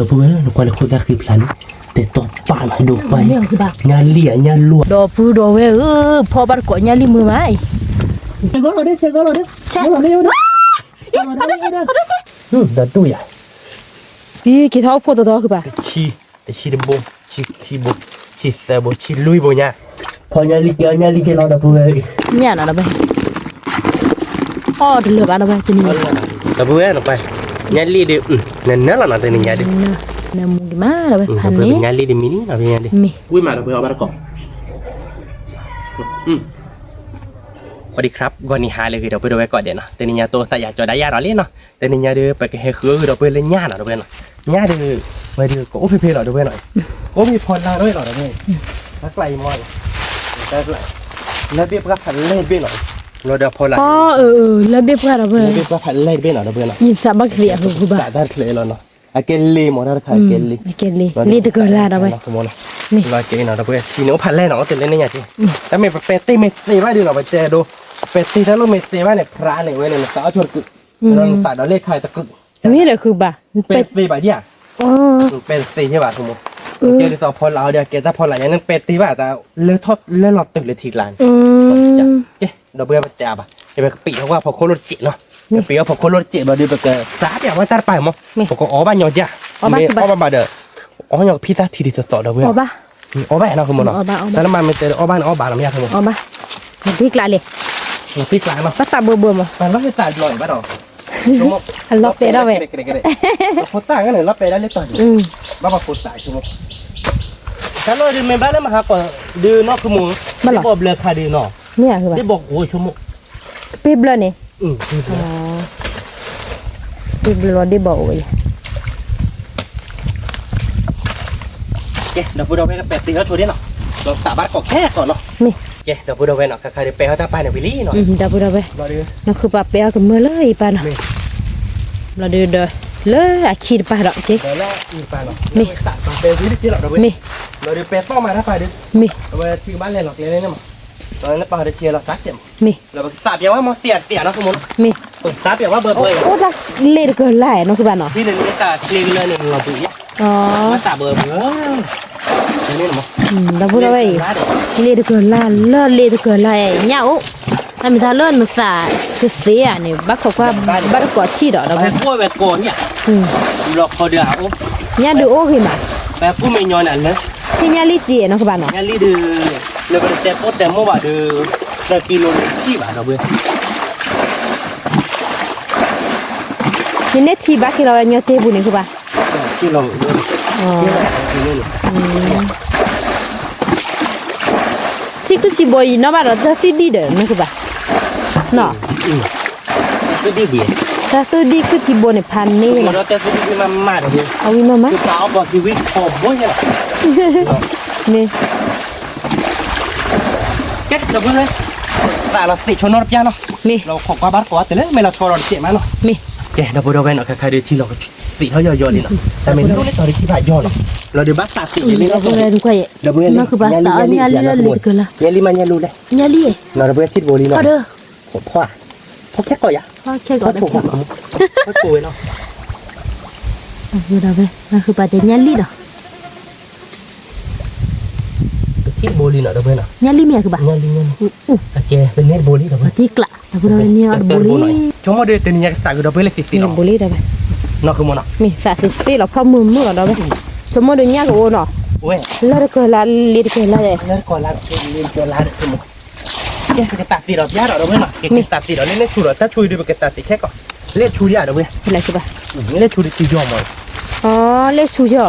ဒီပုၢ်ဝဲၢ် နကွၢ်လၢခိၣ်သၣ်ဃံဖျါလံ, တဲတီပာ်လီၤဒိၣ်ပှၢ်, ညၣ်လံၣ်အညၣ်လိၣ်, ဒီပုၢ်ဒီဝဲၢ်ဧၢ, ဖီဘၣ်တကိးညၣ်လံၣ်မုာ်မးအံၤ, ဆဲးဂီၢ်လီၤဒ့, ဆဲးဂီၢ်လီၤဒ့, ဆဲးဂီၢ်လီၤဒ့, ဒီတူၢ်ယၤ, အံၤ က့ၤထီၣ်အိၣ်ဖှိၣ်တီတီဃုာ်ဘၣ်, တဆံတဘိ, ဆံခံဘိ, ဆံသၢဘိ, ဆံလွံၢ်ဘိညါ, ဖီညၣ်လံၣ်က့ၤအီၣ်ညၣ်လံၣ်က့ၤလီၤ ဒီပုၢ်ဝဲၢ်, ညၣ်နီၤဒီပုၢ်ဝဲၢ်, အီၣ်တလၢာ်ဘၣ်ဒီပုၢ်ဝဲၢ်တနံၤညါ, ဒီပုၢ်ဝဲၢ်နကွၢ်, ညၣ်လံၣ်ဒုး, နနၢ်လီၤနီၤတနံၤညါဒုး, နမူက့ၤမးဒီပုၢ်ဝဲၢ်ဖးန့ၣ်, မ့ၢ်, ဝံၤမးဒီပုၢ်ဝဲၢ်အီၣ်ဘၣ်တကိး ပှၤဒံးခရၣ် ဂီၤနံၤဟါလၢအဂ့ၤဒီပုၢ်ဝဲၢ်ကိးဂၤဒဲးနီၤ, တနံၤညါတိသးယၤကၠီဒၣ်ယၤဒီးလံနီၤ, တနံၤညါဒုး ပကဟဲဃုအဂ့ၢ်ဒီပုၢ်ဝဲၢ်လၢညၣ်နီၤဒီပုၢ်ဝဲၢ်နီၤ, ညၣ်ဒုး, ဝဲဒုးကအိၣ်ဖဲဖဲလီၤဒီပုၢ်ဝဲၢ်နီၤ, ကအိၣ်ဖဲဖီလာ်ဒီးလီၤဒီပုၢ်ဝဲၢ်, တၢ်ကျါအံၤမ့ၢ်, တၢ်ကျါ, လၢဘ့ၣ်ပှၢ်ဖးလဲၢ်တဘ့ၣ်နီၤ, လီၤဒီးဖီလာ်, လၢဘ့ၣ်ပှၢ်ဒီပုၢ်ဝဲၢ်, လၢဘ့ၣ်ပှၢ်ဖးလဲၢ်တဘ့ၣ်နီၤဒီပုၢ်ဝဲၢ်နီၤ, ယသးဘၣ်ကသ့အဃိဘၣ်, တၢ်တချ့လီၤနီၤ, အကဲလ့မ့ၢ်တၢ်တခါအကဲလ့, လ့တကလၢ်ဒီပုၢ်ဝဲၢ်, လီၤကဲနီၤဒီပုၢ်ဝဲၢ် ထံန့ၣ်အိၣ်ဖးလဲၢ်နီၤ အိၣ်တလဲၣ်န့ၣ်ညါက့, တၢ်မ့ၢ်ပပဲာ်တ့ၢ်မ့ၢ်သ့ဘၣ်ဒုးနီၤ ပတဲဒိ, ပဲာ်တ့ၢ်တၢ်လိၣ်မ့ၢ်သ့ဘၣ်န့ၣ် ဖြးန့ၣ်ဝဲန့ၣ် နသးအီၣ်ဆိတကုာ်, နသးဒီးလ့ၣ်ခါတကုာ်, မ့ၢ်ဒီးဃုဘၣ်, ပဲာ်တသ့ဘၣ်ဒံဧါ, ပဲာ်တသ့ယဲဘၣ်, ကဲဒ်သိးဖီလာ်အီၤဒီး ကဲတၢ်ဖီလာ်ညါန့ၣ် ပဲာ်တ့ၢ်ဘၣ်တၢ်, လၢလီၤတုၤလၢထံကျါန့ၣ်, ကဲ ဒီပုၢ်ဝဲၢ်ပတဲအါဘၣ်, ပကပံးထီၣ်ဝဲဖီခိၣ်လိၣ်တစဲးနီၤ, ပကပံးထီၣ်ဖီခိၣ်လိၣ်တစဲးဘျီဒုး ပကသးပၠးဝဲတၢ်တပၤမး, ပကအီၣ်ဘၣ်ညီကၢ်, မ့ၢ်အီၣ်ဘၣ်မးဒီး, အီၣ်ညီကဖံသၣ်ထံဒ်သိးသိးဒီပုၢ်ဝဲၢ်, အီၣ်ဘၣ်နီၤ ဃုမနီၤ, တၢ်လၢမၤမ့ၢ်တဲအီၣ်ဘၣ်န့ၣ် အီၣ်ဘၣ်လီၤမ့ၢ်ယါဃုမ, သံကျးလဲၣ်, သံကျးနီၤ, ဘၣ်သးဘၢဘၢမး, ဘၣ်လီၤသးဘျီအံၤဘၣ်ဒီး, အလီၤပဲာ်ထီၣ်ဝဲ, ဖိသၣ်န့ၣ် လီၤပဲာ်ဒၣ်လၢတီၤ, ဘၣ်ပှၤဖိသၣ်ဆိ, တၢ်လီၢ်ဒုးမ့ၢ်ဘၣ်လၢမဟါကီးဒုးနီၤ ဃုမ, ဘၣ်လီၤဘျၢခါဒုးနီၤ, မ့ၢ်ဧါ, ဒ့ၣ်ဘီၣ်အိၣ်ဆိကမိၣ်, ပ့ၢ်ဘျၢန့ၣ်, ပ့ၢ်ဘျၢလီၤဒ့ၣ်ဘီၣ်အိၣ်ဝဲယါ ကဲ ဒီပုၢ်ဒီဝဲၢ် ကပဲာ်တ့ၢ်ထီၣ်ဆိဒ့ၣ်နီၤ, ဒီးသးဘၣ်တကိးခဲကိးနီၤ, မ့ၢ်, ကဲ ဒီပုၢ်ဒီဝဲၢ်နီၤ ခါခါဒုးပဲာ်ထီၣ်တၢ်ပာ်န့ၣ်ဝံၤလံနီၤ, ဒီပုၢ်ဒီဝဲၢ်, နီၢ်ခုပၢ်ပဲာ်ထီၣ်ကမၢလၢအံၤပၢ်နီၤ, ဘျီဒုးဒီး, လၢအခံတပၤဒီးက့, မ့ၢ်, မ့ၢ်, မ့ၢ်, မ့ၢ်, အိၣ်တၢ်လ့ၣ်တကၢၢ်လၢ်နီၤ ကျဲန့ၣ်မး, သးပျးဝဲမ့ၢ်သ့ၣ်အတ့ၢ်နီၤ ဒီပုၢ်ဒီဝဲၢ်အံၤ, လ့ၣ်တကၢၢ်လၢ်လၢလ့ၣ်တကၢၢ်လၢ်အံၤ ညၣ်အိၣ်, တၢ်မ့ၢ်တၢ်လၢနသးကသ့ဧါန့ၣ် ဘၣ်ခိးကွၢ်, ဘၣ်တကိးထံၣ်ဒီး ဒီပုၢ်ဝဲၢ်, ညၣ်ဒုးအိၣ်ဂ့ၤမး, ဟ့ၣ်ညၣ်လံၣ်က့နီၤကဘၣ်နီၤ, နန့ၢ်ထံဘၣ်က့ၤလီၤဝဲညီစ့ပူၤန့ၣ်ကဘၣ်, ထံခုၣ်ထံဘိအံၤနီၣ်ဘၣ်ဒီးတၢ်သံဒံၣ်ဒီးနကဘၣ်, နီၤ, တၢ်သံဒံၣ်ခုၣ်ထံဘိန့ၣ်ဖးန့ၢ်လီၤ, အဝံၤမးမး, မ့ၢ်, ကဲ ဒီပုၢ်ဝဲၢ်, သးလီၤသ့ၣ်ဆိနီတပျၢ်နီၤ, မ့ၢ်, လီၤခိးကွၢ်ဘၣ်တကိးအီၤတလၢမဲာ်လီၤဆီဒီးတစဲးမးနီၤ, မ့ၢ်, ကဲ ဒီပုၢ်ဒီဝဲၢ်နီၤ ခါခါဒုးထံလီၤသ့ၣ်ထီၣ်ယီၤယီၤလံနီၤ, တၢ်မ့ၢ်လၢလၢတီၤဒုးထံဘၣ်ယီၤနီၤ, လီၤဒုးဘၣ်သးသ့ၣ်လံလံ, ဒီပုၢ်ဝဲၢ်, ညၣ်လံၣ်မးညၣ်လံၣ်လံ, ညၣ်လံၣ်မးညၣ်လံၣ်လံ, ဒီပုၢ်ဝဲၢ်ထံတဘိလံနီၤ, ဖီ, ဖီခဲကိးယၤ, ဖီဆိဝဲနီၤ, ဖီဆိဝဲနီၤ, ဒီပုၢ်ဝဲၢ်, ညၣ်လံၣ်ဒီး ပထံၣ်တဘိလံနီၤ ဒီပုၢ်ဝဲၢ်နီၤ, ညၣ်လံၣ်မ့ၢ်ယၤကဘၣ်, ညၣ်လံၣ်, ညၣ်လံၣ်, အကဲ ပန့ၢ်တဘိလံဒီး ပထံၣ်ကျး ဒီပုၢ်ဝဲၢ်, န့ၢ်အီၣ်တဘိလံ, ဆိကမိၣ်ဒီးတနံၤညါကသးကဒီးပုၢ်ဝဲၢ်လၢသ့ၣ်သ့ၣ်လီၤ, ဘိလံဒီး, နီၢ်ကမီၤနီၤ, မ့ၢ်သးသ့ၣ်သ့ၣ်လီၤ ဖီမုၢ်မုၢ်လီၤဒီး ဒီပုၢ်ဝဲၢ်, ဆိကမိၣ်ဒီးညၣ်ကအိၣ်နီၤ, လၢတကၢၢ်လၢ်လ့တကၢၢ်လၢ်, လၢတကၢၢ်လၢ်, ကဲ ပကသးသ့ၣ်ဒီးပျၢ်ဒီး ဒီပုၢ်ဝဲၢ်နီၤ, ကဲ ကသးသ့ၣ်ဒီး လၢလ့ၣ်ဆူဒီးတၢ်ဆူအံၤဒီး ပကသးသ့ၣ်ခဲကိး, လ့ၣ်ဆူဒံးဧါ ဒီပုၢ်ဝဲၢ်, လ့ၣ်ဆူဒံးတယီၤမး, လ့ၣ်ဆူယီၤ,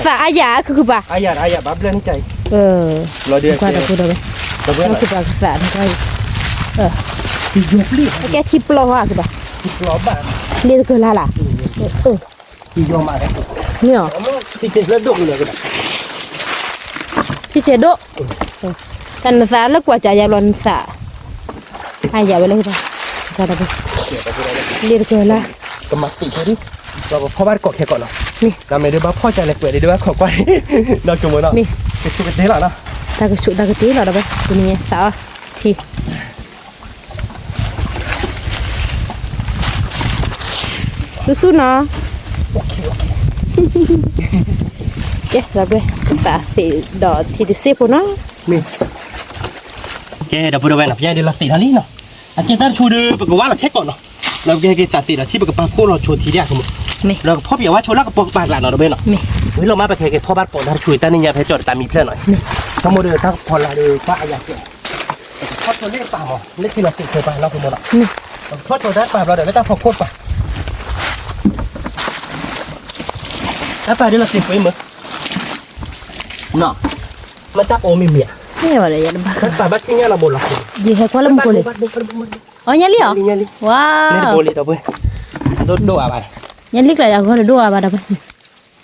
သးအါယၤ ခုၣ်ခုၣ်ပၤ, အါယၤ အါယၤ ဘၣ်ဘျၢၣ်န့ၣ်ကါအံၤ, လီၤဒုး ဒီပုၢ်ဝဲၢ်, ဒီပုၢ်ဝဲၢ်, ကသး, ကဲထံပျီဟီ ခုၣ်ပၤ, လ့ၣ်တကၢၢ်လၢ်လၢ်, မ့ၢ်အီၤ, ထံဆဲးဒိၣ်, တၢ်နသးလၢကွၢ်ကယၤဘျီနသး, အါယၤဝဲလၢ, လ့ၣ်တကၢၢ်လၢ်, ကမၤသ့ၣ်ခဲဒံး, ဒီးပဖီၣ်ဘၣ်တကိးခဲကိးနီၤ, မ့ၢ်, ဒီးမ့ၢ်ဒုးဘၣ်ဖီၣ်ကလဲၤကွဲးဒံး ဒုးဘၣ်ခိးကွၢ်, နီၢ်ကမီၤနီၤ, မ့ၢ်, ကဆူးကတ့ၢ်လီၤနီၤ, တၢ်ကဆူးတၢ်ကတ့ၢ်လီၤ ဒီပုၢ်ဝဲၢ်, တနံၤညါသးအီထံ ဆူၣ်ဆူၣ်နီၤ, ကဲ ဒီပုၢ်ဝဲၢ် သးသ့ၣ်ဒီးထံတစ့ဖိနီၤ. မ့ၢ် ကဲ ဒီပုၢ်ဝဲၢ်နီၤ ပယဲဒုးလီၤသ့ၣ်ထီၣ်လံနီၤ. အကဲတၢ်တဆူၣ်ဒီး ပကဝါလီၤခဲကိာ်နီၤ. လၢပကဟဲက့ၤသးသ့ၣ်ဒီးထံ ပကပာ်ဖှိၣ်လီၤဆိထံဒၣ်အဃိမး, လၢကဖီၣ်ပယီၤဝါဆိလၢကပိာ်ကပၤကျါနီၤ ဒီပုၢ်ဝဲၢ်နီၤ. ဝံၤလီၤမး ပကဟဲက့ၤဖီၣ်ဘၣ်တကိးတၢ်တဆူၣ် တၢ်နံၣ်ညါဖဲကၠီၣ်ဒီးတၢ်မံဖျၢၣ်နီၤ. ဆိကမိၣ်ဒီးတၢ်ကဖီလာ်ဒီး ပှၤအယၤကဲ ပကဖီၣ်ဆိလၢပာ်မး လၢထံလီၤသ့ၣ်ဆိပာ်နီၤ ဆိကမိၣ်နီၤ. ပကဖီၣ်ဆိတၢ်ပာ်ဘျီဒီး လၢတၢ်ဖီခိၣ်တပၤ တၢ်ပာ်ဒ်လီၤသ့ၣ်ပှ့ၤမး နီၤ, မ့ၢ်တၢ်ပီမ့ၢ်မ့ၢ်ဧါ, တၢ်ပာ်ဘၣ်ထံၣ်ညါလီၤဘိလီၤ, ယဟဲကွၢ်လၢမူခိၣ်လံ, အီ ညါလံဧါ, ဝါ, ဒိၣ်ဒိၣ်အါဘၣ်, ညါလံကျါယၤဂီၢ်တဒိၣ်အါဘၣ်ဒီး,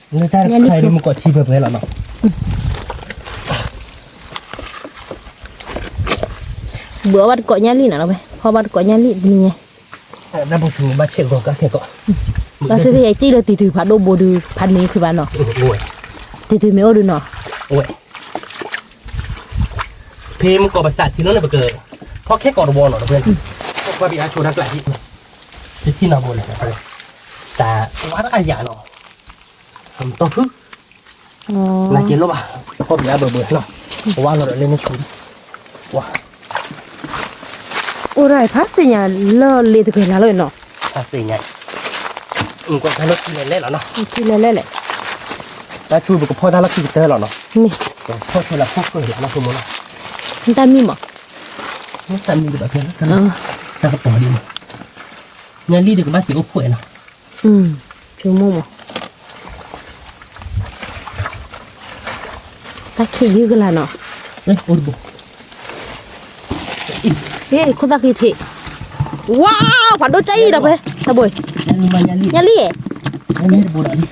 လၢတၢ်တခါအံၤမ့ၢ်ကိးထံပှဲၤပှဲၤလီၤနီၤ, ဘုးအီၣ်ဘၣ်တကိးညါလံနီၤ, ဖီၣ်ဘၣ်တကိးညါလံတနံၤညါ တၢ်ပူၤဆူၣ်ဘၣ်ဆဲးဂီၤကါခဲကိး, ဘၣ်ဆၣ်သ့ၣ်ယကံၣ်လၢတံၤတုၤဖးဒိၣ်ဘိဒီး ဖးန့ၢ်ခုဘၣ်နီၤ, တံၤတုၤမ့ၢ်အိၣ်ဒုးနီၤ, ဝဲ, ဖဲမုၢ်ကီၢ်ပသးထံလီၤန့ၣ် ပက, ဖီၣ်ခဲကိးတဝီနီၤ တပှဲၤ, ဖီၣ်ခွါပယါဆိတၢ်ကျးဟံၣ်, တထံၣ်နီၤဘိလဲၣ်, တၢ်ဝါတၢ်အယၤနီၤ, တီၢ်ဖု နက့ၤလိၣ်ဘၣ်, ဖီၣ်ပယါဘၢဘၢနီၤ, ဝါလီၤဒီးလၢန့ၣ်ဆူ, ဝါ, အိၣ်ရၢ်ဖးစ့ၣ်ညါလၢလ့တကလၤလီၤနီၤ, ဖးစ့ၣ်ညါ, ကွၢ်တၢ်လီၢ်ထံလဲၤလဲၣ်လီၤနီၤ, ထံလဲၤလဲၣ်လဲၣ်, တၢ်ဆူပကဖီၣ်တၢ်လီၢ်ခံကတၢၢ်လီၤနီၤ, မ့ၢ်, ဖီၣ်ဆိလၢခိၣ်ဃၢၤလီၤနီၤ, မ့ၢ်, တၢ်မံမး, တၢ်မံတဘၣ်ဖဲ, တၢ်ကပီၤဒ်မး, ညါလံဒီးကဘၣ်က့ၤအိၣ်ဖှိၣ်နီၤ, ဆိကမိၣ်မး တၢ်ခံးယုၢ်ကလာ်နီၤ, အိၣ်တဘိ, ဟ့ၣ် ခိၣ်သၣ်ဃံထံး, ဝါ, ဖးဒိၣ်တၢ်အံၤဒီးဖဲ, တဘိ, ညါလံ, ဝါ, ဒီပုၢ်ဒီ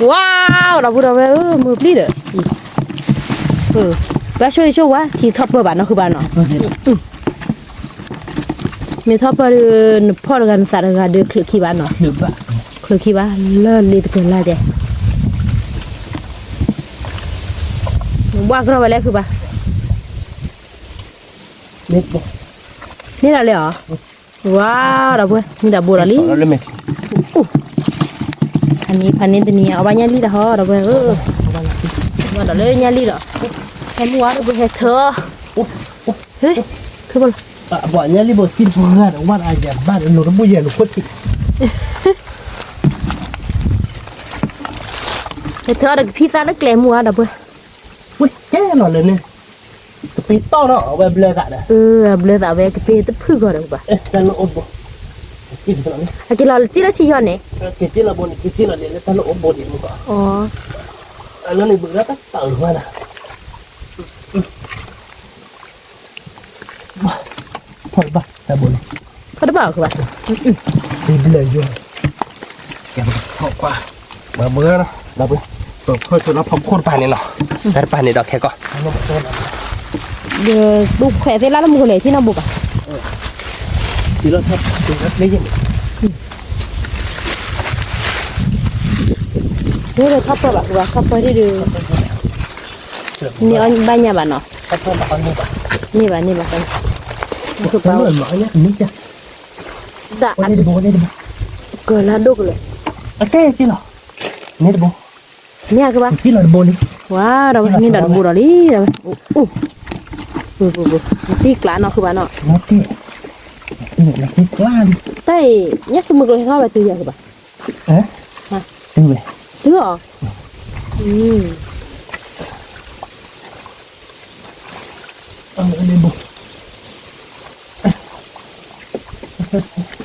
ဝဲၢ်ဧၢ မုာ်ပျံၤဒီး, ဘၣ်ဆိၣ်ဂ့ၤဆိၣ်ဝါ ထံထီၣ်ပၢၢ်ဘၣ်နီၤ ဃုဘၣ်နီၤ, မ့ၢ်ထီၣ်ပၢၢ်ဒီး နဖီၣ်တဂၤနသးတဂၤဒီး ချုးခံဘၣ်နီၤ, ချုးခံဘၣ် လၢလ့တကလၤတဲ, နဘၣ်ကရီဝဲလဲၣ်ဃုဘၣ်, န့ၣ်ဒီးလဲၣ်ဧါ, ဝါ, ဒီပုၢ်ဝဲၢ် မ့ၢ်ဒီးဘိဒီးလံ, ဖးန့ၢ်ဖးန့ၢ်တနံၤညါ အီၣ်ဘၣ်ညါလံတဟီ ဒီပုၢ်ဝဲၢ်ဧၢ, ဘၣ်ဒီးလၢညါလံဒီး, ဟဲမုၢ်ဝါဒီပုၢ်ဝဲၢ်ဟဲထၢ, ဟဲ, ခဘၣ်လီၤ, ဘၣ်ညါလံဘိသံတဂၤဒီးဝါဒီးယၤဘၣ်ဒီးလိၤတဘိယဲၢ်လိၤခိၣ်ထံး, ဟဲထၢဒီးကဖံသးလၢကျဲမုၢ်ဝါဒီပုၢ်ဝဲၢ်, ဝဲကဲလီၤလၢန့ၣ်, ကပ့ၤတီၢ်နီၤ အဝဲဘျၢသးဒီး, ဘျၢသးဝဲကပ့ၤတဖုၣ်ဂီၤဒီးဘၣ်, တၢ်လၢအိၣ်ဘိ, အက့ၤလီၤစံၣ်လၢထံယီၤန့ၣ်, က့ၤစံၣ်လီၤဘိန့ၣ် က့ၤစံၣ်လီၤလၢတၢ်လၢအိၣ်ဘိန့ၣ်မ့ၢ်ကီး, အလီၢ်န့ၣ်ဘုးလၢတၢ်တၢ်အၢၣ်ဝဲဒၣ် ဖီၣ်တဘၣ်တၢ်ဘိန့ၣ်, ဖီၣ်တဘၣ်အဃိဘၣ်, ဘျၢယိာ်, ကဲပကဖီၣ်ကွၢ်, ဘၣ်ဘၢနီၤ ဒီပုၢ်ဝဲၢ်, ပဖီၣ်ဆိလၢဖီခိၣ်တပၤန့ၣ်နီၤ, တၢ်တပၤန့ၣ်ဒီးခဲကီၢ်, ဒီးတူၢ်ခွဲးသ့ၣ်လၢလၢမူခိၣ်လဲၣ် ထံၣ်နီၢ်ဘိဘၣ်, ထံၣ်လီၤထီၣ်ပှဲၤလၢကျဲယဲၢ်န့ၣ်, မ့ၢ်ဒီးထီၣ်ပၢၢ်ဘၣ်ဃုဘၣ် ထီၣ်ပၢၢ်ဒ်ဒီး, န့ၢ်အီၣ်ဘၣ်ညါဘၣ်နီၤ, န့ၢ်ဘၣ်န့ၢ်ဘၣ်, ဒၣ်, ကလၢဒိၣ်ကလၢာ်, အကဲက့ၤလီၤ, န့ၢ်တဘိ, န့ၢ်အကဘၣ်, က့ၤလီၤတဘိလံ, ဝါဒီးဝဲန့ၢ်ဒီးတဘိဒီးလံ, အိၣ်, ပူၤပူၤပူၤ, နသံကျါနီၤဃုဘၣ်နီၤ, တၢ်အံၤ, ညၣ်သုးမုၢ်ကျိၤဟဲထီၣ်ဝဲတုၤယၤဃုဘၣ်, တုၤဝဲ, တုၤအီၤ, န့ၢ်တဘ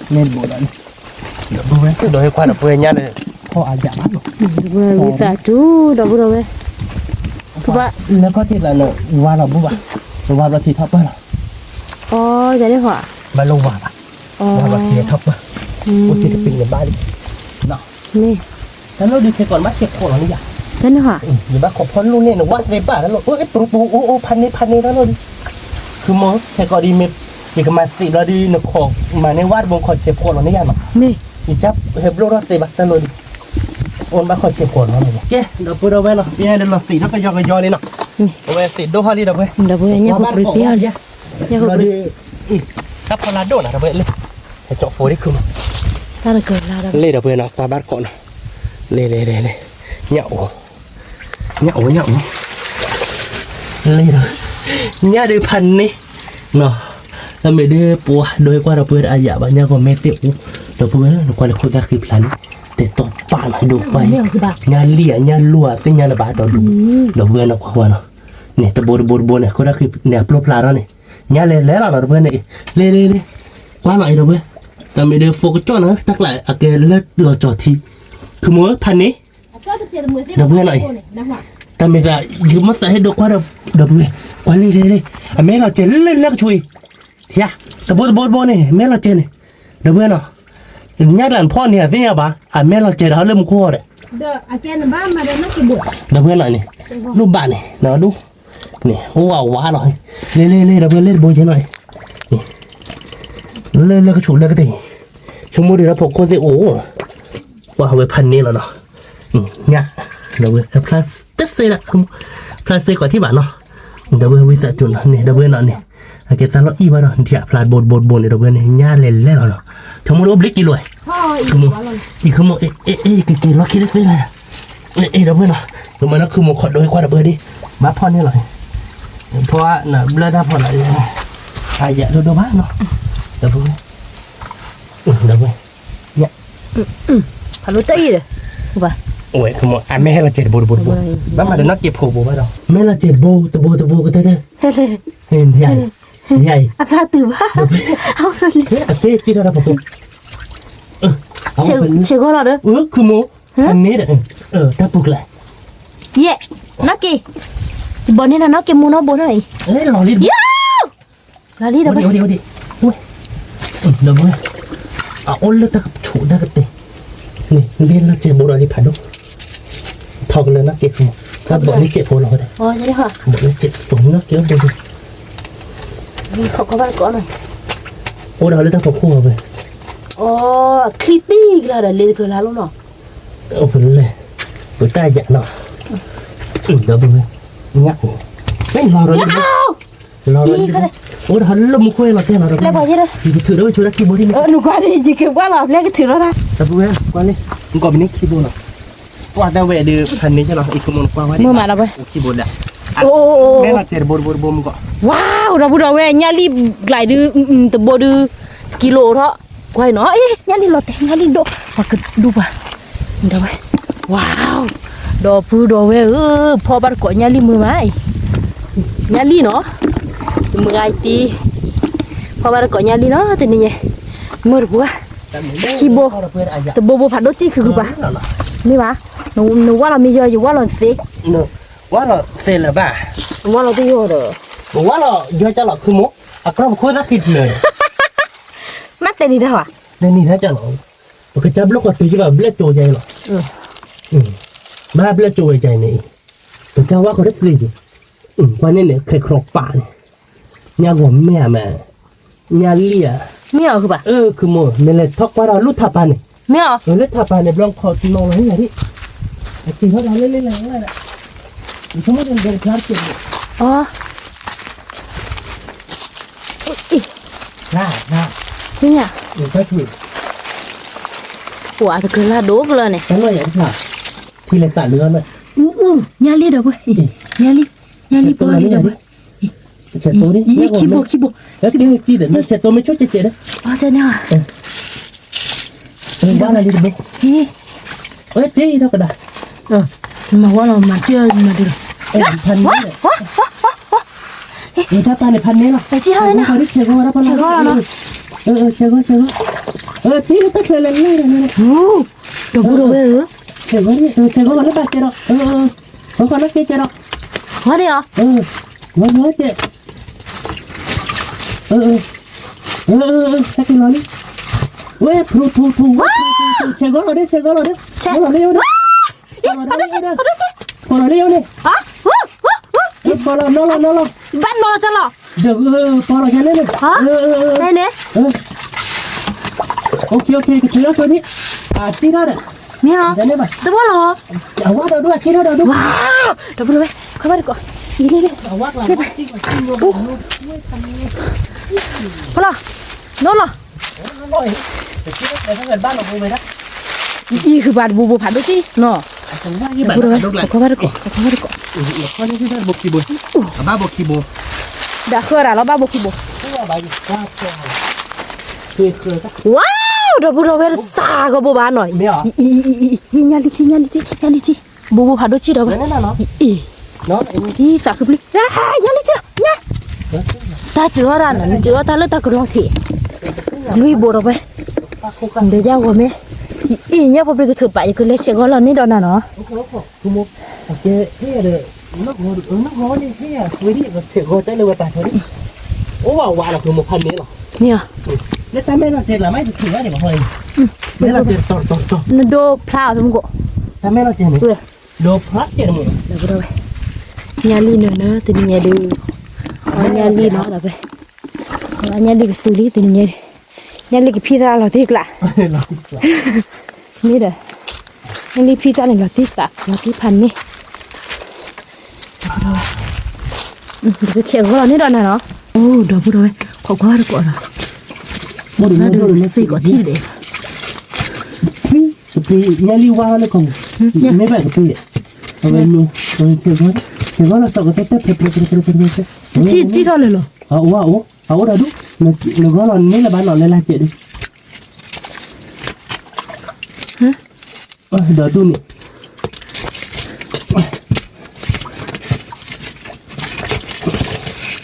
ိ, န့ၢ်တဘိဒီးန့ၣ်, ဒီးဟဲခွါဒီးပှဲၤညါဒီး, ဖီၣ်အယၤဘၣ်နီၤ, ဝံသးစူၤ ဒီပုၢ်ဒီဝဲၢ်, ကဘၣ်, လၢခီၣ်ထံးလၢန့ၣ် ဝါလီၤဘိဘၣ်, ဝါဘျီထံထီၣ်ပၢၢ်လီၤ, အီ ယၤန့ၣ်ဟီ, ဘၣ်လၢဝါဘၣ်, ဝါဘျီထံထီၣ်ပၢၢ်, အိၣ်ထံတပ့ၤန့ၣ်ဘၣ်လံ, မ့ၢ်, တၢ်လီၢ်ဒုးခဲကိာ်နဘၣ်ဆဲးခိးလီၤန့ၣ်ယၤ, တၢ်န့ၣ်ဟီ, ယဘၣ်ခိးဖီၣ်လိၣ်န့ၣ် နဝၣ်သ့ဘၣ်တၢ်လီၢ်, အိၣ် ပရူပူၤ အိၣ်အိၣ် ဖးန့ၢ်ဖးန့ၢ်တၢ်လီၢ်ဒုး, ဃုမ့ၢ်ခဲကိာ်ဒ်မ့ၢ်, ယကမၤသ့ဘျီဒုး နခိးမၤန့ၢ်ဝၣ်တဘိ ခိးဆဲးခိးလီၤန့ၣ်ယၤနီၤ, မ့ၢ်, ယကဟဲဘျီထီၣ်သ့ဘၣ်တၢ်လီၢ်ဒုး, အိၣ်နဘၣ်ခိးဆဲးခိးလီၤ, ကဲ ဒီပုၢ်ဒီဝဲၢ်နီၤ ပယဲဒုးလီၤသ့ၣ်ထီၣ်ကယီကယီလံနီၤ, အဝဲသ့ၣ်ဒိၣ်ဟီၣ်လံဒီပုၢ်ဝဲၢ်, ဒီပုၢ်ဝဲၢ် ညၣ်ဖိပြံပျဲၢ်လံ, ညၣ်ဖိပြံ, တၢ်ဖီလာ်ဒိၣ်နီၤ ဒီပုၢ်ဝဲၢ်လံ, ဟဲကၠီဖိဒံးခုမး, တၢ်တကလၤဒီး, လံဒီပုၢ်ဝဲၢ်နီၤ ကွၢ်ဘၣ်တကိးနီၤ, လံလံလံလံ, ညၣ်အိၣ်, ညၣ်အိၣ်, ညၣ်အိၣ်, လၢ, ညၣ်ဒုးဖးန့ၣ်, နီၤ, တမ့ၢ်ဒုးပှၤဒိကွၢ်ဒီပုၢ်ဝဲၢ်တအါယၤဘၣ် ညၣ်ဂီၤမဲာ်သ့ၣ်အိၣ်, ဒီပုၢ်ဝဲၢ် နကွၢ်လၢခိၣ်သၣ်ဃံဖျါန့ၣ်, တဲတီပာ်နီၤ ဒိကွၢ်အံၤ, ညၣ်လံၣ်ဧါ ညၣ်လိၣ်ဧါ သ့ၣ်ညါလၢၤဘၣ်ဒီးဒိ, ဒီပုၢ်ဝဲၢ်နီၤ ကွၢ်ကွၢ်နီၤ, န့ၣ် တဘိတဘိတဘိန့ၣ် ခိၣ်သၣ်ဃံန့ၣ် အပျိဖျါထီၣ်န့ၣ်, ညၣ်လဲၤလဲၤလီၤနီၤ ဒီပုၢ်ဝဲၢ်န့ၣ်, လ့လ့လ့, ကွၢ်နီၤအံၤ ဒီပုၢ်ဝဲၢ်, တမ့ၢ်ဒုးဖိကစီၣ်နီၤ တၢ်ကျးအကဲလၢလီၤကၠီၤထံ, ခုမိၢ်ဖးန့ၣ် ဒီပုၢ်ဝဲၢ်နီၤအံၤ, တၢ်မ့ၢ်သး ယမ့ၢ်သးဟဲဒိကွၢ်ဒီး ဒီပုၢ်ဝဲၢ်, ကွၢ်လံလံလံ, အမဲာ်လီၤစဲၤလၢလၢကဆိအံၤ, ယၤ, တဘိတဘိတဘိန့ၣ် အမဲာ်လီၤစဲၤန့ၣ်, ဒီပုၢ်ဝဲၢ်နီၤ, ညၣ်ကျးနဖီၣ်န့ၢ်အသ့ၣ်ညါဘၣ် အမဲာ်လီၤစဲၤဒီးလၢမူခိၣ်ဒီး, ဒီပုၢ်ဝဲၢ်နီၤန့ၣ်, ဒိၣ်ဘၣ်န့ၣ် ဒီဒူၣ်, န့ၣ် အိၣ်ဝးဝးလီၤ, လ့လ့လ့ ဒီပုၢ်ဝဲၢ် လ့တဘိယဲနီၤအံၤ, လၢလၢကဆိးလၢကတၢၢ်, ဆိကမိၣ်ဒုးဒီးဖိခိၣ်သ့ၣ်အိၣ် ပှၤဝဲဖးန့ၣ်လီၤနီၤ, ညၣ်, ဒီပုၢ်ဝဲၢ် ဖျါတစဲးဒၣ်, ဖျါစဲးကီးထံၣ်ဘၣ်နီၤ, ဒီပုၢ်ဝဲၢ် ဝံသးစူၤနီၤန့ၣ် ဒီပုၢ်ဝဲၢ်နီၤန့ၣ်, အကဲသးလီၤအံၣ်ဘၣ်ဒီး ဒံးအဖျါဘိတဘိတဘိန့ၣ် ဒီပုၢ်ဝဲၢ်န့ၣ် ညၣ်လဲၤလဲၤလီၤနီၤ, ဆိကမိၣ်အိၣ်ဘျ့ကံလိၤ, အံၤ, အံၤ ခုမိၢ်, အံၤ ခုမိၢ် အ့ အ့ အ့ ကက့ၤလီၤခံတသ့လၢၤ, အ့ ဒီပုၢ်ဝဲၢ်နီၤ, ကမၤနီၤ ခုမိၢ်ခီဒိကွၢ်ဒီပုၢ်ဝဲၢ်ဒံး, ဘၣ်ဖီၣ်န့ၢ်လီၤ, ဖီၣ်နဘျၢတၢ်ဖီၣ်လီၤ, အယၤဒိၣ်ဒိၣ်ဘၣ်နီၤ, ဒီပုၢ်ဝဲၢ်, ဒီပုၢ်ဝဲၢ် ဖးလိတၢ်အံၤဒီး, ဘၣ်, ဝဲခုမိၢ် အမဲာ်ဟဲလီၤစဲးတဘိတဘိတဘိ, ဘၣ်မၤဒီးနီၣ်က့ၤဖိဘိဘၣ်ဒီး မဲာ်လီၤစဲးတဘိတဘိတဘိကတၢၢ်တၢၢ်, အဖျါတုၤဘၣ်, အဖျါတုၤဘၣ်, အကဲက့ၤထီၣ်တၢ်ဖီခိၣ်, ဆဲးဂီၤလီၤဒီး, ခုမိၢ်, န့ၣ်ဒီး, တၢ်ပူၤကျါ, ယဲ, နီၣ်က့ၤ, ဘီန့ၣ်နီၣ်က့ၤမူနီၣ်ဘိနီၣ်အံၤ, လီၤလံ, လီၤလံဒီး, ဒီပုၢ်ဝဲၢ်, အအိၣ်လၢတၢ်ကဆိးတၢ်ကတဲာ်, န့ၣ် မ့ၢ်လီၤစဲးဘိဒီးလံဖးဒိၣ်, ထီကလၢနီၣ်က့ၤခုမိၢ်, တၢ်ဘီန့ၣ်စဲးဖိလီၤဝဲဒၣ်, ဘီန့ၣ်စဲးဖိနီၣ်က့ၤအိၣ်ဘိ, အိၣ်ဒီးလၢတၢ်ဖီခိၣ်အီၤဝဲ, အိၣ်ချံတံၢ်ကလါဒီးလ့တကလါလိၣ်နီၤ, အိၣ်ဖဲလဲၣ်, ပတၢ်ယၤနီၤ, ဒီပုၢ်ဝဲၢ်, ညၣ်, မ့ၢ်လီၤဒီးလံ, လီၤဒီးလံ, အိၣ်ဒီးဟးလၢမူခိၣ်လီၤတဲာ်လီၤဒီး, ယကထုးဒီးဝဲဆိဒၣ်ခံဘိဒ်န့ၣ်, နကွၢ်လံ ယကဘၣ်လီၤ ပျဲကထုးလီၤတၢ်, ဒီပုၢ်ဝဲၢ် ကွၢ်လံ, နကိးပနံၣ်ခံဘိလီၤ, ကွၢ်တၢ်ဝဲဒုး ဖးန့ၢ်ကလီၤ အံၤကမူနကွၢ်ဝဲဒၣ်, မ့ၢ်မးဒီပုၢ်ဝဲၢ်, အိၣ်, မဲာ်လီၤစဲးတဘိတဘိတဘိမူကီး, ဝါ, အိၣ်ဒီပုၢ်ဒီပုၢ်ဝဲၢ် ညၣ်လံၣ်ကျါဒုး, တဘိဒုး, ကံလိာ်ထီၣ်, ကွၢ်နီၤ, ညၣ်လံၣ်လီၤတဲာ် ညၣ်လံၣ်ဒိၣ်, ပှၤကဒူပှၤ, ဒီပုၢ်ဝဲၢ်, ဝါ, ဒီပုၢ်ဒီပုၢ်ဝဲၢ်ဧၢ, ဖီၣ်ဘၣ်တကိးညၣ်လံၣ်မုာ်မးအံၤ, ညၣ်လံၣ်နီၤ, မုာ်ဂၤတံၢ်, ဖီၣ်ဘၣ်တကိးညၣ်လံၣ်နီၤ တနံၤညါ, မုာ်တပူၤ, ခံဘိ, တဘိဘိဖးဒိၣ်တံၢ်ခုခုပှၤ, မ့ၢ်ဘၣ်, နဝၣ်လီၤမ့ၢ်ယီၤ ယဝၣ်လီၤသ့, ဝၣ်လီၤသ့လၢၤဘၣ်, ဝၣ်လီၤသ့ယီၤဒီး, ဝၣ်လီၤယီၤကလီၤခုမိၢ်, အကြၢးပခိၣ်သၣ်ဃံတနၢၤ, မ့ၢ်တဲနံၤတၢ်ဝဲ, တဲနံၤတၢ်ကလီၤ, ပကစၢ်ဘျၢၣ်ကီးတုၤယဘၣ်ဘျၢၣ်ကၠိယၤလီၤ, ဘၣ်ဘျၢၣ်ကၠိဝဲယၤန့ၣ်, ပကစၢ်ဝၣ်ကီးတသ့ယၤ, ကွၢ်န့ၣ်န့ၣ် ခဲခရီးပာ်န့ၣ်, ညၣ်ဂီၤမဲာ်ဧါမး, ညၣ်လံၣ်ဧါ, မ့ၢ်အီၤခုဘၣ်, ခုမိၢ် မ့ၢ်လဲၤထီၣ်ကွၢ်ဒီးလူၢ်ထးပာ်န့ၣ်, မ့ၢ်အီၤ, လၢထးပာ်န့ၣ် ဘျီခီနီၤလီၤဟံၣ်ယၤဒ်, အက့ၤထီၣ်ဒီးလၢလၢလၢလၢ, ယဆိကမိၣ်ဒီးဒိးဖျါတက့ၢ်, အီ, လၢ, လၢ, ပှၤတကြၢးလၢဒိကလၢန့ၣ်, ဖံလဲၤသးလၢအီၤ, ညၣ်လံၣ်ဒီးဝဲ, ညၣ်လံၣ်, ညၣ်လံၣ်ဘိလံဒီးဝဲ, ခံဘိ, ခံဘိ, ဆဲးတိမ့ၢ်ဆိကဲးကဲးဒီး, ဘၣ်လၢလံတဘိ, တ့ထီၣ်ကဒါ, မၤဝဲလီၤ မၤကၢမၤဒုးလီၤ, ဖးန့ၢ်, တၢ်ပာ်န့ၣ်ဖးန့ၢ်လီၤ, ဆဲးဂီၤ, ဆဲးဂီၤ, ဆဲးဂီၤ, တ့လၢတၢ်ချၢလဲၤလဲၤ, ဒီပုၢ်ဒီပုၢ်ဝဲၢ်ဧၢ, ဆဲးဂီၤ, ဆဲးဂီၤလၢဘၣ်ကဲဒီး, ဂီၤလၢကဲကဲဒီး, ဂီၤန့ၣ်အီၤ, ဂီၤဂီၤကဲ, ဟဲက့ၤလီၤလံ, ဝဲဖျိဖျိဖျိ, ဆဲးဂီၤလီၤဒၢ ဆဲးဂီၤလီၤဒၢ, ဂီၤလီၤလံ, ဖီလီၤလံယိန့ၣ်, ဖီလီၤနီၢ်လီၤနီၢ်လီၤ, ဘၣ်နီၢ်လီၤတၢ်လီၤ, ဒီး, ဖီလီၤယၤန့ၣ်န့ၣ်, န့ၣ်, OK OK ကထုးလီၤကၢဒံး, အတ့ထီၣ်ဒီး, မ့ၢ်, တဘၣ်လီၤ, အဝါဒီးဒိၣ်အတ့ထီၣ်ဒီးဒိၣ်, ဒီပုၢ်ဝဲၢ် ခွဲဘၣ်တကိး, အံၤလံလံ, ဖီလီၤ, နီၢ်လီၤ အံၤဃုဘၣ်တဘိဘိဖးဒိၣ်တံၢ်နီၤ, အဝဲဘၣ်ဒိၣ်ကျါ, အခီဘၣ်တကိး, အခီဘၣ်တကိး, အခီန့ၣ်ဘၣ်ဘိခံဘိ, အဘၣ်ဘိခံဘိ, ဒီးဃၢဒၣ်လီၤဘၣ်ဘိခံဘိ, ဝါ, ဒီပုၢ်ဒီဝဲၢ်တစးကဘိဘၣ်နီၤ, ညါလံထံ, ညါလံထံ, ညါလံထံ, ဘိဘိဖးဒိၣ်စံၣ်ဒီးဝဲ, အံၤ, သးခုပျံၤ, ညါလံထံလီၤ, ညါ, တၢ်တုၤအီၣ်တၢ်နီၤ, နတုၤအီၣ်တၢ်လၢတၢ်ကလီထံး, လွံၢ်ဘိဒီးဝဲ, ဒီးယဂီၢ်မ့ၢ်, အံၤ ညၣ်ဖိပျံၤကထၢၣ်ပာ် ယကလဲၤဆဲးဂီၤလီၤန့ၣ်ဒီးနၤနီၤ, အိၣ်ဝဲဝဲလီၤ, နဒိဖျါအီၤသမူကိး, ညါလံနီၤဒီးဖဲ, ညါလံကသူလံတနံၤညါ, ညါလံကဖံးတၢ်လီၤတံၢ်ကျး, န့ၣ်ဒီး, ညါလံဖံးတၢ်န့ၣ်လီၤတံၢ်ကျး လီၤတံၢ်ဖးန့ၣ်, ကဆဲးဂီၤလီၤန့ၣ်ဒီးနၤနီၤ, အိၣ်ဒီပုၢ်ဒီဝဲၢ်, ခိးကွၢ်တကိးနီၤ, စ့ၢ်ကီးထံၣ်ဒီး, ကပ့ၤ, ညါလံဝါလၢကီၢ်ပူၤ, မ့ၢ်ဘၣ်ကပ့ၤ, အဝဲ, ထံၣ်ထီၣ်လၢာ်လီၤ, အအိၣ်ဒၣ်ဒူၣ်, နဂီၢ်လီၤန့ၢ်လၢၤဘၣ်နီၤ လဲၤလၢ်ကဲးဒုး,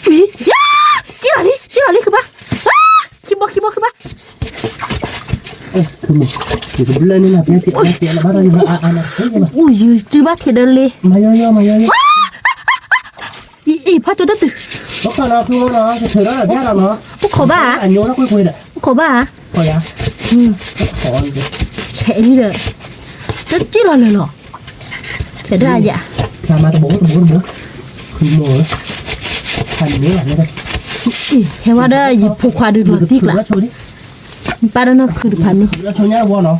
ဒီးဒူၣ်န့ၣ်, စံၣ်လီၤလံ, စံၣ်လီၤလံ ခုဘၣ်, ခံဘိ ခံဘိ ခုဘၣ်, ယကဘျၢန့ၢ်နၤ, ယတုၤဘၣ်ထံးဒီးလ့, အံၤ ဖးကၠိတၢ်တုၤ, အိၣ်ခိးဘၣ်, အိၣ်ခိးဘၣ်, ဆဲးလံဒီး, တစံၣ်လီၤလၢာ်လီၤ, ဆဲးဒၣ်ယၤ, ဟဲဝဲဒီးယဖိခွါဒုးလီၤတံၢ်ကျး, ပၢ်ဒီးနီၢ်ခုတဖၣ်န့ၣ်, ထုးဒီးလၢ,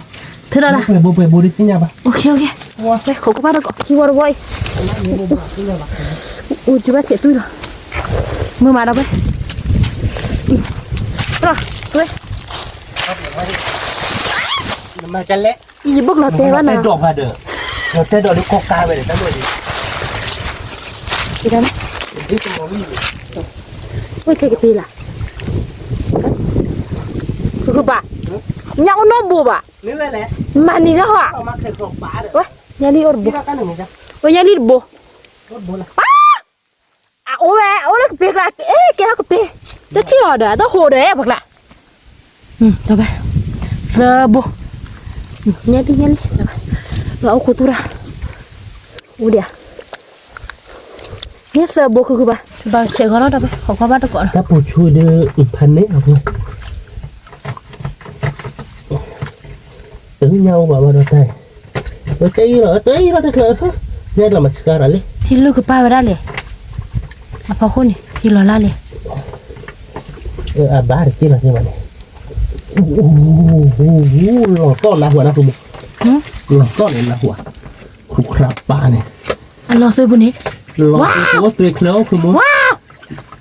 ခိးကွၢ်ဘၣ်တကိး ခံဝီတဝီအံၤ, အိၣ်ဘၣ်ထဲးသွံၣ်လီၤ, မုာ်မးဒီးဝဲ, ဝဲ, ယဘၣ်ကလီၤတဲာ်ဘၣ်နၤ, တဲဒီးလၢကီၢ်ကါဝဲဒီး, ဝဲခဲကပ့ၤလၢ်, ကဘၣ်, ညၣ်အိၣ်နီတဘိဘၣ်, မၤနံၤတၢ်ဟီ, ဝဲ, ညၣ်လံအိၣ်တဘိ, ဝဲညၣ်လံတဘိ, အအိၣ်ဝဲ, အိၣ်လၢကပ့ၤကျါ, ကဲထီၣ်ကပ့ၤ, တထံၣ်အီၤဒီး တဟိးဒီးပကျါ, သၢဘိ, ညၣ်လံ ညၣ်လံ, လၢအိၣ်ခိးသူၣ်တၢ်, အိၣ်ဒံး, ညၣ်သၢဘိခုခုဘၣ်, ဘၣ်ဆဲးဂီၤလီၤဒီးဝဲ, ခိးကွၢ်ဘၣ်တကိးနီၤ, တၢ်ပိာ်ဆိဒီး ဖးန့ၣ်အဃိ တညၣ်အိၣ်ဘၣ်ဘၣ်ဒီးတၢ်, တအံၤလီၤ တအံၤလီၤတချုး, ညၣ်လီၤမၤဆှါရၤလံ, ထံလုၢ်ကပၢ်ဝဲဒၣ်လဲၣ်, အဖီခိၣ်န့ၣ် ထံလီၤလၢ်လဲၣ်, အဘၣ်တက့ၢ်လီၤက့ၤဘၣ်န့ၣ်, လီၤတီၢ်နါဟူနါဃုမူ, လီၤတီၢ်န့ၣ်နါဟူ, ခူခရၣ်ပၢ်န့ၣ်, အလီၤသွဲၣ်ပူၤန့ၣ်, လီၤသွဲၣ်အိၣ်သွဲၣ်ချၢအိၣ်ဃုမူ,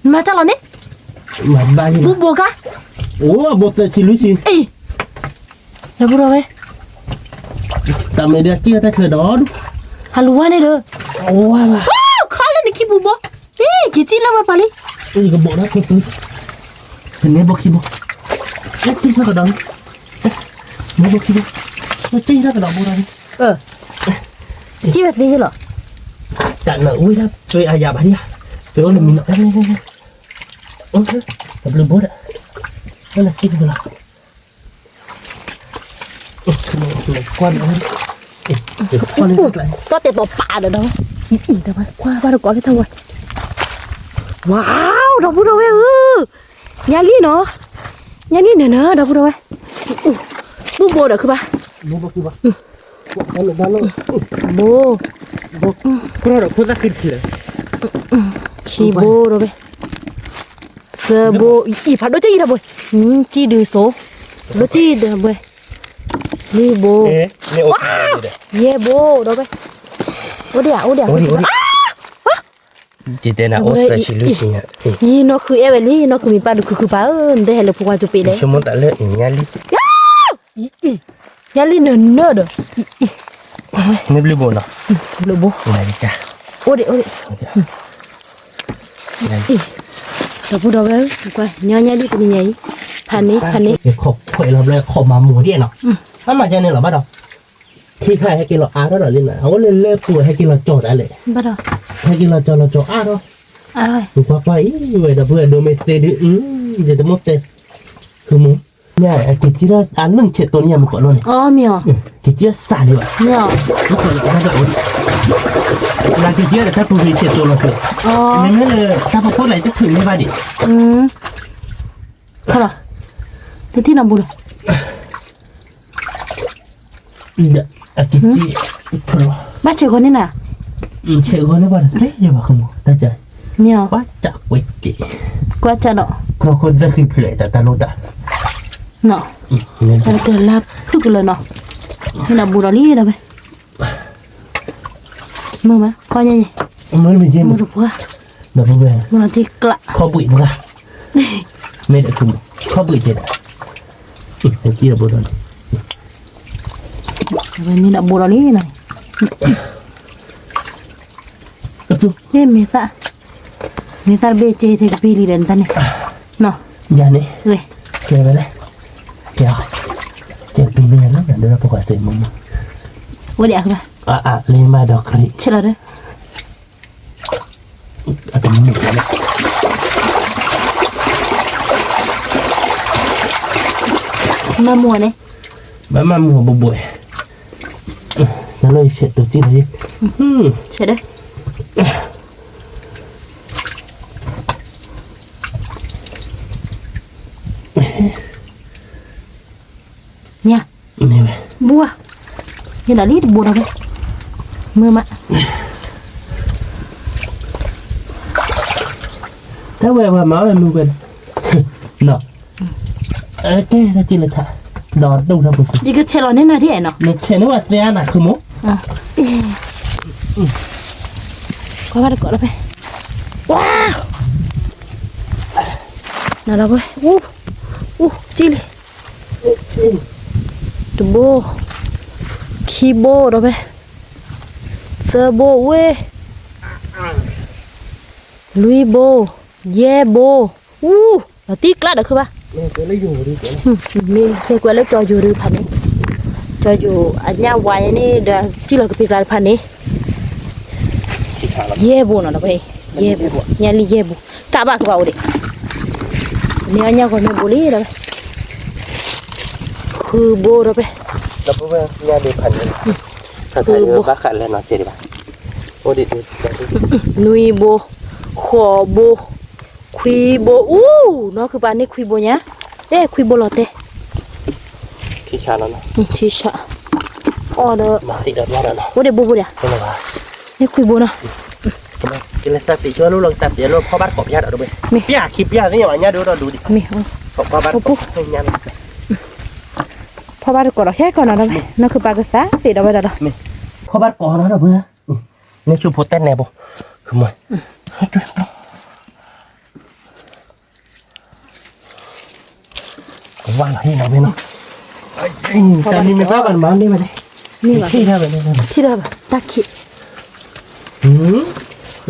မၤတၢ်လီၤန့ၣ်, မၤဘၣ်ယဘိကါ, အိၣ်အဘိသၢဆံလွံၢ်ဆံ, လၢပူၤဒီးဝဲ, တၢ်မဲာ်ဒီးစံၣ်တၢ်ချၢဒီးဒူၣ်, ဟးလူၤဝါန့ၣ်ဒီး, ခီလၢနခံပူၤဘိ, က့ၤစံၣ်လၢဝဲပှၤလံ, ယကဘိးဒီးဖုဖု, န့ၣ်ဘိခံဘိ, စံၣ်ထီၣ်ကဒီး, န့ၣ်ဘိခံဘိ, စံၣ်ထီၣ်ကဒီးဘိဒီး, စံၣ်ဝဲသ့လီၤ, တၢ်နၢ်ဝံၤလၢသွဲၣ်အယၤဘၣ်ဒံး, သွဲၣ်အိၣ်လၢမံၤနီၤ, တဘျုးဘိဒီး, လၢနစံၣ်ကလီၤ ကွၢ်, တၢ်တဲာ်ပာ်ပာ်ဒီးဒီး, အံၤ ကွၢ်ဘၣ်တကိးလၢတၢ်ဝဲ, ဝါ, ဒီပုၢ်ဒီဝဲၢ်ဧၢ, ညါလံနီၤ, ညါလံန့ၣ်နၤ ဒီပုၢ်ဒီဝဲၢ်, ဘူၣ်ဘိဒီးခုဘၣ်, ဘိ, ခံဘိဒီးဝဲၢ်, သၢဘိ, အံၤ ဖးဒိၣ်ကံၢ်အံၤဒီးဘိ, ကံၢ်ဒုးစိ, ဖးဒိၣ်ကံၢ်ဒီးဘိ, လွံၢ်ဘိ, ယဲၢ်ဘိဒီးဝဲၢ်, အိၣ်ဒံးဧါ အိၣ်ဒံးဧါ, ယနီၢ်ခုအဲၣ်ဝဲလံ, ယနီၢ်ခုမံၤပၢ်ဒုးခုခုပၢ်ဧၢ, နတဟဲလၢဖိခွါကၠိပ့ၤလဲၣ်, ညါလံနၢၤနၢၤဒီး, မ့ၢ်ဘျုးဘိနီၤ, ဘျုးဘိ, အိၣ်ဒံး အိၣ်ဒံး, ဒီပုၢ်ဒီဝဲၢ်, ကွၢ် ညီညီဒ်တနံၤညါအံၤ, ဖးန့ၢ် ဖးန့ၢ်, ခီၣ်ခွဲးလီၤဘျီ ခီၣ်မၤမိၢ်ဒ်နီၤ, အမၤကန့ၣ်လီၤဘၣ်ဒီး, ထံခါဟဲက့ၤလီၤအါထီၣ်ဒီးလံနီၤ, အဝဲလၢလၢပူၤဟဲက့ၤလီၤကၠီၤတၢ်လဲၣ်, ဟဲက့ၤလီၤကၠီၤလီၤကၠီၤအါထီၣ်, ကွၢ်ကွၢ်အံၤဝဲဒီပုၢ်ဝဲၢ်ဒိမ့ၢ်သ့ဒုး, ယတမိၣ်တဲ, ဃုမူ မ့ၢ်က့ၤကံထီၣ်အလၢနဆဲးတိၤန့ၣ်ယမုၢ်ကီးလိန့ၣ်, က့ၤကံထီၣ်စးလံဘၣ်, လၢက့ၤကံထီၣ်ဒီးတၢ်ပူၤဂ့ၤဆဲးတိၤလီၤ, မ့မ့ၢ်လၢတၢ်ပဖိလၢတထုးန့ၢ်ဘၣ်ဒံး, ခီလီၤ, တထံၣ်နီၤဘူးဒီး အက့ၤကံ, ဘၣ်ဆဲးဂီၤန့ၣ်နၤ, ဆဲးဂီၤန့ၣ်ဘၣ်တသ့ယဘၣ်ဃမူ တၢ်က, မ့ၢ်ကွၢ်ကကွဲးက့, ကွၢ်ကဒီး ခီခိၣ်သၢဃံဖျၢၣ်တၢ်တၢ်လိၣ်တၢ်, နီၤ, တၢ်တလါဖုၣ်ကလၢၤနီၤ, မ့ၢ်နဘူးဒီးလံဒီးဝဲ, မုာ်မး ခီညါညါ, မုာ်တပှၢ်, ဒီပုၢ်ဝဲၢ်, မုာ်လီၤတံၢ်ကျး, ခီဘှံးတပှၢ်, မ့ၢ်ဒီးခမူ ခီဘှံးက့ဒီး, ကံဒီးဘူးဒီးလံ, ဝဲန့ၣ်ဒီးဘူးဒီးလံနီၤ, မ့ၢ်သၣ်, မ့ၢ်သၣ်တဘ့ၣ်က့ထဲကပံၤလံဒီးနတၢ်န့ၣ်, နီၤ, ယၤန့ၣ်, ကဲဝဲလဲၣ်, ကဲ, ကဲပံၤန့ၣ်လီၤ ဒီးပကွၢ်စ့မုာ်မုာ်, အိၣ်ဒံးအဃဘၣ်, အါအါလံမၤဒီးခရံာ်, ဆဲးလီၤဒီး အတမုာ်လီၤ, မၤမူၤန့ၣ်, ဘၣ်မၤမူၤဘိဘိ, နလီၤယဆဲးတိၤကံလီၤ, ဆဲးဒီး ညါ, ဘူးဧါ, ယဒၣ်လံတဘူးဒီးဝဲ, မုာ်မး, တၢ်ဝဲဝဲမၤဝဲမုာ်ဝဲ, နီၤ, ကဲတၢ်ကံလၢထး, ဒီးဒိၣ်ထီၣ်ပူၤ, ယကဆဲးလီၤန့ၢ်နၤဒ်အဲၣ်နီၤ, နဆဲးန့ၢ်ဝဲသဲအါနၤခုမိၢ်, ကွၢ်ဘၣ်တကိးဒီးဖဲ, ဝါ နၤဒီးဝဲ, အူ, အူ, ကံလံ, တဘိ, ခံဘိဒီးဖဲ, သၢဘိဝဲ, လွံၢ်ဘိ, ယဲၢ်ဘိ, အူ, လီၤတံၢ်ကျးဒီးခုဘၣ်, မ့ၢ်ကွဲးလၢကၠီယိၤဒုးဖးန့ၣ်, ကၠီယိၤအညၣ်ဝါယဲန့ၣ်ဒီး ကံလီၤကပံၤကျါတဖၣ်န့ၣ်, ယဲၢ်ဘိနီၤဒီးဖဲ, ယဲၢ်ဘိ, ညၣ်လံယဲၢ်ဘိ, ကးဘၣ်ကဘၣ်အိၣ်ဒံး, န့ၣ်အညၣ်ဂီၤမ့ၢ်ဘိလံဒီးဖဲ, ဃုဘိဒီးဖဲ, ဒီပုၢ်ဝဲၢ်ညၣ်ဒုးဖးန့ၣ်, ဃုဘိ, ဘၣ်ဃးလဲၤနီၤကဲဒံးဘၣ်, အိၣ်ဒံးဒုး, နွံဘိ, ဃိးဘိ, ခွံဘိ, အူ, နီၢ်ခုပာ်န့ၢ်ခွံဘိညါ, အဲခွံဘိလီၤတဲာ်, ဆံဆး, အီၣ်ဒီး, အိၣ်ဒံးဘိဘိဒီး, န့ၢ်ခွံဘိနီၤ, ကလဲၤသးပ့ၤကၠီလိလီၤကတၢ်ပ့ၤအလိၣ် ဖီၣ်ဘၣ်တကိးဖျါဒီးဝဲ, ပျၢ်ခံပျၢ်သ့ၣ်ညါဘၣ်ညၣ်ဒုးဒီးဒုးဒံး, ဖီၣ်ဘၣ်တကိး, ဖီၣ်ဘၣ်တကိးဒီးခဲကီးနီၤဒီးဝဲ, နီၢ်ခုပာ်ကသးသ့ၣ်ဒီးဝဲဒၣ်ဒီး, ဖီၣ်ဘၣ်တကိးနီၤဒီးဝဲ, န့ၢ်ဆူၣ်ဖိတဲနဲၣ်ဘိ, ကမၤ ကဝၢ်လီၤဟ့ၣ်လီၤဝဲနီၤ, တၢ်မံမ့ၢ်ဘၣ်ဘၣ်နမၤန့ၢ်ဝဲန့ၣ်, ထံၣ်ထီၣ်ဝဲ, ထံၣ်ထီၣ်ဘၣ်တၢ်ခံး,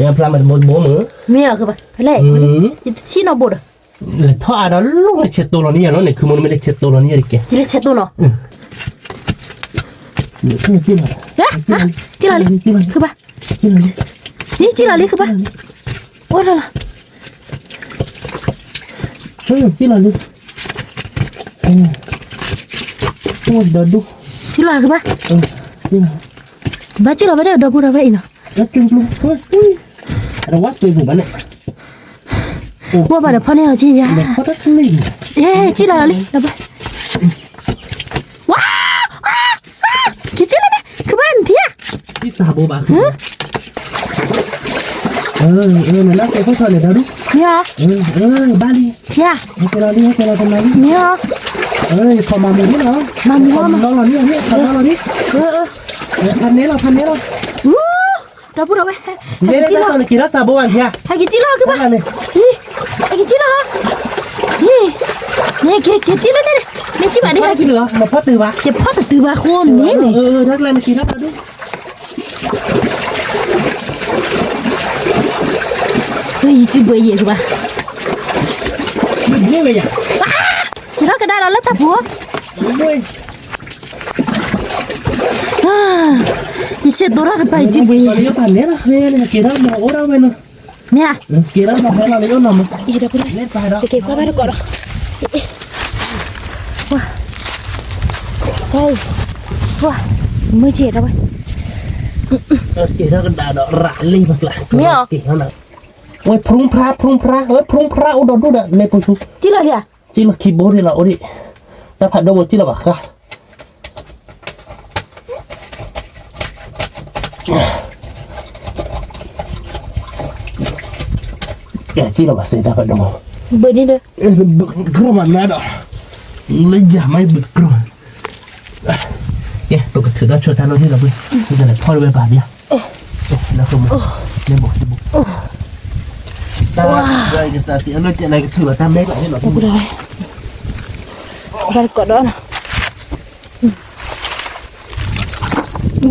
ယဖျါမးတဘိတဘိမုၢ်, မ့ၢ်အကဘၣ်, ဖဲလဲၣ်, ယတထံၣ်နီတဘိဒီး, လဲၤထီၣ်အါဒီးလိၣ်လဲၤဆဲးတိၤလီၤန့ၢ်ယၤနီၤန့ၣ် ခုမိၢ်နမ့ၢ်လဲၤဆဲးတိၤလီၤန့ၢ်ယၤတကဲ, ယလဲၤဆဲးတိၤနီၤ, ကံလီၤလံ, ခုဘၣ်, ကံလီၤလံ, ခုဘၣ်, အိၣ်လီၤလီၤ, ကံလီၤလံ, အိၣ်ဒီးဒူ, ကံလီၤခုဘၣ်, ဘၣ်ကံလီၤဝဲဒၣ်ဒီပုၢ်ဒီဝဲၢ်အံၤနီၤ, ဝဲဘၣ်ဒီးဖီၣ်န့ၢ်အီၤကံယၤ, ကံလီၤလီၤလံ, ဝါ, က့ၤကံလီၤန့ၣ်, ခုဘၣ်နထံၣ်ဧါ, နနၢ်ကဲခိၣ်ထီၣ်န့ၣ်ဒီဒူ, မ့ၢ်ဧါ, ဘၣ်လံ, မ့ၢ်ဧါ, မ့ၢ်ဧါ, ယခီၣ်မၤမူၤန့ၣ်လီၤ, မၤမူၤလီၤ, ဖးနဲလီၤ, ဖးနဲလီၤ, ဒီပုၢ်ဒီဝဲၢ်, ဟဲက့ၤကံလီၤ, ဟဲက့ၤကံလီၤ, ဟဲက့ၤကံလီၤ, ဟဲက့ၤကံလီၤ, က့ၤကံလီၤန့ၣ်, နကံဘၣ်ဒ်ဟဲက့ၤ, ယဖီၣ်တတုၤဘၣ်ဃိန့ၣ်န့ၣ်, တၢ်ကျါနကံထီၣ်ဒီဒူ ယစုဘှံးယဲၢ်ကဘၣ်, ယထီၣ်ကဒါလီၤလၢတၢ်ပူၤ, ယဆဲးဒိးထီၣ်တပၤ ယစုဘှံးယဲၢ်, မ့ၢ်ဧါ, က့ၤကွၢ်ဘၣ်တကိးဒီး, ပှၤ, ပှၤ, မုၢ်က့ၤဒီးဝဲ, မ့ၢ်ဧါ, ဝဲဖရုံဖရါ ဖရုံဖရါ ဝဲဖရုံဖရါအိၣ်ဒီးဒူၣ်ဒီးလဲၤပူၤဆူ, စံၣ်လီၤလံဧါ, စံၣ်လီၤခံဘိန့ၣ်လီၤအိၣ်ဒံး, တၢ်ဖးဒိၣ်ဝဲစံၣ်လီၤဘၣ်ဃး ကဲ စံၣ်လီၤဘၣ်စ့တၢ်ဖးဒိၣ်, ဘၢန့ၣ်ဒီး, ဘၢကြိၢ်မးနၤဒီး, လၢယၤမ့ၢ်ဘၢကြိၢ်, ကဲ ပကထုးဒီးဆိတၢ်လီၢ်န့ၣ်လီၤဘၣ်, ပကလဲၤဖီၣ်လၢဝဲဘၣ်ဘၣ်, နၢ်ဃိမး, န့ၣ်ဘိ န့ၣ်ဘိ, တၢ်, ကသးသံအလီၢ်ကဲနကထုးဘၣ်တၢ်မဲကလီၤန့ၣ်လီၤ, ဘၣ်တကိးဒီး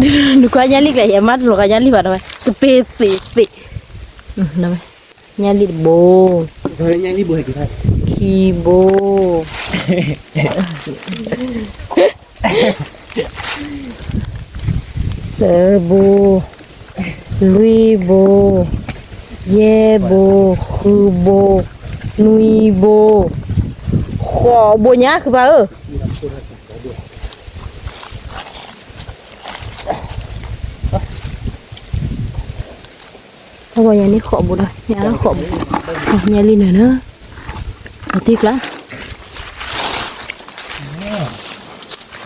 နီၤ နကွၢ်ညါလံကျဲ ယမါတလိၣ်ကညါလံဘၣ်ဒီးဝဲ ကပ့ၤသ့ၣ်သ့ၣ်, ညါလံတဘိ, ခံဘိ, သၢဘိ, လွံၢ်ဘိ, ယဲၢ်ဘိ, ဃုဘိ, နွံဘိ, ဃိးဘိညါ ဃုဘၣ်ဧၢ အဝဲယၤန့ၣ်ဃိးဘိဒီး ယၤလီၤဃိးဘိ, ညါလံနၤနၤ, အတံၢ်ကျါ,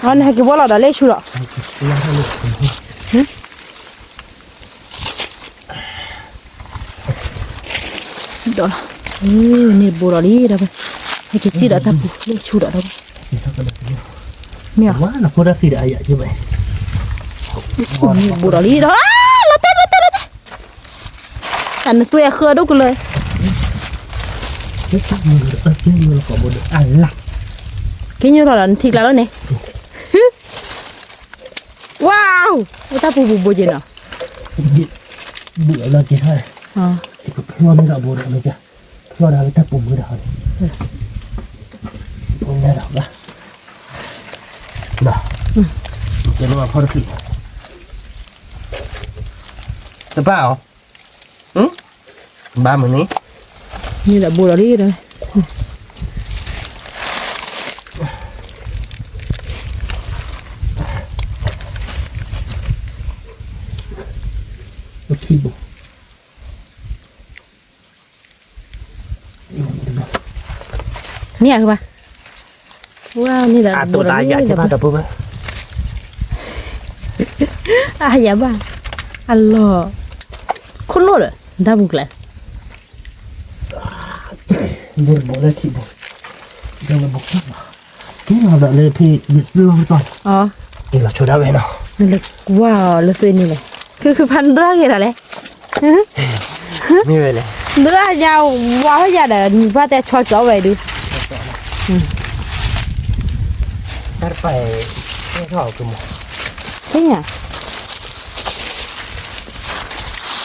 အနဟဲက့ၤဘိလီၤဒီးလၢဆူလီၤ, ဒီးလီၤ, န့ၣ်ဘိဒီးလံဒီး, ဟဲက့ၤစံၣ်ဒီးတၢ်ပူၤလၢဆူဒီးဒီး, မ့ၢ်, န့ၣ်ဘိဒီးလံဒီး, လီၤတဲလီၤတဲလီၤတဲ တၢ်နသွဲအဃၢဒိၣ်ကလၢာ်, ကညိၣ်ထီၣ်ဒီးနထံကျါလီၤန့ၣ်, ဝါ, တၢ်ပူၤပူၤဘိက့ၤနီၤ, ဘုးအလီၤက့ၤထီၣ်, ယကဖျီန့ၢ်ဒီးဘိဒီးလီၤ, ဖျီဒီးလၢတၢ်ပူၤမုၢ်ဒီး, ဘၣ်, ကဲလီၤဖီတချုး, တပၢ်အီၤ ဘၣ်မနုၤ, န့ၣ်ဒီးဘိလီၤလံဒီး, ခံဘိ, န့ၣ်ဧါကဘၣ်, ဝါန့ၣ်ဒီးဘိလီၤလံဒီး, အယၤဘၣ်, အလီၢ်, ခိၣ်လိၣ်ဒီး တၢ်ပူၤကျါ ကဲလီၤဒီးလၢဖဲယလီၢ်ကတီၢ်, ကဲလီၤဆိဒၣ်ဝဲနီၤ, ဝါအီၤလၢသွဲန့ၣ်လဲၣ်, ခုခုဖးဒိၣ်ဂ့ၤတၢ်လဲၣ်, မ့ၢ်ဝဲလဲၣ်, ဒိၣ်ညါဝါဝဲယၤဒီး နံၤဘၣ်တဲဆီကၠီဝဲဒုး, တၢ်တပာ်, ကဲထီၣ်ကမီၤ, သ့ၣ်ညါ,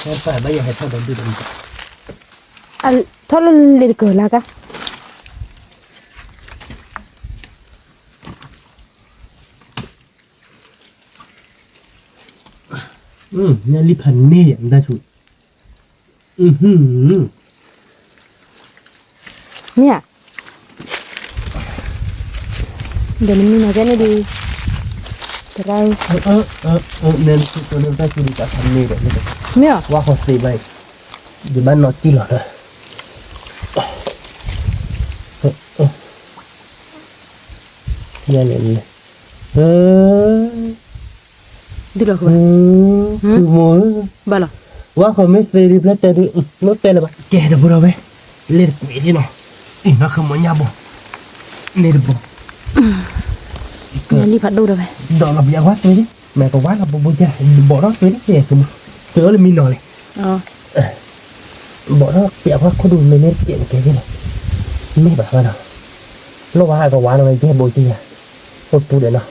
တၢ်တပာ်ဘၣ်ယၤဟဲထီၣ်ဒီးဒုးဒီး, ထီၣ်လၢလ့တကၢၢ်လၢကါ ညၣ်လံဖးန့ၢ်ယၤ မတၤဆူၣ်, မ့ၢ်ဧါ, ဒီးနမံနီၤကဲန့ၣ်ဒံး, တရၣ်, မ့ၢ်ဧါ, ဝါဃီၤသ့ဘၣ်, ယဘၣ်နီၣ်တံၢ်လီၤဒီး ယၤန့ၣ်, ဒုးလီၤဃိ, ဘၣ်လီၤ, ဝါဃီၤမ့ၢ်သ့ဒံး ဖျဲတဲဒုး လိၣ်တဲလၢၤဘၣ်, ကဲတဘိဒီးဝဲ, လဲၤတကွံာ်လံနီၤ, အံၤနီၢ်ဃုမီညၣ်ဘိ, န့ၣ်တဘိ, ညၣ်လံဖးဒိၣ်ဒီးဝဲ, ဒီးလီၤပျးဝါသွဲဒံး, မ့ၢ်ကဝါလီၤဘိဘိယါ, ဘီၣ်ထီၣ်သွဲဒံး ကဲကမူ, သွဲအိၣ်လၢမံနီၤလဲၣ် ဘီၣ်ထီၣ်ပျးဝါခိၣ်ဒူၣ်မ့ၢ်န့ၣ်တကဲးန့ၣ်ကဲလီၤ, မ့ၢ်ဘၣ်ဘၣ်ဒီး, လိၣ်ဝါကဝါလီၤဝဲကဲဘိက့ၤယၤ, အိၣ်ပူၤဒီးနီၤ,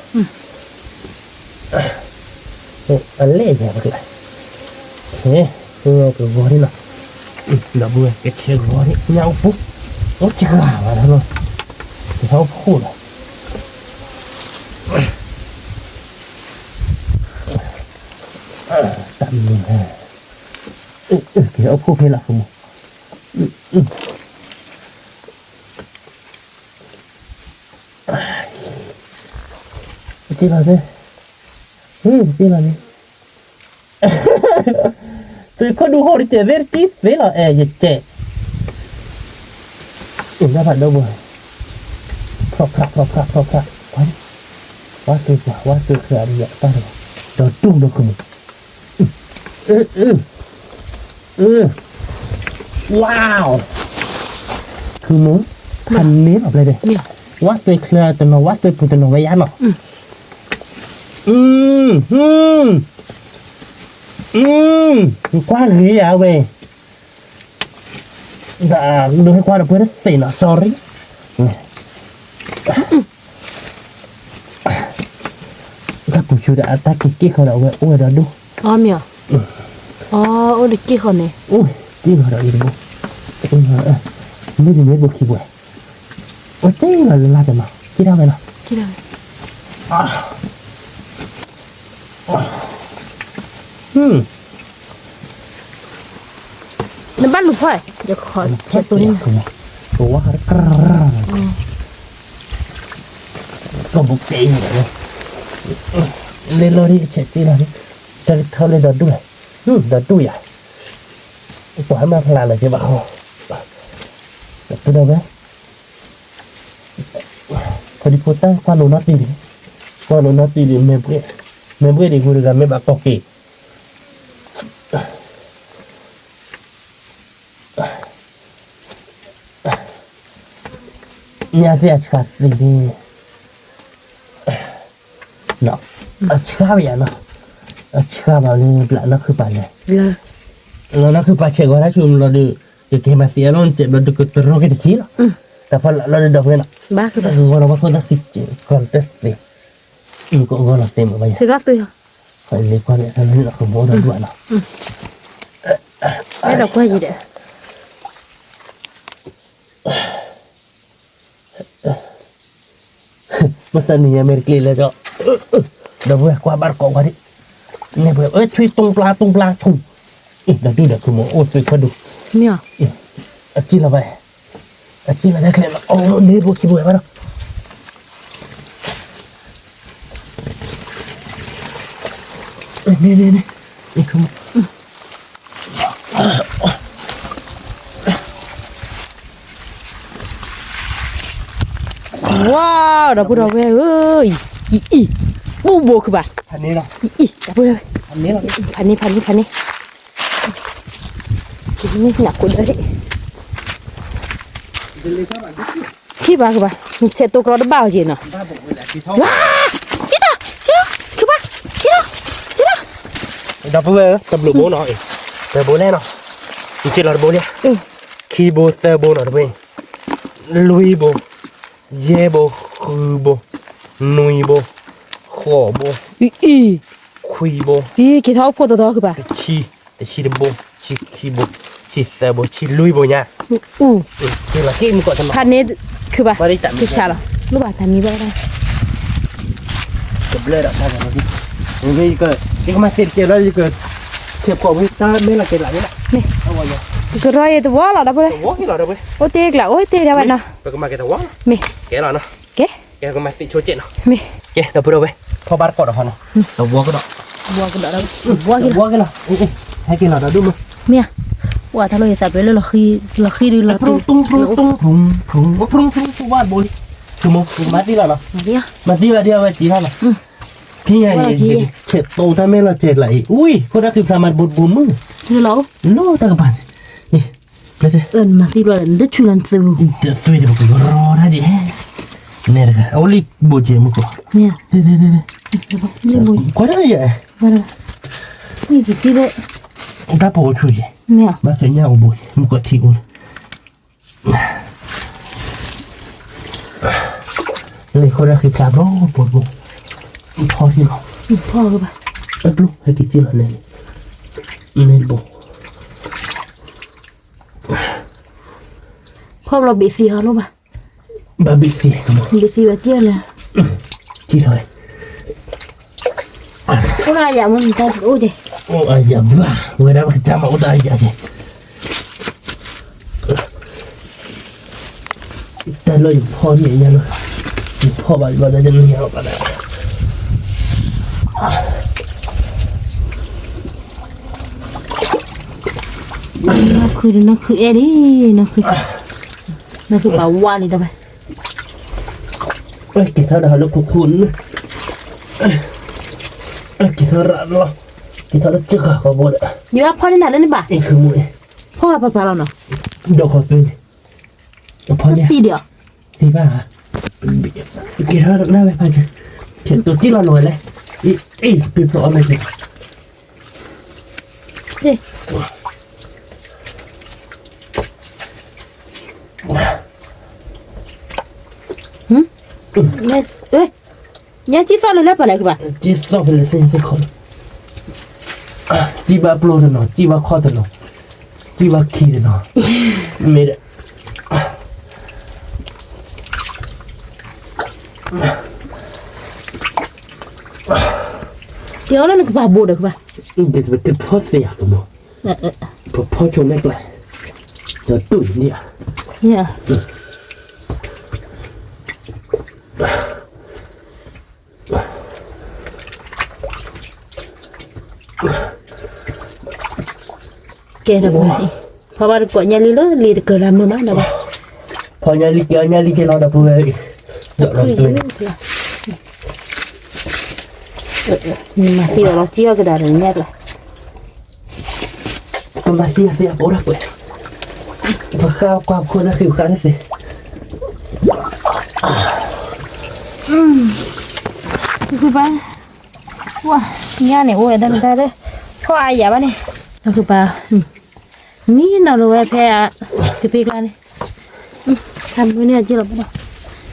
အလဲၣ်ယၤပကျါ, ကဂီၤဒ်နီၤ, ဒီပုၢ်ဝဲၢ် ကဆဲးဂီၤန့ၣ် ညၣ်အိၣ်ဖှိၣ်, အိၣ်စှၤဘၣ်လီၤ, ကဟဲအိၣ်ဖှိၣ်လီၤ, တၢ်မံၤ, ကဟဲအိၣ်ဖှိၣ်ဖဲလီၤ ကမိၢ်, တ့လီၤသ့, တ့လီၤန့ၣ် သုးခိၣ်ဒူဟိတစဲးသ့ၣ်တကံၢ် သ့လီၤအဲၣ်ယကဲး, အ့ၣ် ညၣ်ဖးဒိၣ်ဘိ, ဖျီၣ်ဖျၣ်ဖျီၣ်ဖျၣ်ဖျီၣ်ဖျၣ်, ဝါသွဲၣ်ပှၢ် ဝါသွဲၣ်ချၢအရံၤအတၢ်တဂၤ, ဒီးဒူၣ်ဒီးခုမူ, အ့ၣ် အ့ၣ် အ့ၣ် ဝါ, ခုမူ, ဖးန့ၢ်လီၤဖျဲၣ်ဒဲး, ဝါသွဲၣ်ချၢတနီၤ ဝါသွဲၣ်ပူၤတနီၤဝဲယါနီၤ, ကွၢ်ဂ့ၤယၤဝဲ, ဒိးဟဲကွၢ်ဒီးပှဲၤတသ့ၣ်နီၤ sorry, တၢ်ပူၤဆူဒီးအတၢ်က့ၤက့ၢ်ဃီဒီးအဝဲအိၣ်ဝဲဒီးဒိၣ်, အီမ့ၢ်, အီ အိၣ်ဒီးက့ၢ်ဃီန့ၣ်, အိၣ်က့ၢ်ဃီဒီးအံၤတဘိ, မ့ၢ်တမ့ၢ်ဘိခံဘိ, အိၣ်က့ၢ်လီၤလၢလၢ်တနီၤ က့ၢ်ဒၣ်ဝဲလီၤ, နဘၣ်လူၤဖီၣ်, ယခီဆဲးတိၢ်န့ၣ်, ကဝါတကြၢး, ကဘုကဲအံၤန့ၣ်, လဲၤလီၤဒ်ကဆဲးက့ၢ်လီၤဒ်, တၢ်ကထီၣ်လၢဒီဒူၣ်လဲၣ်, ဒီဒူၣ်ယၤ, ပှၤမၤဖျါလၢက့ၤဘၣ်ဃီ, ပဒီဝဲ ဖီဒံဖိတၢ်ကွၢ်လိနီတံၢ်ဒံး, ကွၢ်လိနီတံၢ်ဒံး, မဲာ်ဘှ့ၣ်ဒံး ဟူတဂၤမ့ၢ်ဘၣ်ကီၢ်က့ၤ, ညၣ်သ့ၣ်အဆှါသံးဒံး, အဆှါဘၣ်ယၤနီၤ, အဆှါဘၣ်လၢဘျးနီၢ်ခုၣ်ပာ်လဲၣ်, နီၢ်ခုၣ်ပာ်ဆဲးဂီၤတၢ်ဆူမလီၤဒုး, ကကဲမၤသံအလီၢ်နစဲးဘျီဒုးကတရီက့ၤတထံၣ်လီၤ, တၢ်ဖီလာ်လီၤဒုးဒီးဖဲနီၤ, တၢ်ကဂီၤလီၤဘၣ်ခိၣ်သၣ်သံးကီးတသ့, ကဂီၤလီၤသ့မးဘၣ်ယၤ, လ့ကွၢ်န့ၣ် တၢ်လၢန့ၣ်လီၤကဘိဒီဒူၣ်နီၤ, အဲၣ်ဒိးကွၢ်ယံၤဒီး မ့ၢ်သးနံၤညါမ့ၢ်တကျ့လဲၣ်ကီး, ဒီပုၢ်ဝဲၢ်ကွၢ်ဘၣ်တကိးဝဲဒံး, န့ၣ်ပှဲၤ အၢ ဆွံတူင်ပျါတူင်ပျါဆူၣ်, ဒီဒူၣ်ဒီးခုမီၤ အိၣ်သွံၣ်ခွဲဒူၣ်, မ့ၢ်, အစံၣ်လီၤဘၣ်, အစံၣ်လီၤဘၣ်ချဲလီၤ, အိၣ်န့ၣ်ဘိခံဘိဝဲဘၣ်ဒီး, န့ၣ်န့ၣ်န့ၣ်, ဝါ, ဒီပုၢ်ဒီဝဲၢ်ဧၢ, အံၤ, အံၤ, ပူၤဘိခုဘၣ်, အံၤ, ဒီပုၢ်ဒီဝဲၢ်, ဖးန့ၢ် ဖးန့ၢ် ဖးန့ၢ်, နကိးဒီး, ခံဘၣ်ကဘၣ်, နဆဲးတိၢ်ကြီတဘၣ်အီၤက့ၤနီၤ, ဝါ, က့ၤထီၣ်, က့ၤထီၣ်, ခံဘၣ်, က့ၤထီၣ်, က့ၤထီၣ်, ဒီပုၢ်ဝဲၢ်ဧၢ, တဘျုးဘိနီၤ, တဘိလဲၣ်နီၤ, နစံၣ်လီၤတဘိလံ, ခံဘိသၢဘိနီၤ တဘိ, လွံၢ်ဘိ, ယဲၢ်ဘိ, ဃုဘိ, နွံဘိ, ဃိးဘိ, အံၤ, ခွံဘိ, အံၤ က့ၤထီၣ်အိၣ်ဖှိၣ်သီသီခုဘၣ်, တဆံ, တဆံတဘိ, ဆံခံဘိ, ဆံသၢဘိ, ဆံလွံၢ်ဘိညါ, ဖးန့ၢ်ခုဘၣ်, ကဆါလီၤ, လိၣ်ဘၣ်တၢ်မံဘၣ်, ကဘျၢဒီး, ယကမၤသ့တကဲလီၤ, ယက, ဆဲးဖီၣ်ဝဲတၢ်မဲလီၤကဲလး, ကရီယတဝီလီၤ ဒီပုၢ်ဝဲၢ်, အိၣ်တ့ၢ်ကျး အိၣ်တ့ၢ်ဒၣ်ဝဲနီၤ, မ့ၢ်, ကဲလီၤနီၤ, ကဲ, ကမၤသ့ဆိကဲနီၤ, မ့ၢ်, ကဲ ဒီပုၢ်ဒီဝဲၢ်, ထီၣ်ဘၣ်တကိးဒီးဟီနီၤ, တဝီကဒီး, တဝီကဒီး, ဟဲက့ၤလီၤဒီဒူၣ်မး, မ့ၢ်, ဝဲတၢ်လီၢ်ယသးပှဲၤလၢလီၤဃံ, လီၤဃံဒုးလီၤ, ဖုဖုဖုဖုဖုဝါဘိလံ, မၤသံလီၤနီၤ, မၤသံလီၤဒ်အဝဲစံးဟီနီၤ, ဖံညါအံၤ, ဆဲးတိၢ်တၢ်မဲလီၤကဲလးအံၤ, အူၣ်, ခိၣ်တၢ်ဃံဖျါမၤတဘိတဘိမုၢ်, လီၤ, လီၤတၢ်ကပၤန့ၣ်, မၤသံလီၤ, နတဆူလီၤနသု, တသွံၣ်တပကရီတၢ်ဒ်, နဲတဂၤ, အအိၣ်လံဘိကဲမုၢ်ကီး, ကွၢ်တၢ်ယဲ, တၢ်ပီအိၣ်ဆူၣ်ယဲ, ဘၣ်သ့ၣ်ညါအိၣ်ဘိ, မုၢ်ကီးထံအိၣ်လံ လံာ်ခိၣ်တၢ်ဃံဖျါဘျီဘိဘိ, ဖီထံလီၤ, ဖီကဘၣ်, အဘျီဟဲက့ၤက့ၤလီၤန့ၣ်, န့ၣ်တဘိ, ခီဖျိဘ့ၣ်သံဟီလိဘၣ်, ဘၣ်ဘ့ၣ်သံ, ဘ့ၣ်သံဘၣ်ကဲလဲၣ်, ကံထီၣ်, အိၣ်ဒၣ်ယၤမ့ၢ်တၢ်အိၣ်ကဲ, အိၣ်အယၤဘၣ်, ဝဲဒၣ်ပကစၢ်မၤအိၣ်တၢ်အယၤကဲ တၢ်လီၢ်ယဖီၣ်န့ၣ်ညါလီၤ, ယဖီၣ်ဘၣ်ယဘၣ်တၢ်တမံၤညါလီၤဘၣ်, နီၢ်ခုနီၢ်ခုအဲၣ်ဒံး, နီၢ်ခု, နီၢ်ခုပာ်ဝါလံဒီးဝဲ, က့ၤထီၣ်ဒီးလၢခိခိၣ်န့ၣ်, က့ၤထီၣ်ရၣ်လီၤ, က့ၤထီၣ်လၢစၢဃာ်ဃီဘိဒီး, ယဘၣ်ဖီၣ်န့ၢ်နၤလၢန့ၣ်ဘၣ်, ဖီၣ်ဂၤပၤပၤလီၤနီၤ, ဒီးခီသွဲန့ၣ် ဖီၣ်န့ၢ်, သံဒီး, သံဘၣ်, က့ၤထီၣ်ဒၣ်ဝဲဖးကဲ, ကဲတိၢ်တံၢ်လီၤနီၤဝဲလဲၣ်, အ့ၣ် ပ့ၤဖျိအီၣ်မဲာ်ကဲ ညါစံၣ်သီၣ်လၢလၢပှၤလဲၣ်ကဘၣ်, စံၣ်သီၣ်ဖဲလဲၣ်သ့ၣ်သ့ၣ်ခီ, စံၣ်ဘၣ်ပျိတနီၤ, စံၣ်ဘၣ်ခီၣ်တနီၤ, စံၣ်ဘၣ်ခံတနီၤ, မ့ၢ်ဒီး တဲအီၤလၢနကပၤဘိးဒီးကဘၣ်, ပဖီၣ်သ့ဧါကမိၢ်, ပဖီၣ်ဆိမဲာ်ကျါ, ဒီးတူၢ်န့ၣ်ဧါ, ကဲဒီးပှၤ, ဖီဘၣ်တကိးညါလံလၢလံတကၢၢ်လၢမုာ်မးဒီးပှၤ, ဖီညါလံကဲအီၤညါလံကဲလီၤဒီးပှၤဝဲ, ဒီးလီၤ, မၤသံအီၤလီၤစံၣ်အီၤကဒါဒီးညါကျါ ပမၤသံအီၤသ့အပအိၣ်ဒၣ်ပှဲၤ, ပဃၣ်ကွၢ်ခိၣ်လၢဃံးဃာ်န့ၣ်သ့, ဃုဘၣ်, ဝါ, ညါန့ၣ်အိၣ်ဝဲတၢ်မတၤလၢ, ဖီအါယၤဘၣ်န့ၣ်, ဃုဘၣ်, နံၤနီၤလီၤဝဲဖဲ, ကဖ့ကျါန့ၣ်, တၢ်မုၢ်န့ၣ်အက့လီၤဘၣ်,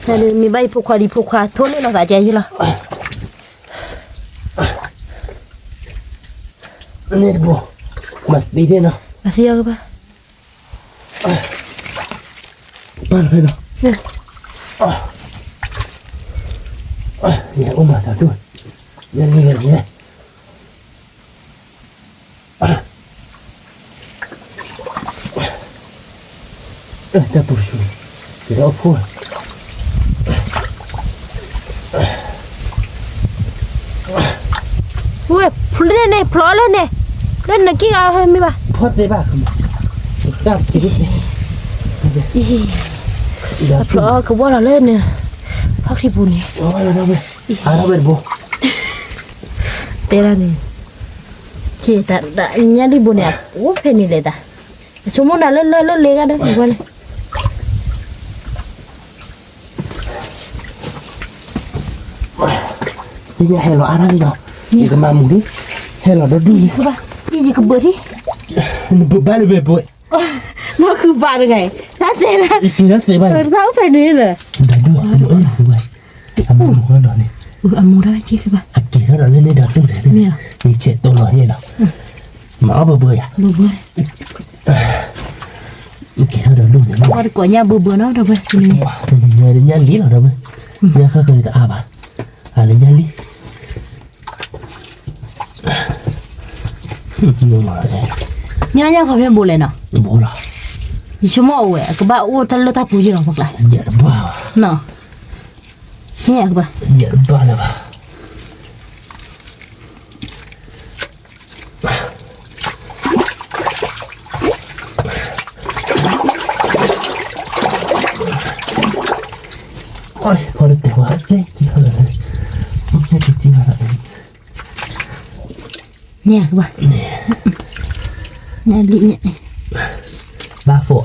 တၢ်ဒုးမ့ၢ်ဘၣ်ယဖိခွါဒံးဖိခွါထိန့ၢ်လီၤသးကဲယ့လီၤ န့ၣ်တဘိ, မၤသံန့ၣ်နီၤ, မၤသံအီၤကဘၣ်, ပၢ်တဖဲနီၤ, ယအိၣ်မၤသးဒိၣ်, ယန့ၢ်လီၤယဲ, တၢ်ပူၤဆူၣ်, ယအိၣ်ဖိ ဝဲဖျိန့ၣ် ဖျိလၢန့ၣ်, လၢနက့ၤဂၤဟဲမ့ၢ်ဘၣ်, ဖီၣ်သ့ဘၣ်, တၢ်က့ၤ, ဖျိကဘီလီၤလၢန့ၣ်, ဖီၣ်ခရံာ်ပူၤန့ၣ်, အါထီၣ်ဝဲတဘိ, တဲဒၣ်န့ၣ်, ကဲတၢ်ညါလံဘိန့ၣ်, အိၣ်ဖဲန့ၣ်လဲၣ်တၢ်, ဆိကမိၣ်နၤလၢလၢလၢလ့ဂၤဒီးဝဲန့ၣ် ယဟဲလီၤအါထီၣ်လံလီၤ, ယကမၤမူၤလံ, ဟဲလီၤဒီဒူၣ်လံ, ယကဘၣ်, နဘၣ်လၢဘဲဘိ, နီၢ်ဃုဘၣ်တဂၤ, တၢ်တဲဒၣ်, တၢ်အိၣ်ဖဲန့ၣ်လၢ, ဒီဒူၣ်, အမူၤဒီးန့ၣ်, အမူၤဒီးက့ဘၣ်, အက့ၤထီၣ်ဒီးလၢန့ၣ်ဒီးတူၢ်လဲၣ်, ယဆဲးတိၢ်လီၤန့ၣ်လီၤ, မၤအီၣ်ဘၢဘၢယၤ, က့ၤထီၣ်ဒီးလၢန့ၣ်, ပှၤတကိးညါဘၢဘၢနီၤဒီးဝဲ, ညါလံလီၤဒီးဝဲ, ညါဃၣ်ဃၢၤတအါဘၣ်, အလၢညါလံ, ညါညါခီဖျိဘိလဲၣ်နီၤ, ဘိလီၤ, ယဆိကမိၣ်အဝဲ အကဘၣ်အိၣ်တၢ်လၢတၢ်ပူၤယ့ၣ်လီၤဖီကျါ, ယတဘၣ်ဘၣ်, နီၤ, မ့ၢ်အကဘၣ်, ယတဘၣ်လၢၤဘၣ် ဖီတတဲဝဲ, ညါကဘၣ်, ညါလံ, ဘၣ်ဖိ,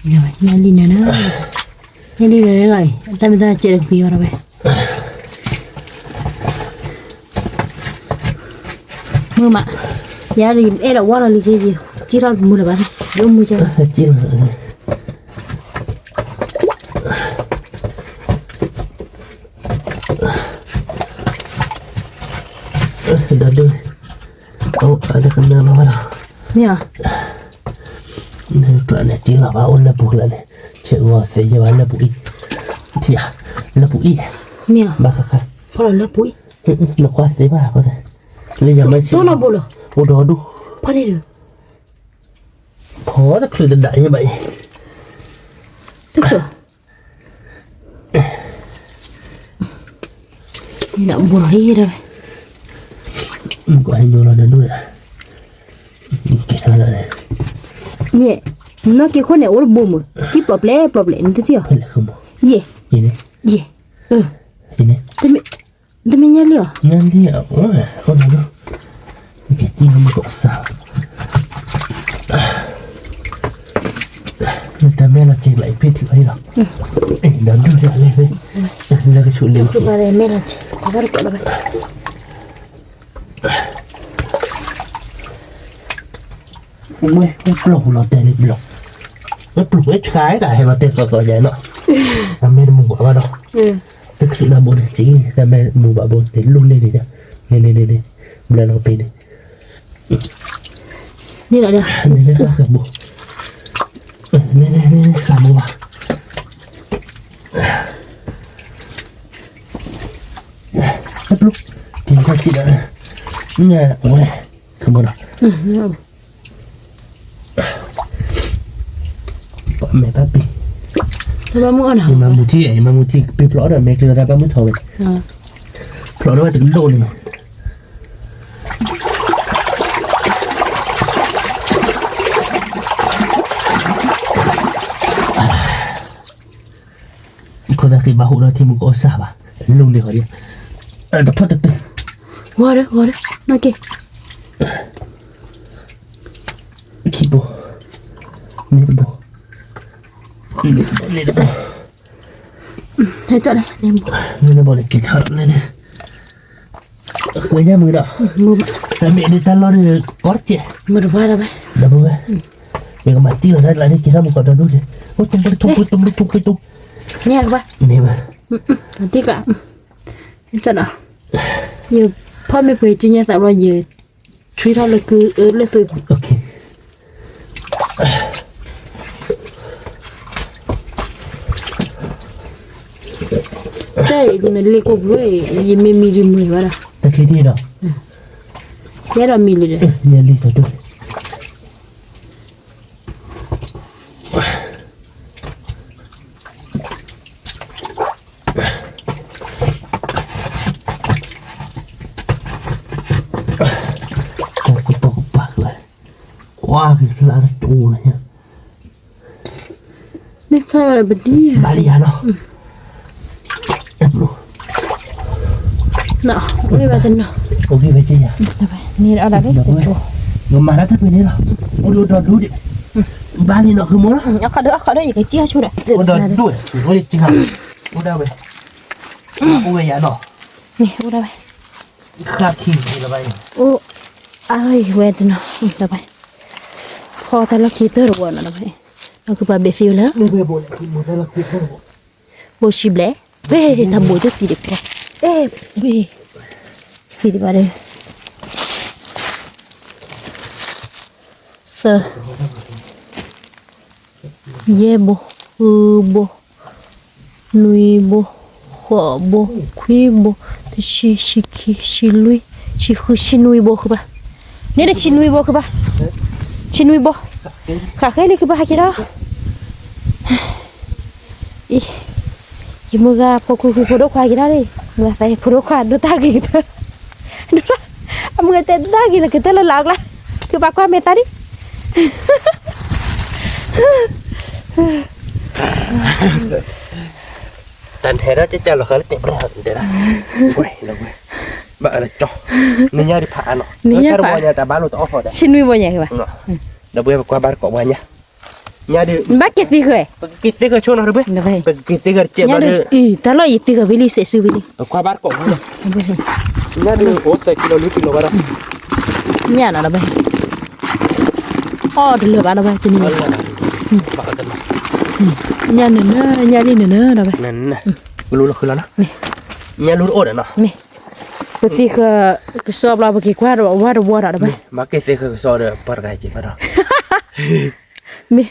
ညါလံနၤနၤ, ညါလံနၤနၤလီၤ, တၢ်မ့ၢ်တၢ်ကဲဒီးကပံၤဝဲဒီးဝဲ မုာ်မး, ယၤအဲၣ်ဒိးဝါလီၤလံက့, က့ထီၣ်မုာ်လၢၤဘၣ်, ယအိၣ်မုာ်က့, ဒီးဒု, အတကနၢလီၤဘၣ်ဒီး, မ့ၢ်ဧါ, ကျးန့ၣ် တ့လီၤဘၣ်အိၣ်လၢပူၤကျးန့ၣ်, ဆဲးဂီၤသ့ယဲဘၣ်လၢပူၤအံၤ, ထံၣ်ဧါ, လၢပူၤအံၤ, မ့ၢ်ဧါ, ဘၣ်ဃးဃး, ဖီလီၤလၢပူၤအံၤ, နကွၢ်သ့ဘၣ်, လၢယၤမ့ၢ်ဆံး, တိၢ်နီၢ်ဘိလီၤ, အိၣ်ဒီးဒူၣ်, ဖီန့ၣ်ဒီး ဖီတချုးတဒၣ်ယဲဘၣ်အံၤ, တချုး န့ၣ်ဒီးဘိလီၤလံဒီးဝဲ, ကွၢ်ဟဲညိလီၤဒီးဒိၣ်ဒီး, ကဲထီၣ်လီၤန့ၣ်, န့ၣ်, နီၢ်က့ၤခိၣ်န့ၣ် အိၣ်တဘိမုၢ် ကံၣ်ပျီပျဲပျီပျဲ နတထံၣ်အီၤ, ဖဲလဲၣ်ခိၣ်မုၢ်, ယဲ, ယဲန့ၣ်, ယဲ, တမ့ၢ်ညၣ်လံၣ်အီၤ, ညၣ်လံၣ်အီၤ, အိၣ်ဒီးဒိၣ်, ကဲတံၢ်လၢမုၢ်ကီၢ်စၢ် နတၢ်မဲလီၤစဲးလၢအဖ့ထံၣ်အီၤလီၤ, ဒီးဒိၣ်ဒၣ်လဲၣ်, လၢကဆူးလ့ၣ်, မဲလီၤစဲး, ဝဲပျီၢ်ပူၤလီၤ တဲလံပျီၢ်, ဝဲပျီၢ်ဝဲဆှါဒၣ်ဟဲလီၤတဲာ်သီၣ်သီၣ်ယါနီၤ, အမဲတမူဘၣ်ဘၣ်ဒီး, တချုးနၤဘိန့ၣ်က့, တၢ်မဲမူဘၣ်ဘိန့ၣ် တလူၢ်န့ၢ်န့ၣ်ဒီး, န့ၣ်န့ၣ်န့ၣ်န့ၣ်, ဘျၢလီၤကပ့ၤန့ၣ် န့ၣ်လီၤဒီး, န့ၣ်န့ၣ်ဃၣ်ဃၢၤဘိ, န့ၣ်န့ၣ်န့ၣ်ဃၣ်ဘိဘၣ်, တပျိ, က့ၤတၢ်စံးဒီး, န့ၣ်အဝဲ, ခမီဒီး, ပှၤမဲာ်ဘၣ်ပ့ၤ, ယမၤမူထံၣ်, ယမၤမူထံၣ် ပ့ၤဖျိးဒီး မဲာ်ကျၢၤတၢ်ဘၣ်မုၢ်ထီၣ်ဝဲ, ဖျိးဒီးဝဲတကဒိၣ်န့ၣ် ခိၣ်သၣ်ဃံဘၣ်ဟူးဒီးထံမူကအိၣ်စၢ်ဘၣ်, လူန့ၢ်ဃီဒီး, တဖၣ်တတုၤ, ဂီၤဒီး ဂီၤဒီး နီၢ်က့ၤ, ခံဘိ, န့ၣ်တဘိ, န့ၣ်တဘိ, န့ၣ်တဘိ, န့ၣ်တဘိန့ၣ် က့ၤထီၣ်န့ၣ် ဃိညါမုာ်ဒီး, တမ့ၢ်ဒ်တၢ်လီၢ်န့ၣ် ကီတကဲး, မုာ်တဘၣ်ဒီးဝဲ, ဒီပုၢ်ဝဲၢ်, ယကမၤတံၢ်လီၤတၢ်လၢန့ၣ် က့ၤထီၣ်မူကီၢ်ဒီဒူၣ်န့ၣ်, အိၣ်တုံပတုံပတုံပတုံပတုံ, ညါကဘၣ်, န့ၣ်ဘၣ်, တံၢ်ကျါ, ဒီး, ယဖီၣ်မ့ၢ်ပှ့ၤကညါသးဘျီယ ဆွံထီၣ်လၢကုအၢလၢသုးပူၤ, တၢ်အံၤနလ့ကိးဘျီအံၤ ယမ့ၢ်မံဒုးမုာ်ဘၣ်ဒီး, တၢ်ချံတံၢ်ဒီး, ယဲဒီးမံလံဒီး, ညါလံတၢ်ဒိၣ် ကပီၤကပၤလၢ, ကွၢ်ကဖျါတၢ်တိၢ်လၢညါ, မ့ၢ်ဖျါဝဲဒီးပဒံ, ဘၣ်လံယၤနီၤ, အိၣ်ဘၣ်တနီၤ, အိၣ်ဘၣ်ယၤ, မၤတၢ်တပှ့ၤန့ၣ်လီၤ, အိၣ်ဒီးဒူၣ်ဒံး, ဘၣ်လံနီၤ ဃုမိၢ်လီၤ, အခီဒီး အခီဒီး ယကစံၣ်ဟီၣ်ဆိဒီး, အိၣ်ဒီးဒူၣ်, အိၣ်ဒၣ်ဝဲ, အိၣ်ဝဲယၤနီၤ, အိၣ်ဒၣ်ဝဲ ဃၣ်ခံလၢၤဘၣ်, အိၣ်, အဝဲတနီၤ, ဖီတၢ်လီၢ်ခံတၢၢ်တဝီနီၤ, ဒီးခုပှၤဘ့ၣ်သံဝဲလၢ, ဘိၣ်ဆံဘျဲၣ်, ဘ့ၣ်တၢ်ဘိၣ်တသံဒံး, ဘ့ၣ်, သံဒံးဘၣ်ဒီး, သၢ ယဲၢ်ဘိ, ဃုဘိ, နွံဘိ, ဃိးဘိ, ခွံဘိ, တဆံ, ဆံခံ, ဆံလွံၢ်, ဆံဃု, ဆံနွံဘိဃုဘၣ်, န့ၣ်ဒီးဆံနွံဘိဃုဘၣ်, ဆံနွံဘိ, ဃးဃဲလံဃုဘၣ်ဟဲက့ၤထီၣ်, အံၤ, ယမုၢ်ဂၤဖိခွါခွံဖိဒိၣ်ခွါက့ၤထီၣ်လံ, မုၢ်ဂၤသးဖိဒိၣ်ခွါဒိၣ်တၢ်ဂ့ၤကတၢၢ်, အမုၢ်ဂၤတဲဒိၣ်တၢ်ဂ့ၤလၢကတၢၢ်လၢလၢအကျါ, သုဘၣ်ကွၢ်မဲာ်သးဒံး တၢ်ထဲထီၣ်ကကၢ်လီၤဃာ်လၢတဲာ်ပှဲၤတဲဒၣ်, ဝဲလၢဝဲ, ဘၣ်အၢလၢကၠီ, နညါဒံးဖးအါနီၤ, နညါဖး, တၢ်တဝီညါတၢ်ဘၣ်လိာ်တအီၣ်ဃီဒီး, နညါဖး, ဒီပုၢ်ဝဲၢ်ပကွၢ်ဘၣ်တကိးပှၤညါ, ညါဒံး, ဘၣ်က့ၤသံဃာ်, ပကက့ၤသံဃာ်ဆိနီၤတဘ့ၣ်, ပကက့ၤသံဃာ်တကဲးဘၣ်ဒီး, တၢ်လီၢ်ယသံဃာ်ဝံၤလံစဲးစုဝံၤလံ, ပကွၢ်ဘၣ်တကိးပှၤညါ, ညါဒံးအိၣ်သဲးကံလီၤ လွံၢ်ကံလီၤဘၣ်ဒီး, ညါနီၤဒီးဘၣ် အီၣ်တလၢာ်ဘၣ်ဒီးဝဲတနံၤ, ညါနၢၤနၢၤ ညါလံနၢၤနၢၤဒီးဝဲ, ကလူလီၤဃုလီၤနီၤ, ညါလူတအိၣ်ဒီးနီၤ, ပသံဃာ်ကစီဘျီ ပက့ၤကွၢ်ဒီးဝါတဝီဒီးဝဲ, မၤက့ၤသံဃာ်ကစီဒီးပှၤတဂၤက့ၤဘၣ်ဒီး, က မ့ၢ်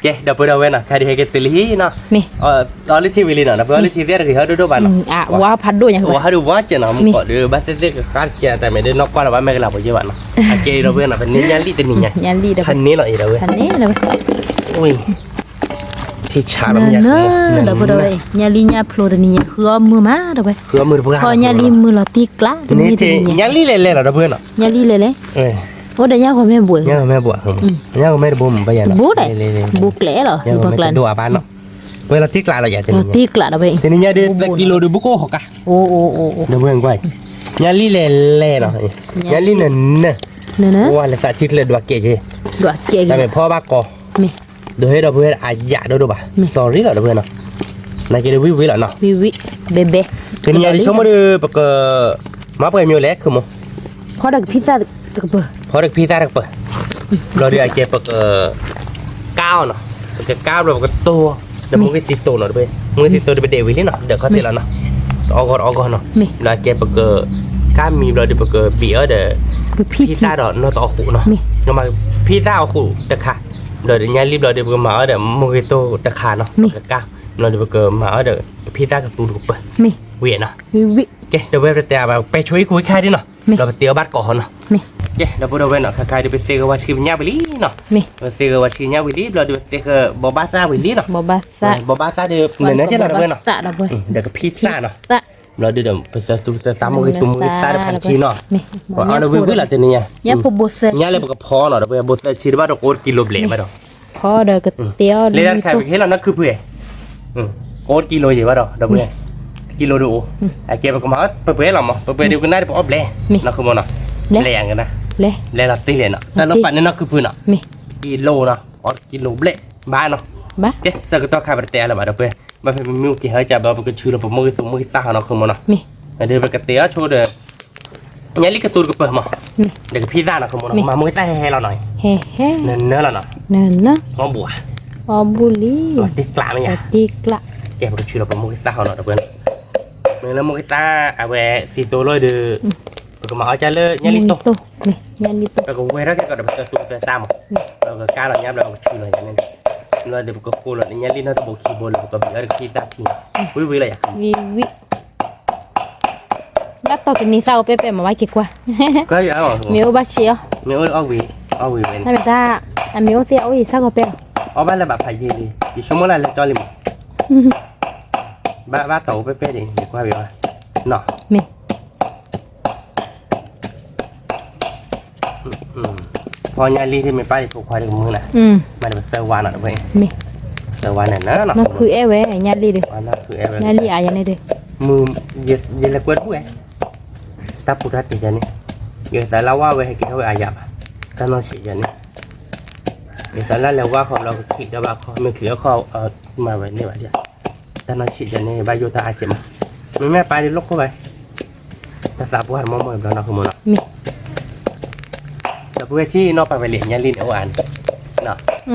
ကဲ ဒီပုၢ်ဒီဝဲၢ်နီၤ ခဲဒုးဟဲက့ၤတုၤလံနီၤ, မ့ၢ် အီလၢထံဝံၤလံနီၤ ဒီပုၢ် အီလၢထံသ့ၣ်တဂ့ၤ ဟဲဒိၣ်ဒိၣ်ဘၣ်နီၤ, ဝါဖးဒိၣ်ညါ ဝါဟဲဒိၣ်ဝါကဲနီၤ မုၢ်ကီးဒီး ဘၣ်သ့ၣ်သ့ၣ်ကဃါကဲတၢ်မဲာ်ဒီး နီၢ်ကွၢ်လီၤဘၣ်မဲာ်ကလၤပှၤယဲၢ်ဘၣ်နီၤ, အကဲဒီပုၢ်ဝဲၢ်နီၤ ပန့ၢ်ညၣ်လံၣ်တနံၤညါ, ဖးန့ၢ်လီၤအံၤဒီပုၢ်ဝဲၢ်, ထံဆးလီၤမ့ၢ်ယါ, ဒီပုၢ်ဒီဝဲၢ် ညၣ်လံၣ်ညၣ်ဖျိတနံၤညါ ဃုအီၣ်မုၢ်မး ဒီပုၢ်ဝဲၢ်, ဃုအီၣ်မုၢ်တပှၢ်, ဃီညၣ်လံၣ်မုၢ်လီၤတံၢ်ကျးတနံၤတနံၤညါ, ညၣ်လံၣ်လဲၤလဲၤလီၤ ဒီပုၢ်ဝဲၢ်နီၤ, ညၣ်လံၣ်လဲၤလဲၤ အိၣ်ဒီးညၣ်ဂီၤမဲာ်ဘှီး, ညၣ်ဂီၤမဲာ်ဘှီး, ညၣ်ဂီၤမဲာ်တဘိမ့ၢ်ဘၣ်ယၤနီၤ, ဘိဒဲး, ဘိကျဲလီၤ, ဘိကျဲ, ဒိၣ်အဘၣ်နီၤ, ပှဲၤလီၤတံၢ်ကျးလီၤယၤ, လီၤတံၢ်ကျးဒီး တနံၤညါဒီး သၢကံလိဒုး ဘုကိၣ်ဟီၣ်ကါ, ဒီပုၢ်ဝဲၢ်, ညၣ်လံၣ်လဲၤလဲၤနီၤ, ညၣ်လံၣ်နၢၤနၢၤ, ဝါလဲၤသးဆံချၢဒွးကဲက့ၤ, ဒွးကဲက့ၤ, တၢ်မ့ၢ်ဖီဘၣ်ကီး, ဒီးဟဲဒီပုၢ်ဝဲၢ်အယၣ်ဒိၣ်ဒိၣ်ဘၣ်, sorry လီၤ ဒီပုၢ်ဝဲၢ်နီၤ, နာ်က့ၤဒီးဝံၣ်ဝံၣ်လီၤနီၤ, ဝံၣ်ဝံၣ်, ဘဲဘဲ, တနံၤညါဒီး ဆိကမိၣ်ဒီး ပက မၤပှဲၤမ့ၢ်လဲၣ် ခုမိၢ်, ဖီဒီးကဖံသၣ်တကပၤ, ဖီဒီးကဖံသၣ်တကပၤ, ဘျီဒီးအကဲပက ကါအီၤနီၤ, ပကကါဘျီပကတိၢ်, ဒီးမုၢ်ဂ့ၤသံသိးနီၤ ဒီပုၢ်ဝဲၢ်, မုၢ်ဂ့ၤသံသိးဒီးပဒဲးဝံၤလံနီၤ ဒီးခီၣ်ထံးလီၤနီၤ, တအီၣ်ဂီၢ်တအီၣ်ဂီၢ်နီၤ, ဘျီအကဲပက ကါမံၤဘျီဒီး ပကဘံးအီၤဒီး ကဖံသၣ်ဒီးနီၢ်တအီၣ်ဃုာ်နီၤ, ကမၤဖံသၣ်အီၣ်ဃုာ်တခါ, ဘျီဒီးညၣ်လံၣ်ဘျီဒီး ပကမၤအီၤဒီးမုၢ်ဂ့ၤတိၢ်တခါနီၤ, ပကကါ, ဘျီဒီးပကမၤအီၤဒီး ကဖံသၣ်ကသူတကပၤ, ဝံၤနီၤ ကဲ ဒီပုၢ်ဝဲၢ် ပတဲအဘၣ် ပဲဆိအံၣ်ခိၣ်ဝံခါဒ်နီၤ, ဒီးပတ့အီၣ်ဘၣ်တကိးဟီနီၤ, ကဲ ဒီပုၢ်ဒီဝဲၢ်နီၤ ခဲခါဒီး ပသ့ဂဲၤဝါဆှံပညၣ်ဝံၤလံနီၤ, ပသ့ဂဲၤဝါဆှံပညၣ်ဝံၤလံ ဘျီဒီး ပသ့ဂဲၤဘိးဘၣ်သၣ်ဝံၤလံနီၤ, ဘိးဘၣ်သၣ်ဒီး နနၢ်ကဲလီၤ ဒီပုၢ်ဝဲၢ်နီၤ, ဒီးကဖံသၣ်နီၤ, ဘျီဒီး ပသၢသူကသၢသၣ် မုၢ်ဂ့ၤသူမုၢ်ဂ့ၤသၣ်ဒီးဖးဆံနီၤ, ပှၤအီၣ်ဒီးဝံၤဝံၤလီၤတနံၤညါ, ညၣ်လၢပကဖီနီၤ ဒီပုၢ်ဝဲၢ် ဘိးသၢဆံတဘၣ်ဒီး ကအိၣ်တကံလိဘျဲၣ်ဘၣ်ဒီး ဖီဒီးကတဲအီၤ လၢတၢ်တခါ ပကဟ့ၣ်လီၤနီၢ်ခုဖု, ကအိၣ်တကံလိယဲၢ်ဘၣ်ဒီး ဒီပုၢ်ဝဲၢ်, တကံလိဒီးအိၣ်, အကဲပကမၤပှဲၤလီၤမး ပှဲၤဒီးပကနၣ်ဒီးပအီၣ်ဘျဲၣ်, နီၢ်ခုမိၢ်နီၤ, ဘျဲၣ်အကနၣ်, ဘျဲၣ်လီၤတ့ၢ်လဲၣ်နီၤ တၢ်လၢပာ်န့ၢ်နီၢ်ခုဖုနီၤ, တကံလိနီၤ အီၣ်တကံလိဘျဲၣ်, ဘၣ်နီၤ, ကဲ ဆၢကတီၢ်ခါပတတဲအါလၢၤဘၣ် ဒီပုၢ်ဝဲၢ်, ဘၣ်ဖဲပမ့ၢ်အိၣ်က့ၤဟဲကၢဘျီ ပကဆူလီၤပမုၢ်ဂ့ၤသူမုၢ်ဂ့ၤသၣ်ဟီနီၢ်ခုမိၢ်နီၤ, ဒီးပကတဲအီၤဆိဒီး ညၣ်လံၣ်ကသူတကပၤမး, ဒီးကဖံသၣ်နီၢ်ခုမိၢ်နီၤ ကမၤမုၢ်ဂ့ၤသၣ်ဟဲဟဲလီၤနီၤ, နၢၤနၢၤလီၤနီၤ, အီၣ်ဘူၣ်ဧါ, အီၣ်ဘူၣ်လံ, တ့ၢ်ကျးမ့ၢ်ယါ, တ့ၢ်ကျး, ကဲပကဆူလီၤပမုၢ်ဂ့ၤသၣ်ဟီနီၤ ဒီပုၢ်ဝဲၢ်, မ့ၢ်လၢမုၢ်ဂ့ၤသၣ် အဝဲသံသိလီၤဒီး ပကမၤအီၣ်ကၢလၢညၣ်လံၣ်တိၢ်, ညၣ်လံၣ်တိၢ်, ပကဝဲထီၣ်ကဲကီးဒီးပသၢသူကသၢသၣ်မး, ပကကါလီၤညါဘျီပကဆူလီၤယၤန့ၣ်, ဘျီဒီးပကဃိလီၤန့ၣ် ညၣ်လံၣ်နီၢ်တဘိခံဘိလၢပကဘံးအီၣ်ဒီးကဖံသၣ်ထံ, ဝံၤဝံၤလီၤယၤ, ဝံၤဝံၤ ဘၣ်တီၢ်ကန့ၢ်သၣ်အိၣ်ပဲပဲမး ဘၣ်က့ၤကွၢ်, မ့ၢ်အိၣ်ဘၣ်ဆံးအီၤ, မ့ၢ်အိၣ်အီၣ်ဝံၤ, အီၣ်ဝံၤဝဲန့ၣ်, တၢ်မ့ၢ်တၢ် အမ့ၢ်အိၣ်သ့ၣ်အအိၣ်အံၤဆၣ်ကီးပဲလီၤ, အီၣ်ဘၣ်လၢဘၣ်ဖးယံာ်လံ, ယဆိကမိၣ်လၢလဲၤကၠီလံမး, ဘၣ်ဘၣ်တီၢ်အိၣ်ပဲပဲဒံး ယကွၢ်ဝံၤဘၣ်, နီၤ, မ့ၢ် ဖီညါလံဒ်မ့ၢ်ပၢ်ဒံးဖိခွါဒံးကမုာ်နၤ, မ့ၢ်ဒီးပသၢဝါနီၤတဖဲ, သၢဝါန့ၣ်နီၤ, နီၢ်ခုအဲၣ်ဝဲ ညါလံဒံး, ညါလံအါယၤန့ၣ်ဒံး, မုၢ်, ယလဲၤကွဲတဘူၣ်ဝဲ, တၢ်ပူၤတၢ်တံၢ်ယၤန့ၣ်, ယသးလၢဝါဝဲဟဲက့ၤထီၣ်ဝဲအါယၤဘၣ်, တၢ်နီၢ်ဆံးယၤန့ၣ်, ယသးလၢလဲၤဝါခီဘျီကချံးဒီးဘၣ်ခီ မ့ၢ်ချံးအခီ မၤဝဲန့ၢ်ဘၣ်ဒံး, တၢ်နီၢ်ဆံးယၤန့ၣ် ဘၣ်ယိၣ်တၢ်အါကဲးမး, မ့မ့ၢ်ပၢ်ဒံးလိၣ်ခိၣ်ဝဲ တၢ်သးပှၢ်တမီၢ်မီၢ်ဘျီနီၢ်ခိမိၢ်နီၤ, ဒီပုၢ်ဝဲၢ်ထံၣ်နီၢ်ပၢ်ဝဲလံ ညါလံန့ၣ်အိၣ်အါန့ၣ်,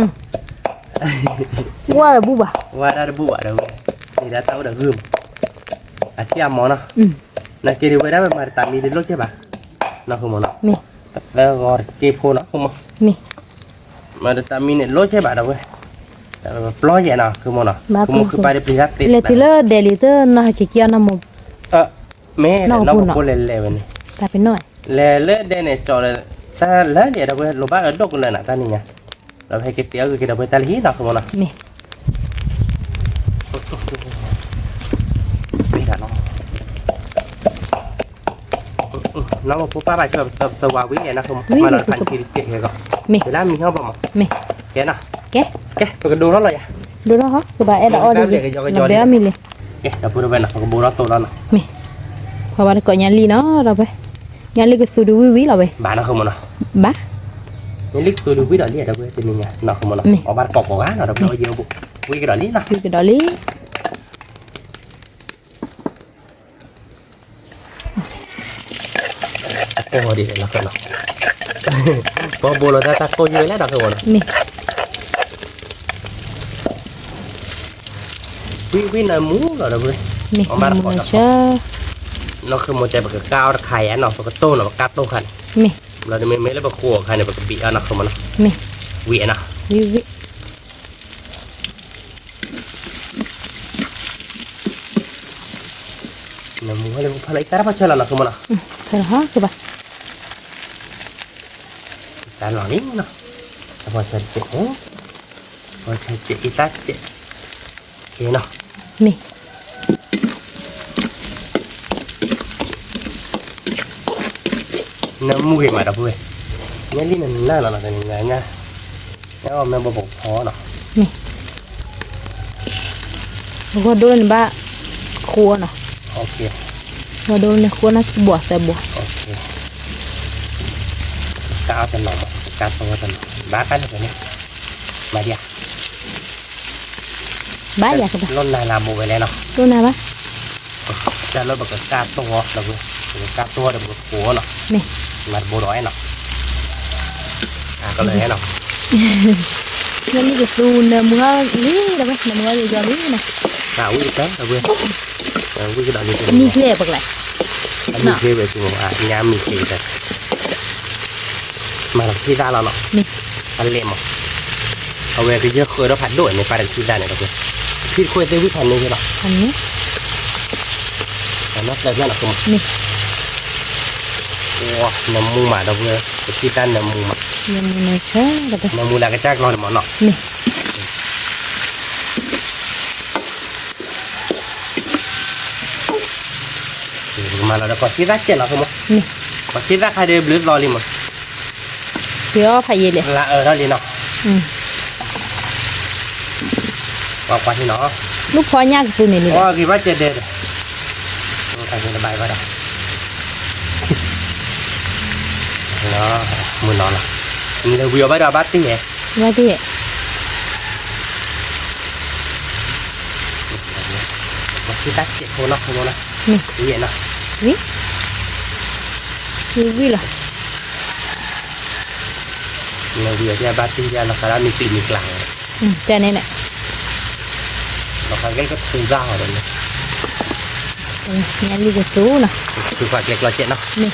ဝါဝဲဘူၣ်ဘၣ်, ဝါဒၣ်တဘူၣ်ဘၣ်ဒီးဝဲ, န့ၣ်ဒၣ်တၢ်အိၣ်ဒီးဂုၢ်မး, အထံၣ်အမီၤနီၤ, နာ်က့ဒံးဝဲဒၣ်ဝဲမၤတၢ်မံၤဒံးလိၣ်ကဲဘၣ်, နီၢ်ခိမိၢ်နီၤ, ပသၢဂီၤတက့ဖိနီၢ်ခိမိၢ် မၤတၢ်မံၤန့ၣ် လိၣ်ကဲဘၣ်ဒီးဝဲ, ပျီယဲနီၤ ခိမိၢ်နီၤ, ခိမိၢ်ခုပၢ်ဒံးပျံၤတၢ်သ့, လဲၤတုၤလၢဒဲးလံ တနီၢ်ဟဲက့ၤက့ၤအီၤနီၢ်မိၢ်, မ့ၢ်နီၢ်ပလဲၤလဲၤဝဲန့ၣ်, လဲၤလၢဒဲးန့ၣ် ကၠီလၢ တၢ်လၢဒဲးဒီးဝဲ လိၣ်ဘၣ်အဒိၣ်ကလၢၤနၤ တၢ်နံၤညါ, ဒီးဟဲက့ၤတဲအီၣ်ဂ့ၤက့ၤဒီးဝဲတၢ်လၢဟံၣ်နီၤ ခိမိၢ်နီၤ, မ့ၢ် နီၢ်မိၢ်ဖိပၢ်ဘၣ်ကၢ ပသဝါဝံၤယဲနီၤ ခိမိၢ်, မၤလီၤတဖၣ်ဆံတကဲးကီး, မ့ၢ်လၢမံၤဟီၣ်ဘၣ်မး, ကဲနီၤ, ကဲ, ပကဒိးထီၣ်လီၤယၤ, ဒိးထီၣ်ဟီ ကဘၣ်အဲၣ်ဒိးအီၣ်ဒ်ယဲ, ကဘၣ်အီၣ်မံၤလံ, ကဲ ဒီပုၢ်ဒီဝဲၢ်နီၤ ပကဘိးထီၣ်သိးလီၤနီၤ, မ့ၢ်, ပှၤဘၣ်တကိးညါလံနီၤ ဒီပုၢ်ဝဲၢ်, ညါလံကသူဒုးဝံၣ်ဝံၣ်လီၤဝဲ, ဘၣ်နီၤ ခိမိၢ်နီၤ, ဘၣ်, ညါလံကသူဒုးဝံၣ်ဒီးလံ ဒီပုၢ်ဝဲၢ် တနံၤညါနီၤ ခိမိၢ်နီၤ, အီၣ်ဘၣ်တကိးကိးဂၤနီၤ ဒီပုၢ်ဝဲၢ်, ဝံၣ်ကဒီးလံနီၤ, ဝံၣ်ကဒီးလံ အကိၢ်ဒ်လဲၣ်နီၤ, ပဘိးလီၤတၢ်တၢ်ကိၢ်ယုၢ်ဝဲလၢဒီးခိမိၢ်နီၤ, မ့ၢ်, ဝံၣ်ဝံၣ်နၤမူလီၤ ဒီပုၢ်ဝဲၢ်, အီၣ်ဘၣ်တကိးနီၤ, ခိမိၢ်တဲပကကါအီၣ်တခါယဲနီၤ ပကတိၢ်နီၤ ပကါတိၢ်ခါန့ၣ်, မ့ၢ်, လီၤဒီးမ့မ့ၢ်လၢပဃိအခါန့ၣ် ပကဘံးအီၣ်နီၤ ခိမိၢ်နီၤ, မ့ၢ်, ဝံၣ်နီၤ, ဝံၣ်ဝံၣ် ဖဲလၢဖီလီၤအံသၣ်တၢ်ဖီဆၢလီၤနီၤ ခီမနီၤ, ဖဲလီၤဟီကဘၣ်, တၢ်လီၤလံနီၤ, တၢ်ဖီဆၢတစဲး, ဖီဆၢတစဲးအံသၣ်တစဲး, နီၤ, မ့ၢ် နၢမူဂ့ၤမးဒီပုၢ်ဝဲၢ်, ညၣ်လံနနၢ်လီၤနီၤ တနံၤညါ, ညၣ်အီၣ်မ့ၢ်ဘီပကဖီနီၤ, မ့ၢ် ဂီၤဒိၣ်န့ၣ်ဘၣ်, ဃိနီၤ, ဂီၤဒိၣ်န့ၣ်ဃိနီၤ ခံဘိသၢဘိ, ကါအီၣ်တနီၤမး ကါတီတနီၤ ဘၣ်ကါန့ၣ်န့ၣ်, မၤဒံးဧါ ဘၣ်ယၤကဘၣ်, လီၢ်နၤလၢဘိဝဲလဲၣ်နီၤ, လီၢ်နၤဘၣ်, တၢ်လၢပကကါတီဒီး, ပကကါတီဒီးပကဃိနီၤ, မ့ၢ် မၤတဘိဒီးနီၤ, ကလၢနီၤ, နမ့ၢ်ကသူနၢမူလံဒီးဝဲ နမူလံယီၤလံနီၤ, ဝံၣ်ကတၢၢ်ဒီးဝဲ, ဝံၣ်ကဒီးလံ, မံချ့ပကလဲၣ်, မံချ့ဝဲ ညါမံချ့ကတၢၢ် မၤလီၤထံၣ်သၣ်လီၤနီၤ, အလဲၣ်မး, အဝဲကယဲၢ်ဃၢဒီးဖးဒိၣ်န့ၣ် ပာ်တထံၣ်သၣ်န့ၣ်ဒီး, ထံတခွဲသ့ၣ်ဝံၣ်ဖးန့ၣ်လီၤ, နီၢ်သၢဖျၢၣ်နီၤ, နမူမးဒီးဝဲ, ပထံၣ်သၣ်နမူမး, နမူလၢကစၢ်ကျီန့ၣ်မးနီၤ, မၤလီၤဒီးကီၢ်သ့ၣ်သၣ်စဲးလီၤမး, ကီၢ်သ့ၣ်သၣ်ခါဒီးဘျုးသီလံမး, က့ၤအီၣ်ဖးယံာ်လဲၣ်, လၢအၢထီၣ်လံနီၤ, ကွၢ်ကွၢ်ထံနီၤ, မုၢ်ဖီညၣ်ကသူန့ၣ်န့ၣ်, ဂ့ၤဘၣ်စဲးဒဲးဒီး, တဘၣ်ဘၣ်ဒီး, မုၢ်နီၤလီၤ, မ့ၢ်လၢဝံၤအီၤဘၣ်ဒီးဘၣ်တ့ၢ်ဟဲ, ဘၣ်တ့ၢ်ဟဲ ပှၤသ့ၣ်တၢ်စဲးဖိနီၢ်ဖိနီၢ်, ဝံၤနီၤ, ဝံၤ, ဝံၤဝံၤလီၤ, လၢဝံၤအီၤဘၣ်တ့ၢ်လီၤဃးလၢမံၤကျံၤမံၤကျါ, တၢ်န့ၣ်, လီၤဃးကဲကထူတၢ်ဟီဒီးန့ၣ်, ညါလံကသူနီၤ, ကသူပှၤကျဲကျီစဲးနီၤ,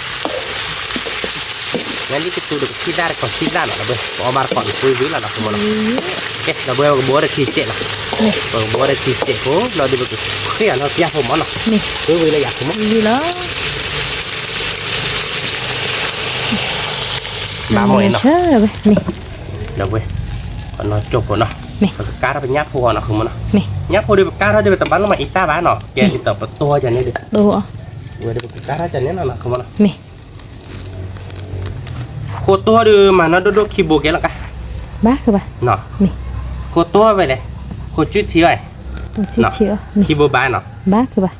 ညါလံကသူဒီးကထံၣ်သၣ်ဒီးကီၢ်သ့ၣ်သၣ်နီၤ, ဒီးပအီၣ်ဘၣ်တကိးန့ၣ် ဝံၤဝံၤလီၤနီၤ ဖိမးနီၤ, ကဲဒီးပဝဲပကဘိးဒီးခံစဲးနီၤ, ပကဘိးဒီးခံစဲးဖိ ဒီးဒုးပကဃ့အီၤနီၤ ပျၢ်ဖိမးနီၤ, ဝံၤဝံၤလၢယၤဖိမး, ဘၣ်မ့ၢ်နီၤ, ဒီးဝဲ, ပနီၢ်ကၠိဖိနီၤ, ပကကါထီၣ်ပညၣ်ဖိအီၤနီၤ ဖိမးနီၤ, ညၣ်ဖိဒီးပကါထီၣ်ဒီးပတဘၣ်လီၤမၤအံသၣ်ဘၣ်နီၤ, ကဲဒ်သိးပတိၢ်ယၤန့ၣ်ဒီး, ဝဲဒီးပကကါထီၣ်ယၤန့ၣ်နီၤ ဖိမးနီၤ, ဃိတိၢ်ဒီးမၤနီၢ်ဒိၣ်ဒိၣ်ခံဘိကဲလီၤကါ, ဘၣ်, ဃိတိၢ်ဝဲလဲၣ်, ဃိစုထံအီၤ, ခံဘိဘၣ်နီၤ, ဘၣ်,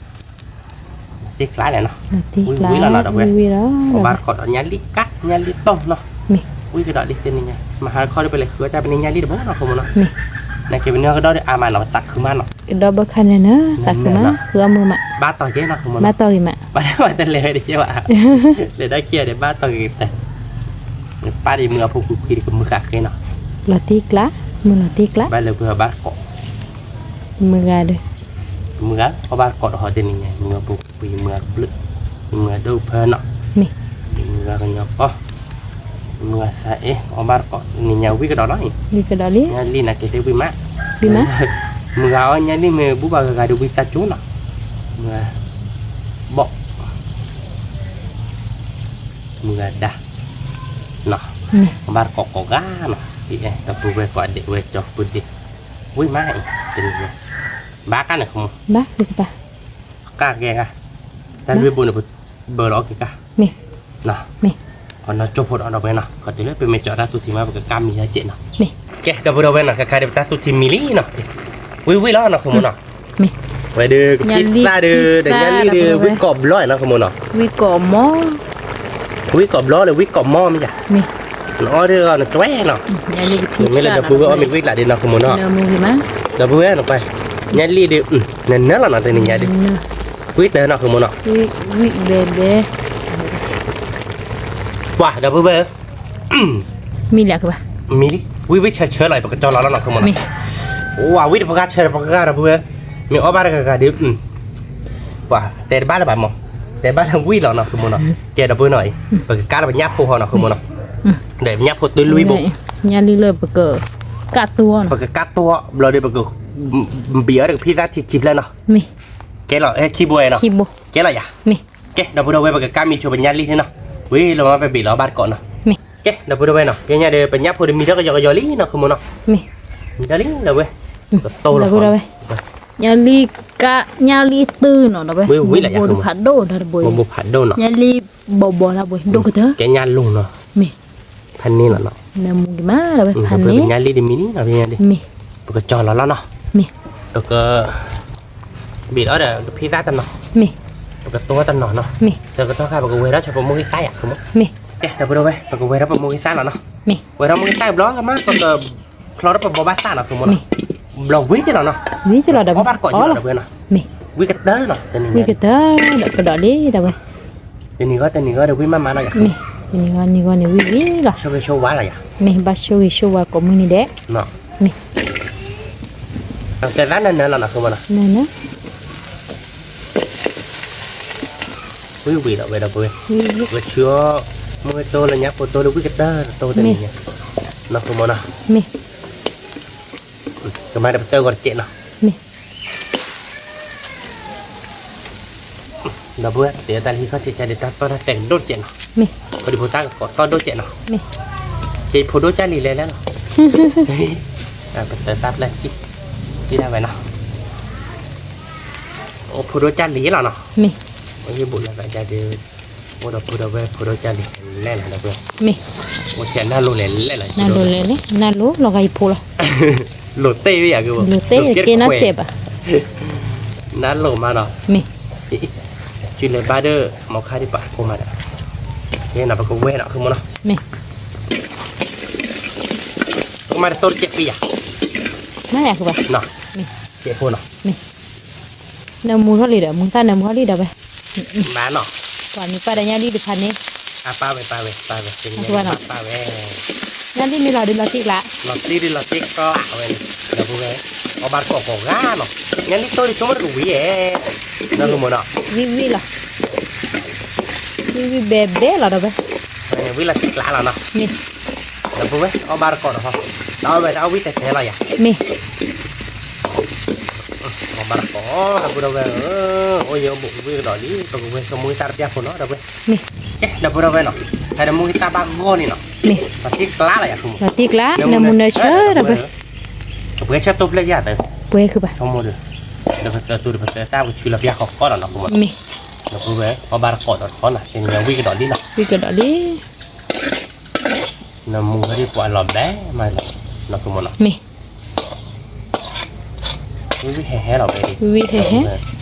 တ့ကျါလဲၣ်နီၤ, ဝံၤဝံၤလီၤနီၤ ဒီးဝဲ, ပဘၣ်တကိးဒီးညါလံကါ ညါလံတီၢ်နီၤ, ဝံၤကဒီးဒ်သ့ၣ်န့ၣ်ညါ မဟါတခီဒီးပလဲၤဃုအီၣ်တၢ်ပန့ၢ်ညါလံတဘိနီၤ ဖိမးနီၤ, နက့ၤပန့ၢ်ကဒီးဒီးအါမးနီၤ ပသးခုမးနီၤ, ကဒီးဘၣ်ခါန့ၣ်နီၤ သးခုမး ဃုအီၣ်မုာ်မး, ဘၣ်တီၢ်က့ၤနီၤ ဖိမးနီၤ, ဘၣ်တီၢ်က့ၤမး, ဘၣ်တလဲၤဝဲတကဲဘၣ်, လဲၤဒၣ်ခံဂၤဒီးဘၣ်တီၢ်က့ၤတၢ်, ပၢ်ဒ်မုၢ်အဖိကွံာ်ကွံာ်ဒီးကမုာ်ဃာ်ဃ့နီၤ, လီၤတံၢ်ကျါ, မုၢ်လီၤတံၢ်ကျါ, ဘၣ်လၢပှၤဘၣ်တကိး မုၢ်ဂၤဒီး, မုၢ်ဂၤ ပဘၣ်တကိးဒီးဟီတနံၤညါ မုၢ်ဂၤပူၤကွံာ် မုၢ်ဂၤဘျုး, မုၢ်ဂၤဒိၣ်ဖၢနီၤ, မ့ၢ်, မုၢ်ဂၤကညီကီၢ်, မုၢ်ဂၤသးအ့ၣ် ပဘၣ်တကိးတနံၤညါဝံၤကဒီးနီၤအံၤ, ဝံၤကဒီးလံ, ညါလံနာ်က့ၤသ့ၣ်ဝံၤမး, ဝံၤမး, မုၢ်ဂၤအီၣ်ညါလံမ့ၢ်ဘူၣ်ဘၣ်ဂၤဂၤဒီးဝံသးစူၤနီၤ, မုၢ်ဂၤ, ဘီၣ် မုၢ်ဂၤဒါ, နီၤ, ဘၣ်တကိးကိးဂၤနီၤ, ဒီပုၢ်ဝဲၢ်ကိးဒဲးဝဲကၠီပုၢ်ဒ့, ဝံၤမးအံၤ, တနံၤညါ, ဘၣ်ကါန့ၣ် ဘၣ်, ကါကဲဂၤ, တၢ်လွံၢ်ဘိန့ၣ် ပဘၢလီၤအီၣ်က့ၤကါ, နီၤ, နီၢ်ကၠိဖိဒီးဒီပုၢ်ဝဲၢ်နီၤ, ခီတုၤလၢပမ့ၢ်ကၠီတၢ်သူၣ်ထံမး ပကကါမံၤဟဲကဲးနီၤ, ကဲ ဒီပုၢ်ဝဲၢ်နီၤ ခဲခါဒီးပတၢ်သူၣ်ထံမံၤလံနီၤ, ဝံၤဝံၤလီၤနီၤ ခိၣ်မုၣ်နီၤ, ဝဲဒီးကဖံသၣ်ဒီး ဒီးညါလံဒီး ဝံကိးဘျီနီၤ ခိၣ်မုၣ်နီၤ, ဝံကိးမီၢ်, ဝံကိးဘျီဒီး ဝံကိးမီၢ်မ့ၢ်ယၤ, နအီၣ်ဒီးနတွဲနီၤ, မ့ၢ်လၢဒီပုၢ်ဝဲၢ်အီၣ်မ့ၤဝံကျးဒံးနီၤ ခိၣ်မုၣ်နီၤ, ဒီပုၢ်ဝဲၢ်နီၤ, ညါလံဒီး နနၢ်လီၤနီၤ တနံၤညါဒီး, ဝံတၢ်နီၤ ခိၣ်မုၣ်နီၤ, ဝံဘဲဘဲ ပှၤဒီပုၢ်ဝဲၢ်ဧၢ, မံလံ, မံလံ, ဝံဝံဆၢဆၢလီၤ ပကတီၤလီၤလီၤနီၤ ခိၣ်မုၣ်နီၤ, ဝံတပှၢ်ဆၢတပှၢ်ဒီပုၢ်ဝဲၢ်, မ့ၢ်အီၣ်ဘၣ်တဂၤဂၤဒီး, ပှၤတဲတဘၣ်လၢၤဘၣ်မး, တဲဘၣ်လၢဝံလီၤနီၤ ခိၣ်မုၣ်နီၤ, ကဲဒီပုၢ်ဝဲၢ်နီၤအံၤ, ပကကါလၢပညၣ်ဖိဟီနီၤ ခိၣ်မုၣ်နီၤ, ဒီးပညၣ်ဖိတုၤလွံၢ်ဘိ, ညၣ်လံလၢပကကါတိၢ်နီၤ, ပကကါတိၢ်ဘျီဒီး ပကဘံၣ်အီၣ်ဒီးကဖံသၣ်ထံခံဖျၢၣ်နီၤ, မ့ၢ်, ကဲလီၤ ဟဲခံဘိနီၤ, ခံဘိ ကဲလီၤယၤ, ကဲ ဒီပုၢ်ဒီဝဲၢ် ပကကါမံၤဆိပညၣ်လံၢ်န့ၣ်နီၤ, ဝံၤလီၤမး ပဘ့ၣ်လီၤအီၣ်ဘၣ်တကိးနီၤ, ကဲ ဒီပုၢ်ဒီဝဲၢ်နီၤ, ဖဲညါဒီး ပညၣ်ဖိတမံၤထီၣ်ကယီကယီလံနီၤ ဃုမိၢ်နီၤ, မံၤတၢ်လံဒီပုၢ်ဝဲၢ်, ကတိၢ်လီၤ, ညၣ်လံၢ်ကါ ညၣ်လံၢ်တုၤနီၤ ဒီပုၢ်ဝဲၢ်, ဝံၤဝံၤလီၤယၤ ဘိဘိတဖးဒိၣ်ဒီပုၢ်ဝဲၢ်, ဘိဘိဖးဒိၣ်နီၤ, ညၣ်လံၢ်ဘီဘီလၢပုၢ်ဝဲၢ် ဒိၣ်ကတၢၢ်, ကဲညၣ်လိၤနီၤ, ဖးန့ၢ်လီၤနီၤ, နမူကမးဒီပုၢ်ဝဲၢ် ဖးန့ၢ်, ပညၣ်လံၢ်တမံၤန့ၣ်နီၤ ဖဲညါဒီး, ပကကၠီၤလီၤလီၤနီၤ, ပက ဘ့ၣ်လီၤဒီး ကဖံသၣ်တနီၤ, ပကတိၢ်တနီၤနီၤ, ဆၢကတီၢ်ခါ ပကဝဲၤထီၣ်ဆိပမိၢ်ဂံၢ်သၣ်ယၤ ဃုမိၢ်, ကဲ ဒီပုၢ်ဒီဝဲၢ် ပကဝဲၤထီၣ်ပမိၢ်ဂံၢ်သၣ်လီၤနီၤ, ဝဲၤထီၣ်မိၢ်ဂံၢ်သၣ်ဘျီမး ပက ဖျီထီၣ်ပဘီဘၣ်သၣ်နီၤ ဃုမိၢ်နီၤ, ဘျီဝံၤကလီၤနီၤ, ဝံၤကလီၤဒီပုၢ်ဝဲၢ်, ဝံၤကတၢၢ်နီၤ, ဝံၤကတၢၢ်ဒီး ကဒီးလံဒီပုၢ်ဝဲၢ်, တနံၤဂီၢ်တနံၤဂီၢ်ဒီး ဝံၤမးမးလီၤယၤ, တနံၤဂီၢ်တနံၤဂီၢ်န့ၣ် ဝံၤဝံၤလီၤ, ဆိဂ့ၤဆိဝါလီၤယၤ, မ့ၢ်ဘၣ်ဆိဂ့ၤဆိဝါကိးမုၢ်နံၤဒဲး, မ့ၢ် ကဲသးနၢနၢလီၤနီၤ ဃုမိၢ်နီၤ, နၢနၢ ဝံၤဝံၤဒီးဝဲဒီပုၢ်ဝဲၢ်, ပဆူအီၣ် မုၢ်တိၢ်လၢညါဖိတိၢ်လၢဝံၤကတၢၢ်တိၢ်တနံၤညါ, နီၤ ဃုမိၢ်နီၤ, မ့ၢ် ကမၤဒီးပတၢၢ်ဂီၤတစဲးနီၤ, မ့ၢ် ဒီပုၢ်ဝဲၢ် တဲတၢ်လံၤခီၣ်ထံးကဒီး တၢ်တီၢ်တၢ်တဲာ်ကဒိၣ်တစဲးနီၤ, မ့ၢ် ပဒံဖိတၢ်ကကိးတီၢ်ဒိၣ်တစဲးနီၤ, မ့ၢ် ကဲဖိဒိၣ်ကၢ်လံၤလဲၤလဲၣ်လီၤ, ပတၢၢ်တၢ်ပျၢ်စံၣ်, စံၣ်ဒၣ်ဝဲနီၤ, အိၣ်ဖိဒိၣ်ကၢ်လံၤလီၤနီၤ, မ့ၢ် အိၣ်ယံၤဘူးလၢသးဒ်ဒီး, အိၣ်ဒီပုၢ်ဒီဝဲၢ် ဖိဒိၣ်ကၢ်လံၤလဲၣ်လီၤ ဒီပုၢ်ဝဲၢ်, မ့ၢ် အိၣ်ထဲနၢ်လိၤလဲၤလဲၣ်လီၤ, နၢ်လိၤလဲၤလဲၣ် နၢ်လိၤလီၤဂာ်ယဖိလီၤ, လိၤသ့ၣ်ဝဲယၤက့ၤ, လိၤသ့ၣ်က့ၤနၢ်စဲးဘၣ်, နၢ်လိၤမးနီၤ, မ့ၢ် တုၤလဲၤဘါဒီး မီၤခါဒံးပာ်ဖိမးဒီး, ကဲနီၤ ပကဝဲနီၤ ဃုမိၢ်နီၤ, မ့ၢ် ပကမၤတသိတစဲးပံယၤ, မ့ၢ်ယၤဃုဘၣ်, မ့ၢ် စဲးဖိနီၤ, မ့ၢ် နၢမူထီၣ်လံဒီး မူသၣ်နၢမူထီၣ်လံဒီးဝဲ, မ့ၢ်နီၤ, ပှၤမ့ၢ်ပာ်ဒီးညၣ်လံၢ်တဖၣ်န့ၣ်, အပာ်ဝဲ ပာ်ဝဲ ပာ်ဝဲ ပာ်ဝဲ, ညၣ်လံၢ်မ့ၢ်လီၤဒုးလီၤတံၢ်ကျါ, လီၤတံၢ်ဒုးလီၤတံၢ်ကျါဝဲန့ၣ်, ဒီပုၢ်ဝဲၢ်, အီၣ်ဘၣ်တကိးကိးဂၤနီၤ, ညၣ်လံၢ်တိၢ်ဒံးဆိကမိၣ်တကဝံၤဧဲ, နီၤ ဃုမိၢ်နီၤ, ဝံၤဝံၤလီၤ, ဝံၤဝံၤဘဲဘဲလီၤ ဒီပုၢ်ဝဲၢ်, ဝံၤလီၤတံၢ်ကျါလီၤနီၤ, မ့ၢ် ဒီပုၢ်ဝဲၢ် အီၣ်ဘၣ်တကိးဒီးဟီ, တၢ်အီၣ်ဝဲတၢ်အီၣ်ဝံၣ်တဲတဲလီၤယၤ, မ့ၢ် အီၣ်ဘၣ်တကိး ဒီပုၢ်ဒီဝဲၢ်ဧၢ, အိၣ်ယံၤအိၣ်ဘူးဝံၣ်ကဒီးလံ, ပကဝဲဆိမိၢ်ဂံၢ်သၣ်တပျၢ်ဖိနီၤ ဒီပုၢ်ဝဲၢ်, မ့ၢ် ကဲ ဒီပုၢ်ဒီဝဲၢ်နီၤ, ဖဲဒီးမိၢ်ဂံၢ်သၣ်ဘၣ်ဂီၢ်န့ၣ်နီၤ, မ့ၢ် လီၤတံၢ်ကျါလီၤယၤ ဃုမိၢ်, လီၤတံၢ်ကျါ နၢမူနၢဆၢ ဒီပုၢ်ဝဲၢ်, ကပှဲၤဆၢတိၢ်ဖျၢၣ်ယၤတ, ပှဲၤဃုဘၣ်, ဆိကမိၣ်ဒီး, ဒီးပသၢသူဒီးပသၢသၣ် ပကဆူလီၤပျၢ်ဃီကီၢ်ဒီးနီၤ ဃုမိၢ်နီၤ, မ့ၢ် ဒီပုၢ်ဝဲၢ် အီၣ်ဘၣ်တကိးဒီးတခီနီၤ, တနံၤညါဝံၣ်ကဒီးလံနီၤ, ဝံၣ်ကဒီးလံ နၢမူဝဲဒ်ပှၤလီၤဘဲမးလီၤ, နီၢ်ခိမိၢ်နီၤ, မ့ၢ် ဝံၣ်ဝံၣ်ဟဲဟဲလီၤဝဲဒ်, ဝံၣ်ဝံၣ်ဟဲဟဲ, ဝံၣ်ကတၢၢ်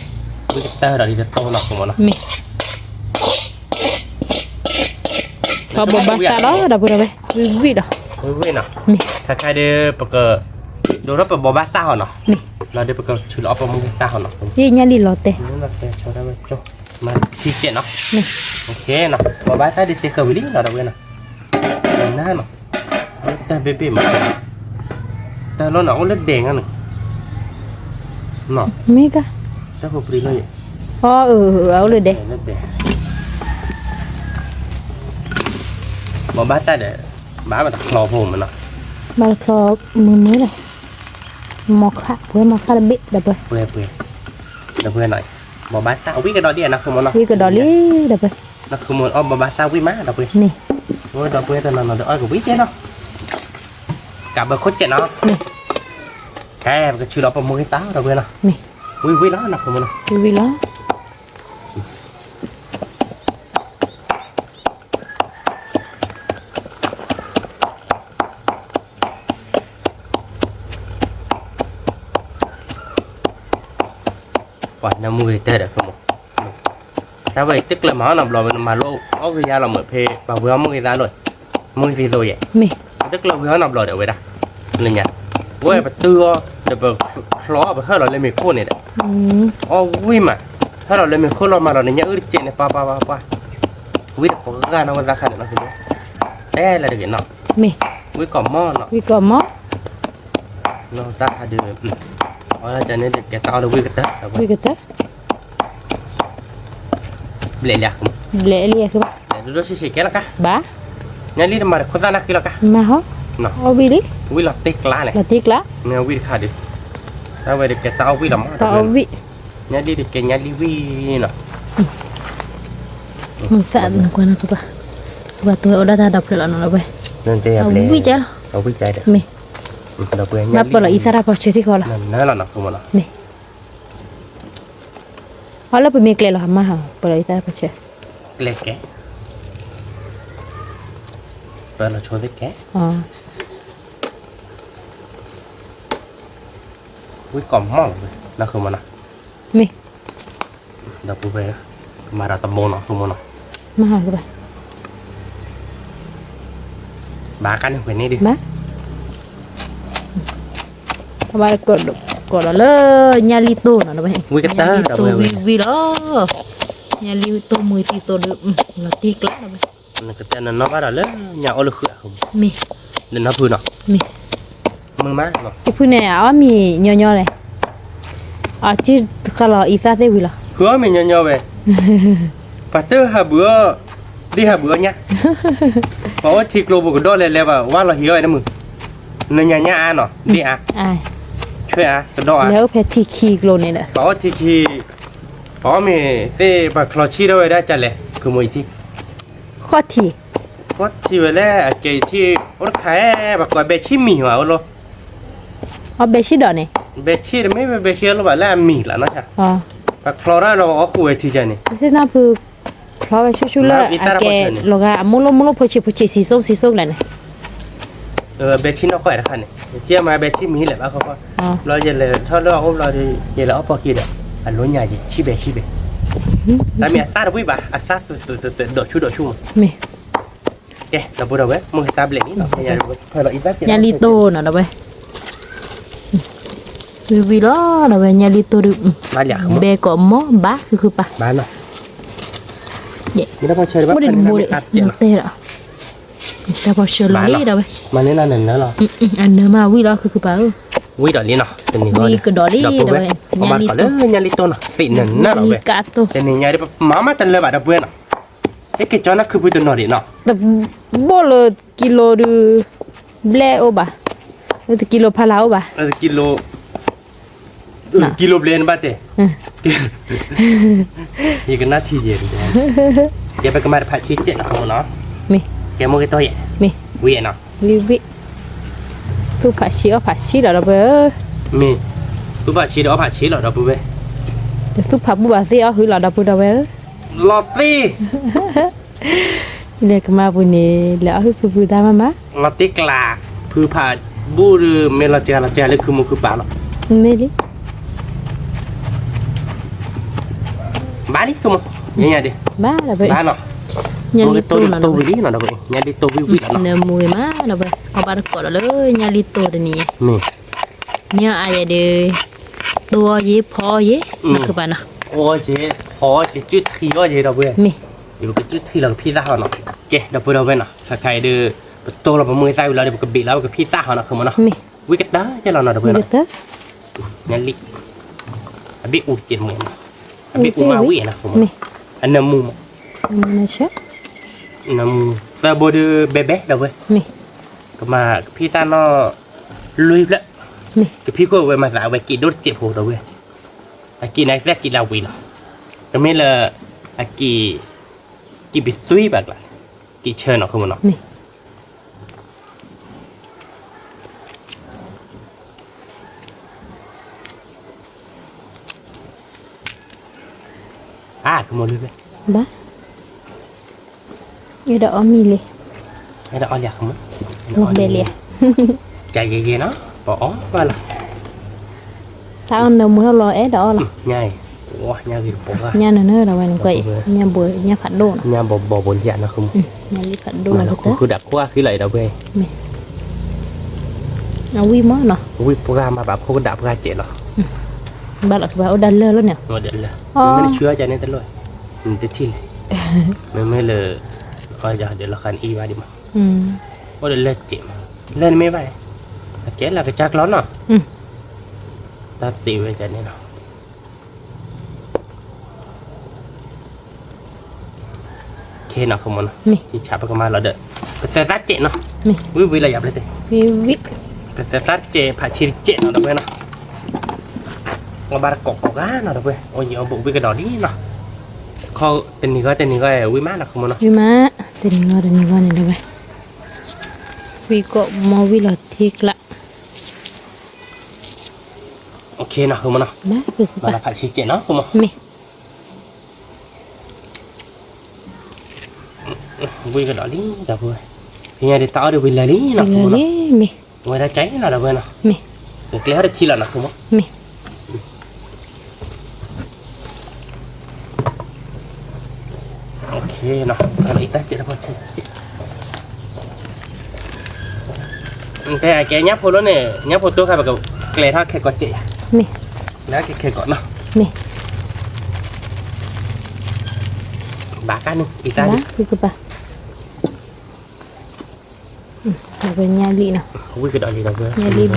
ဒီးဒ်တတိၢ်နီၢ်ခိမိၢ်နီၤ, မ့ၢ် ပဘိးဘၣ်သၣ်လီၤ ဒီပုၢ်ဒီဝဲၢ်, ဝံၣ်ဝံၣ်ဒီး, ဝံၣ်ဝံၣ်နီၤ, မ့ၢ် ခါခါဒီး ပက ဒိးထီၣ်ပဘိးဘၣ်သၣ်ဟီနီၤ, မ့ၢ် လီၤဒီးပကဆူလီၤအီၣ်ပမိၢ်သၣ်ဟီနီၤ, ယညၣ်လံၢ်လီၤတဲာ် မၤထံကဲးနီၤ, မ့ၢ် ဘိးဘၣ်သၣ်ဒ်သ့ဃၢၤဝံၤလံနီၤ ဒီပုၢ်ဝဲၢ်နီၤ, နၤနီၤ, တၢ်ဘ့ၣ်ဘ့ၣ်မး, တၢ်လီၤနီၤ အိၣ်လၢဒဲးန့ၣ်, မ့ၢ်ကါ, တၢ်ဖိပြံလီၤယဲ, အိၣ်လၢဒဲး, ဘိးဘၣ်သၣ်ဒီး, ဘၣ်မတချီဖိမးနီၤ, ဘၣ်ချီမုၢ်မုၢ်လီၤ, မီၤခါ ပှဲၤမီၤခါတဘ့ၣ် ဒီပုၢ်ဝဲၢ်, ဒီပုၢ်ဝဲၢ်နီၤ, ဘိးဘၣ်သၣ်ဝံၣ်ကဒီးဒ်နီၤ ခိမိၢ်နီၤ, ဝံၣ်ကဒီးလံ ဒီပုၢ်ဝဲၢ်, နီၤ ခိမိၢ်အီၣ်ဘိးဘၣ်သၣ်ဝံၣ်မး ဒီပုၢ်ဝဲၢ်, မ့ၢ် ဒီပုၢ်ဝဲၢ်တနီၤနီၤဒီးအီၣ်ကဝံၣ်ကဲနီၤ, ကးဘၢခိၣ်စဲးနီၤ, မ့ၢ် ကဲ ပကဆူလီၤပမိၢ်ဂံၢ်သၣ် ဒီပုၢ်ဝဲၢ်နီၤ, မ့ၢ် ဝံၣ်ဝံၣ်လီၤ နီၤ ခိမိၢ်နီၤ, ဝံၣ်ဝံၣ်လီၤ ပှၤနၢမူဂ့ၤတဲဒီး ခိမိၢ်, တၢ်ဝဲတကျၢၤမၤအီၣ်နီတဘျီဝဲ နမၤလိအီၣ်ဂ့ၤယါလီၤမး ဖဲပှၤဝဲအီၣ်မုၢ်ဂ့ၤသၣ်လီၤ, မုၢ်ဂ့ၤသ့သိးယဲ, မ့ၢ် တကျၢၤဝဲအီၣ်နီတဘျီဒီးဝဲဒၣ်, လၢညါ, ဝဲပတုၤအီၤ ဒီးပချီအီၤ ပဟၢၣ်လီၤလၢမ့ၤခိၣ်န့ၣ်ဒီး, အီၣ်ဝံၣ်မး, ဟၢၣ်လီၤလၢမ့ၤခိၣ်လီၤမးလီၤန့ၣ် ညၣ်အုၣ်တစဲးန့ၣ် ပှၤပှၤပှၤပှၤ, ဝံၣ်တပှၤဂၤနီၢ်ဝဲသၣ်ခါန့ၣ်နီၤ, တဲလၢတဂ့ၤနီၤ, မ့ၢ် ဝံၣ်ကိးမီၢ်နီၤ, ဝံၣ်ကိးမီၢ် နီၢ်သၣ်ခါဒုး, အဝဲန့ၣ်ဒုးကဲတၢ်အီၣ်လၢဝံၣ်ကတၢၢ်, ဝံၣ်ကတၢၢ်, ဘျဲးလံ, ဘျဲးလံ, ဘျဲးဒိၣ်ဒိၣ်ဆံးဆံးကဲလီၤကါ, ဘၣ်, ညၣ်လံၢ်တမၤတခိၣ်သၣ်နၢ်ဃံလီၤကါ, မၤဟီ, အီၣ်ဝံၣ်လံ, ဝံၣ်လီၤတ့ၢ်ကျါန့ၣ်, လီၤတ့ၢ်ကျါ, မ့ၢ်ဝံၣ်တခါဒုး, တၢ်ဝဲဒုးကဲတၢ်အီၣ်ဝံၣ်လီၤမး, တၢ်အီၣ်ဝံၣ်, ညၣ်လံၢ်ဒုးကဲညၣ်လံၢ်ဝံၣ်နီၤ, မုၢ်သၣ်နကွၢ်နီၤကပၤ, ကပၤတိၢ်ဝဲအိၣ်ဒၣ်တၢ်ဒီဖျၢၣ်လီၤနီၤဒီပုၢ်ဝဲၢ်, အဝံၣ်ကဲလီၤ, မ့ၢ်, မ့ၢ်ပၢၢ်လီၤအံသၣ်တၢ်ဖီဆၢထံၣ်ဃီလီၤ, မ့ၢ်, အီလၢပမ့ၢ်ကျဲလီၤဟးမါဟး ပၢၢ်လီၤအံသၣ်တၢ်ဖီဆၢ, ကျဲကဲ, ပၢၢ်လီၤဆိသ့ကဲ ဝံၣ်ကိးမီၢ်လီၤ, နဃုမနီၤ, မ့ၢ်, ဒီပုၢ်ဝဲၢ်, ကမၤဒီးတဘိနီၤ ဃုမနီၤ, မဟါကဘၣ်, ဘၣ်ကန့ၣ်ဝဲန့ၣ်ဒုး, ဘၣ်, အဘၣ်ကိးဒီးလၢ ညၣ်လံၢ်တိၢ်နီၤ ဝံၣ်ကတၢၢ်ဒီပုၢ်ဝဲၢ်, ဝံၣ်ဝံၣ်လီၤ, ညၣ်လံၢ်တိၢ်မုၢ်သံသိးဒုး, လီၤတံၢ်ကျါဒီပုၢ်ဝဲၢ် နကတဲနနီၢ်ဘၣ်ဒီးလၢညါအိၣ်လၢဃုာ်အဃိ, မ့ၢ်, နနီၢ်ဖုနီၤ, မ့ၢ်, မုၢ်မး, ယဖုန့ၣ် အအီၣ်မ့ၤညီညီလဲၣ်, အစုဃၢ်လီၤအံသၣ်သ့ၣ်ဝံၤလီၤ, ဃုအီၣ်မ့ၤညီညီဝဲ, ပှၤတဟးဘုးအီၣ်, ဒ်ဟးဘုးအီၣ်ညၣ်, ပှၤအိၣ်ထံကျိပူၤကဒီးလဲၤလဲၤဘၣ် ဝါလီၤဟံးအီၣ်ဝဲတမုာ်, နညါညၣ်အါနီၤ ဒ်အါ, ဆွဲအါ ကဒီးအါ, လဲၤအိၣ်ဖဲထံခံကျိန့ၣ်ဒီး, ပှၤအိၣ်ထံခံ ပှၤအီၣ်မ့ၤသ့ၣ် ပှၤချီဆံၣ်ထီၣ်ဝဲဒၣ်ကလဲၣ် ခုမိၢ်အံၤထံၣ်, ဃီၣ်ထံ, ဃီၣ်ထံဝဲလၢအကဲထံၣ် အိၣ်တခါ, ပှၤကိးဘဲဆံၣ်မံၤမးအိၣ်လီၤ, အဘဲဆံၣ်ဒီးန့ၣ်, ဘဲဆံၣ်တမ့ၢ်ဘဲဆံၣ်လီၤဘၣ်လၢအမံၤလီၤနီၤ, ပှၤချီထီၣ်ဒီးအီၣ်ဃုာ်ဝဲထံကန့ၣ်, သ့ၣ်နၢ်ဖု ဖျီဝဲဆူၣ်ဆူၣ်လၢအကဲလီၤဂာ်အမိၢ်လိၣ်မိၢ်လိၣ်ဖိဆံးဖိဆံးစံးစိၣ်စံးစိၣ်ကလဲၣ်န့ၣ်, ဘဲဆံၣ်နီၢ်ကီၢ်တခါန့ၣ် ထံၣ်မးဘဲဆံၣ်မံၤလဲၣ်ဘၣ်ဃီဃီ, ဘျီယလဲၤထီၣ်လၢအအိၣ်ဘျီဒီး ယလဲၤအီၣ်ဖီခံဒီး အလိညါယဲ ဆံၣ်ဘဲဆံၣ်ဘဲ, တၢ်မ့ၢ်အသၣ်တဝံၣ်ဘၣ် အသၣ်ဒိးဆူၣ်ဒိးဆူၣ်မး, မ့ၢ်, ကဲဒီပုၢ်ဒီဝဲၢ် မုၢ်သၣ်ဘျဲၣ်လံနီၤ, ညါလံတိၢ်နီၤဒီဝဲၢ် ဝံၤဝံၤလီၤ ဒီဝဲၢ် ညါလံတိၢ်ဒုး, ဘဲကိးမီၢ်ဘၣ်ခုခုပၤ, အိၣ်ဒံးတဘိဒံး တဲဒီး, တၢ်ဖီဆၢလီၤလံဒီဝဲၢ်, အနၢမးဝံၤလီၤခုခုပၤဧၢ, ဝံၤလီၤလံနီၤ, ဝံၤကဒီးလံဒီဝဲၢ်, ညါလံတိၢ်, ညါလံကးတိၢ်, တနံၤညါဒ်ပမၤမးတလၢဘၣ်ဒီပုၢ်ဝဲၢ်နီၤ, ဟဲက့ၤကၠီနၢ်ခုဖုတနီၤဒံးနီၤ, တဘိလၢကံလိဒုး, ဘျဲၣ်အိၣ်ဘၣ်, လၢတကံလိဖးလၢ်အိၣ်ဘၣ်, ကံလိ, ကံလိဘျဲၣ်နဘၣ်တဲ, ယကနၣ်ထံယဲၢ်, ယပကမၤတဖးဆံကဲးနီၤ, ကဲမိၢ်ကတီၢ်ယဲၢ်, ဝံၤနီၤ, ဝံၤ, သူၣ်ဖးဆံအီၣ်ဖးဆံလီၤဒီပုၢ်ဝဲၢ်, မ့ၢ်, သူၣ်ဖးဆံဒီးအီၣ်ဖးဆံလီၤဒီပုၢ်ဝဲၢ်, တသူၣ်ဖးဘူၣ်ဘၣ်သ့ၣ်အီၣ်ဟုလီၤဒီပုၢ်ဒီဝဲၢ်ဧၢ, လီၤသ့ၣ် လဲၤကမၤပူၤန့ၣ် လဲၤအီၣ်ဟုဖုဖုတၢ်မၤမး, လီၤတ့ကျး, ဖုဖးဘူၣ်ဒီး မ့ၢ်လီၤစှၤလီၤစှၤလၢခုမိၢ်ခုပၢ်လီၤ, မ့ၢ်လံ, ဘၣ်လံခုမိၢ်, ညါညါဒံး, ဘၣ်လီၤ, ညါလံတိၢ်နီၤ, ညါလံတိၢ်ဝံၣ်ဝံၣ်လီၤနီၤ, နမူဂ့ၤမးနီၤ, အီၣ်ဘၣ်တကိးဒီးလၢညါလံတိၢ်တနံၤ, မ့ၢ်, မ့ၢ်အါယဲဒၣ်, တိၢ်အီၣ်ယဲ ဖီအီၣ်ယဲ, မ့ၢ်, ဖီအီၣ်ယဲ ကစုၣ်ထံအီၣ်ယဲဒီပုၢ်ဝဲၢ်, မ့ၢ်, ယကစုၣ်ထံလီၤကဖံသၣ်ဟီနီၤ, ကဲဒီပုၢ်ဒီဝဲၢ်နီၤ, ခဲခါအံၤဒီး, ပတိၢ်လီၤပမုၢ်သၣ်ဝံၤလီၤဒီး ပကဘ့ၣ်လီၤ ပကဖံသၣ်ဟီနီၤ ခုမိၢ်နီၤ, မ့ၢ်, ဝံၣ်ကတၢၢ်ကဲလီၤနီၤဒီပုၢ်ဝဲၢ်နီၤ, ညါလံ, အဘ့ၣ်အူတကဲးမ့ၢ်နီၤ, အဘ့ၣ်အူမးဝံၣ်နီၤ ခုမိၢ်နီၤ, အနၢမူမး, နၢမူ, သၢဘိဒုးဘဲဘဲဒီပုၢ်ဝဲၢ်, ကမၤကဖံသၣ်နီၤ, လွံၢ်ဖျၢၣ်, ကဖံခိၣ်ဝဲမၤသးအဝဲက့ၤဒိၣ်တစဲးဖိဒီပုၢ်ဝဲၢ်, အက့ၤန့ၣ်သ့ၣ်က့ၤလၢဝံၤလီၤ, တမ့ၢ်လၢ, အက့ၤ, က့ၤပသွံဘၣ်ကျါ, က့ၤဆၢနီၤ ခုမိၢ်နီၤ, အါ, ဘၣ်, အဲၣ်ဒိးအီၣ်မ့ၤလံ, အဲၣ်ဒိးအီၣ်လံ, ဘဲလံ, ကယဲယဲနီၤ, ပအီၣ်ဘၣ်လီၤ, တၢ်အီၣ်နၢမူထီၣ်လီၤ အဲၣ်ဒိးအီၣ်လီၤ, ညါအံၤ, ညါနၢနၢဒီးဝဲနကွၢ်အံၤ, ညါဘိညါဖးဒိၣ်နီၤ, ညါဘိဘိဘိညါနီၤ ခုမိၢ်, ညါလံဖးဒိၣ်နီၤ, ခိၣ်ဒးခိၣ်အဃံလီၤအံၤဒီပုၢ်ဝဲၢ်, အဝံၣ်မးနီၤ, ဝံၣ်ပှၢ်မးဘၣ်ခိၣ်ကဒးပှၢ်စဲးလီၤ, ဘၣ်လီၤကဘၣ်အိၣ်ဒၣ်လၢလီၤန့ၣ်, မ့မ့ၢ်လၢဆူအီၣ်ကန့ၣ်တလိၣ်, နတထံၣ်လဲၣ်, မ့မ့ၢ်လၢ, အီၣ်ယၤဒီးလီၤဃာ်နအံၤဘၣ်ဒံးမး, အိၣ်ဒီးလၢစဲးမး, လၢနမ့ၢ်ဘၣ်, အကဲလၢကစၢ်ကျီနီၤ, တၢ်သ့ဝဲကန့ၣ်နီၤ ခဲနီၤ ခုမိၢ်နီၤ, ဆးပကမၤလီၤဒီး, ပသၢသၣ်စဲးနီၤ, ဝံၤဝံၤလီၤယၤဖျဲၣ်သ့ၣ်, ပသၢသၣ်စဲး ဖးဆံတစဲးနီၤ ဒီပုၢ်ဝဲၢ်နီၤ, အီၣ်ဘၣ်တကိးကိးဂၤနီၤ ဒီပုၢ်ဝဲၢ်, အီၣ်ယံၤအီၣ်ဘူးဝံၣ်ကဒီးလံနီၤ, တနံၤဂီၢ်တနံၤဂီၢ် ဝံၣ်မးနီၤ ဃုမနီၤ. ဝံၣ်မး, တနံၤဂီၢ်တနံၤဂီၢ်န့ၣ်လၢဝဲ, ဝံၣ်ကိးမီၢ်ဝံၣ်လီၤထံကျး. အိၣ်ခ့နီၤ ဃုမနီၤ. ဘၣ်ဖးဆံးကဲးနီၤ ဃုမ. မ့ၢ် ဝံၣ်ကဒီးလံ ဒီပုၢ်ဝဲၢ်, ဖဲညါဒုးတၢ်အီၣ်ဒုးဝံၤလၢာ်လံနီၤ ဝံၤလၢာ်လံ မ့ၢ်, ဝဲဒၣ်ကၠဲနီၤ ဒီပုၢ်ဝဲၢ်နီၤ, မ့ၢ်, ကျဲဟီၣ်တထံလီၤနီၤ ဃုမ, မ့ၢ်, အိၣ်ခ့နီၤ အတၢ်ကဲး တဲအကဲညၣ်ဖိလီၤန့ၣ် ညၣ်ဖိတိၢ်ခါ ပကကျဲၤထီၣ်ခဲကိးကဲးယၤ, မ့ၢ်, လၢကခဲကိးနီၤ, မ့ၢ်, ဘၣ်ကါန့ၣ် အံၤတၢ်န့ၣ် ဝဲညၣ်လံနီၤ, ဝံၣ်ကဒီးလံဒီးဝဲ, ညၣ်လံဘ့ၣ်,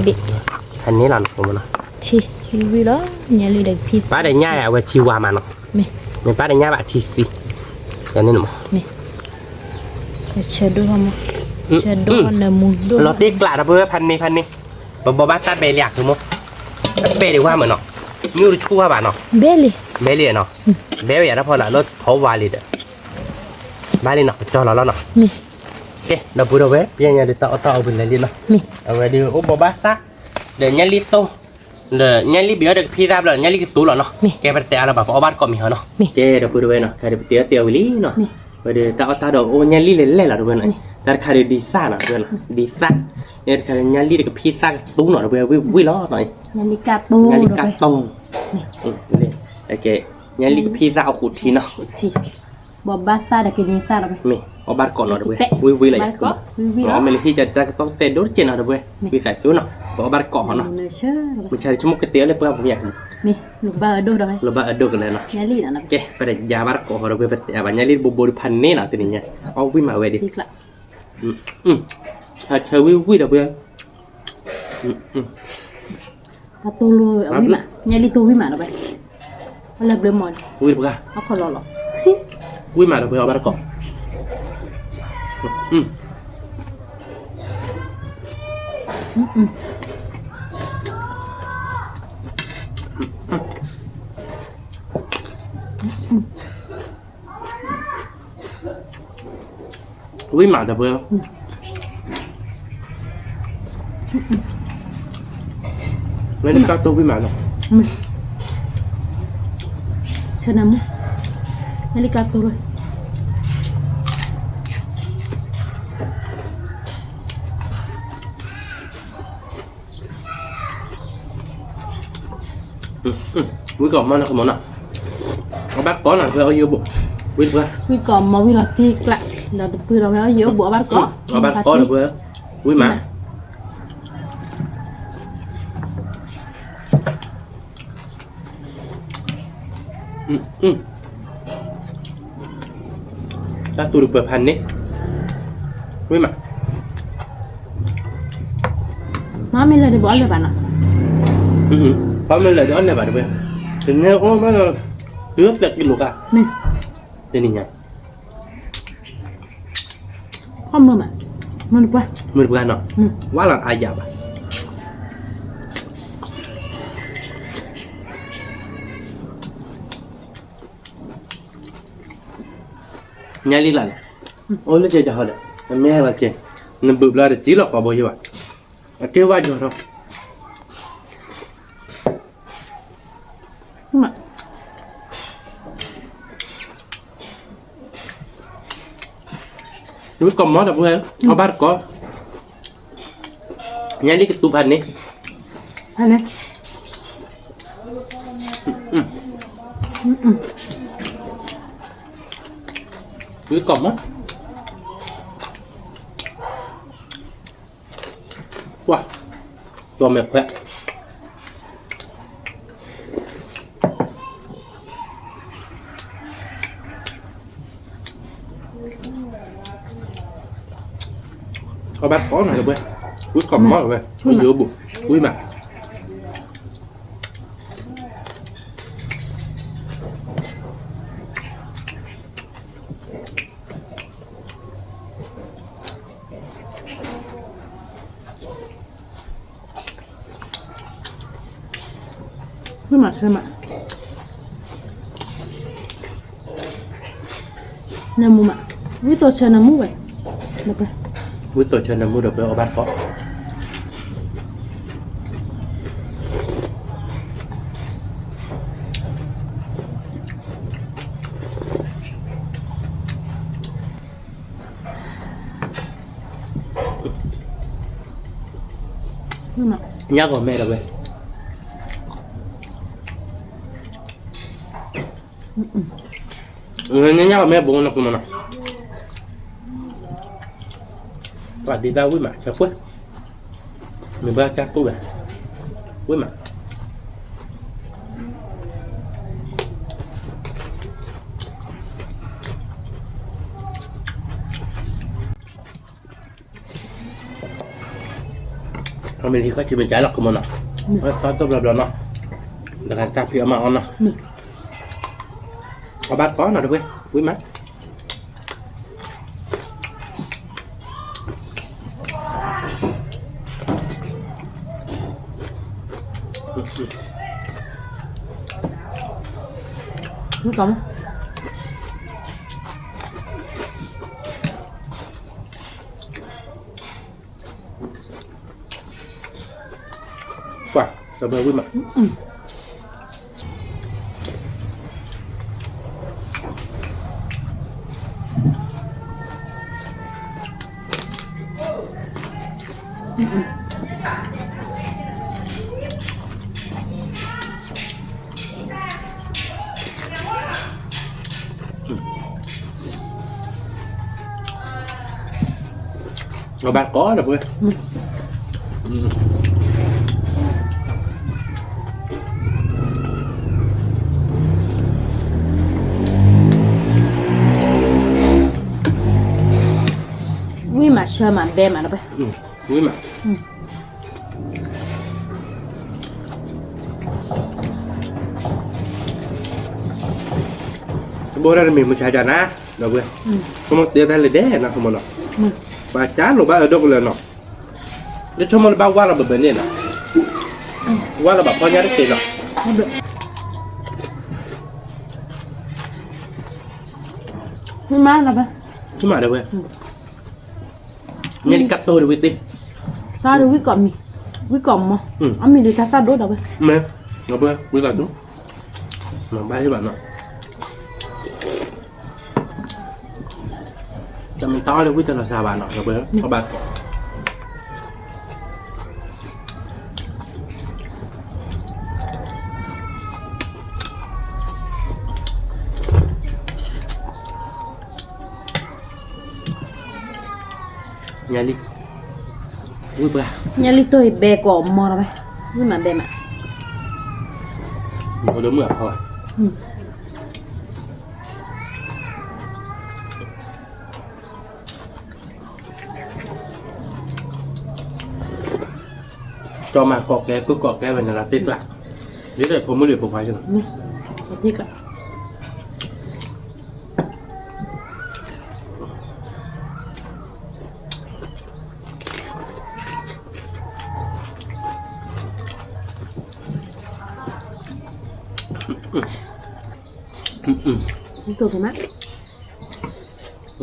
ဖဲန့ၣ်လီၤနီၤ ထံ, ဝံၣ်လီၤ, ညၣ်လံဒီးကဖံသၣ်, ပၢ်ဒီးညၣ်အဝဲထံဝါမးနီၤ, မ့ၢ်, မ့ၢ်ပၢ်ဒီးညၣ်ဘၣ်ထံဆံ, ယၤန့ၣ်မး, မ့ၢ်, ဆၢဒိၣ်ထီၣ်မး, ဆၢဒိၣ်ထီၣ်နၢမူဒိၣ်, လီၤတ့ၢ်ကျးဒီးပဝဲဖးန့ၣ်ဖးန့ၣ်, ပဘိးဘၣ်သၣ်ဘဲလံဧါ ဃုမ, ဘဲဒံးဝါမးနီၤ, မ့ၣ်အူတဆူၣ်ဝါဘၣ်နီၤ, ဘဲလံ, ဘဲလံနီၤ, ဘဲဝဲယၤတၢ်ဖီလာ်လၢဖီဝါလံဒီး ဘၣ်လံနီၤ ပကၠီလီၤလီၤနီၤ, မ့ၢ်, ကဲ ဒီပုၢ်ဒီဝဲၢ် ဖဲညါဒုးတၢ်အီၣ်တၢ်အီဝံၤလၢာ်လံနီၤ, မ့ၢ်, အဝဲဒုးအိၣ်ဘိးဘၣ်သၣ်, ဒီးညၣ်လံတိၢ်, ဒီးညၣ်လံဘ့ၣ်အီၣ်ဒီးကဖံသၣ်ဘျီ ညၣ်လံကသူလီၤနီၤ, မ့ၢ်, ကဲပတတဲအါလၢၤဘၣ် ပအီၣ်ဘၣ်တကိးမံၤဟီနီၤ, မ့ၢ်, ကဲ ဒီပုၢ်ဒီဝဲၢ်နီၤ ခဲဒုးပတဲအီၣ်တဲအီဝံၤလံနီၤ, မ့ၢ်, ဝဲဒုးတၢ်အီၣ်တၢ်ဒီးအိၣ်ညၣ်လံလဲၤလဲၤလီၤ ဒီပုၢ်ဝဲၢ်နီၤ, မ့ၢ်, တၢ်တခါဒုးဒံသၣ်နီၤ ဒီး, ဒံသၣ်, တခါညၣ်လံဒီးကဖံသၣ်ကသူနီၤ ဒီပုၢ်ဝဲၢ် ဝံၤလီၤနီၤ, ညၣ်လံကါတိၢ်, ညၣ်လံကါတိၢ်, ညၣ်လံကဖံသၣ်အဃိထံနီၤ, ဘိးဘၣ်သၣ်ဒီးကန့ၢ်သၣ်လီၤ, မ့ၢ်, အီၣ်ဘၣ်တကိးနီၤ ဒီပုၢ်ဝဲၢ် ဝံၤဝံၤလီၤ, မ့ၢ်လၢဟံၣ်ကတၢၢ်ကသီၣ်သဲးဒိၣ်တကဲးနီၤ ဒီပုၢ်ဝဲၢ်, ဝံသးစူၤနီၤ ပအီၣ်ဘၣ်တကိးဟီနီၤ, မ့ၢ်, မုၢ်ဆါဆိကမိၣ်ကတဲအီၤလၢပှၤပူၤမ့ၢ်, မ့ၢ်, လီၤဘၣ်အဒိၣ်ဒီး, လီၤဘၣ်အဒိၣ်ကလဲာ်နီၤ, ကဲ ပတယါဘၣ်တကိးဟီ ဒီပုၢ်ဝဲၢ် ပတယါဘၣ် ညၣ်လံတဘိဘိဒုးဖးန့ၣ်နီၤ တနံၤညါ, အီၣ်ဝံၣ်မးဝဲဒၣ်, ဆၢဝံၣ်ဝံၣ်ဒီပုၢ်ဝဲၢ် တၢ်တိၢ်လိာ်ဝံၣ်မး ညၣ်လံတိၢ်ဝံၣ်မးဒီးဝဲ, အလၢဘျၢမီၢ်, ဝံၣ်တပှၢ်, အခီၣ်လီၤလီၤ, ဝံၣ်မးဒီးဝဲအီၣ်ဘၣ်တကိး, ဝံၣ်မးဒီပုၢ်ဝဲၢ်, လၢတၢ်တိၢ်ဝံၣ်မးနီၤ, ဆၢနၢမူ, လၢလံကါတိၢ်လီၤ ဝံၣ်ကီးမီၢ်နီၤ ကမီၤနီၤ, အီၣ်ဘၣ်ကိးနီၤ ဝံၣ်အီၣ်ယံၤအိၣ်ဘူး, ဝံၣ်တပှၢ်, ဝံၣ်ကီးမီၢ်ဝံၣ်လီၤတံၢ်ကျး, ဒီးတပုၢ်ဒီးဝဲအီၣ်ယံၤအိၣ်ဘူး အီၣ်ဘၣ်ကိး, အီၣ်ဘၣ်ကိးဒီပုၢ်ဝဲၢ်, ဝံၣ်မး တၢ်သူတပၢၤဖးန့ၣ်, ဝံၣ်မး, မ့မ့ၢ်လၢာ်ဒီးဘၣ်အီၣ်လၢာ်ဘၣ်နီၤ, မ့မ့ၢ်လၢာ်ဒီးအီၣ်လၢာ်ဘၣ်တဝဲ, တနံၤအိၣ်မးလၢ တုၤသၢကံလိၤဃာ်, တနံၤညါ မုၢ်တပှၢ်, မုၢ်တပှၢ်နီၤ, ဝါလီၤအါယၤဘၣ်. ညါလံလၢ်န့ၣ်, အိၣ်လၢကၠဲကၠဟီဒီး, နမ့ၢ်ဟဲလီၤကၠဲ, နဘုးဘျီတကံလီၤကိးဘိယဘၣ်, အက့ၢ်ဝါကၠီထီၣ် ဝံၣ်ကီးမီၢ်ဒီပုၢ်ဝဲၢ်, အီၣ်ဘၣ်တကိး, ညါလံကသူဖးန့ၣ်, ဖးန့ၣ်, ဝံၣ်ကီးမီၢ် ကွၢ်, တီၢ်မဲာ်ခွဲး, အီၣ်ဘၣ်ကိးနီၤလၢဝဲ, ဝံၣ်ကီးမီၢ်လၢဝဲ, ဝံၣ်ယိၤဘူး, ဝံၣ်မး မ့ၢ်မးဆၢမး, နမူမး, ဝံသိးဆၢနမူဝဲ, ဝံသိးဆၢနမူဒီးပအီၣ်ဘၣ်တကီး. ညၣ်ဂီၤမဲဒီးဝဲ, ညၣ်ဂီၤမဲဘိနီၤ ကမနီၤ, ပှၤဒ့တၢ်ဝံၣ်မး ဆၢကွဲ, မ့ၢ်ဘၣ်ကၢ်ကိၣ်ဝဲ, ဝံၣ်မး. အမ့ၢ်ထံခီၣ်ထံးမ့ၢ်ကၢ်လီၤကမနီၤ, အီၣ်တဘျီဘျီနီၤ, တဂၤတၢ်ဖံးအီၣ်မးအီၣ်နီၤ, အီၣ်ဘၣ်တကီးနီၤတဝဲ, ဝံၣ်မး. ကွၢ်, တဘၢဝံၣ်မး. အဘၣ်ကီးဒီးပှဲၤ, ဝံၣ်မးဆၢမးဘဲမးဒီးပှဲၤ, ဝံၣ်မး. တဘိဒၣ်တမ့ၢ်မုၢ်ဆါတၢ်နၤ, ဒီးပှဲၤ, ဆိကမိၣ်တဲတၢ်လၢဒဲးနီၤ ဆိကမိၣ်နီၤ, ပှၤကၢ်လိာ်ဘၣ်အဒိၣ်ကလၢာ်နီၤ, လၢဆိကမိၣ်လၢဘၣ်ဝါလီၤဘၣ်ဘၣ်န့ၣ်နီၤ, ဝါလီၤဘၣ်ဖီညါတက့ၢ်နီၤ. မ့ၢ်မးဒီးပှဲၤ, မ့ၢ်မးဒီးပှဲၤ. ညါလံကပ်တိၢ်ဒီးဝံသ့ၣ်, တၢ်ဒီးဝံကိးမံၤ, ဝံကိးမီၤ, အမံၤဒီးတၢ်သၣ်ဒိၣ်ဒီးဝဲ, မ့ၢ်, ဒီးပှဲၤဝံသးစူၤ, မ့ၢ်ဘၣ်ဟ့ၣ်ဘၣ်နီၤ, တမ့ၢ်တၢ်အီၣ်ဒီးဝံတလီၤစှၤဘၣ်နီၤ, ဒီးပှဲၤအီၣ်ဘၣ်, ညါလံ, ဝံပှၤ, ညါလံတိၢ်အံၤဘဲကိးမီၤလီၤဝဲ, ဝံမးဘဲမး, အိၣ်ဒီးမုၢ်အဖီဘၣ်. ကၠီမၤကိးကဲ ကုၢ်ကိးကဲဝဲန့ၣ်လီၤ တ့ကျး, ဒ်သိးဖိမုၣ်ဒံးဖိခွါယလီၤ, တ့ကျး.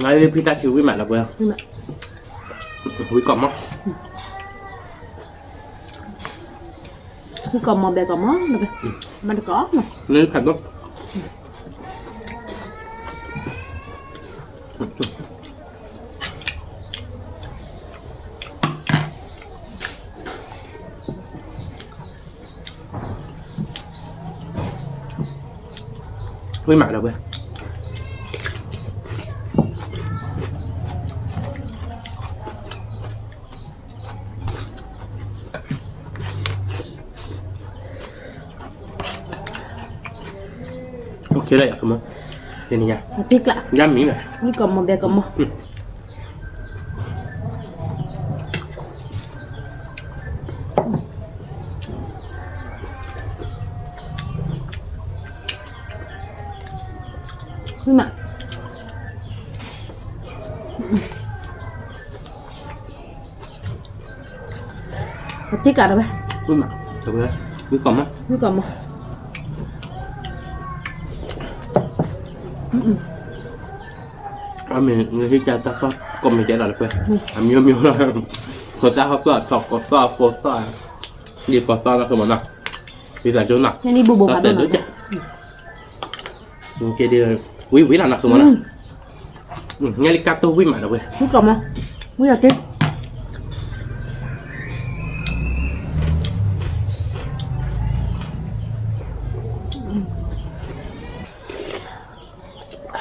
နၤလၢဖံတၢ်ဆံးဝံၣ်မးလၢပှဲၤ, ဝံကိးမီၤ, ဝံကိးမီၤဘဲကိးမီၤ, မၤတကိး, နဖးဒိၣ်. ဝံၣ်မးဒီးဝဲ, အိၣ်ခ့လၢယၤကမီၤ, တနံၤညါ, ယၤမံၤဘၣ်, ဝံၣ်ကိးမီၤဘဲကိးမီၤ. ဝံၣ်မး, ပတ့ကးဒီးဝဲ, ဝံၣ်မး, ဝံၣ်ကိးမီၤ, ဝံၣ်ကိးမီၤ. အ အမ့ၢ်နဟ့ၣ်ကတၢ်သီၣ်ကိးမံၤဒဲးလီၤတပှဲၤ, အမံၤမံၤလီၤ, ဖိသၣ်ဟီၣ်သီၣ်ထီၣ်ကိးသီၣ်ဖိသီၣ်, ဒ်ပီၤသီၣ်လီၤမနီၤ, ဒ်သးကၠိနီၤ, သီၣ်တဲဒိၣ်ကဲ, ကဲဒ်, ဝံၤဝံၤလီၤနီၤ သုမနီၤ, ညါလံကါတိၢ်ဝံၣ်မးဒီးဝဲ, ဝံၣ်ကီးမး, ဝံၣ်အက့ ဒီပုၢ်ဝဲၢ်,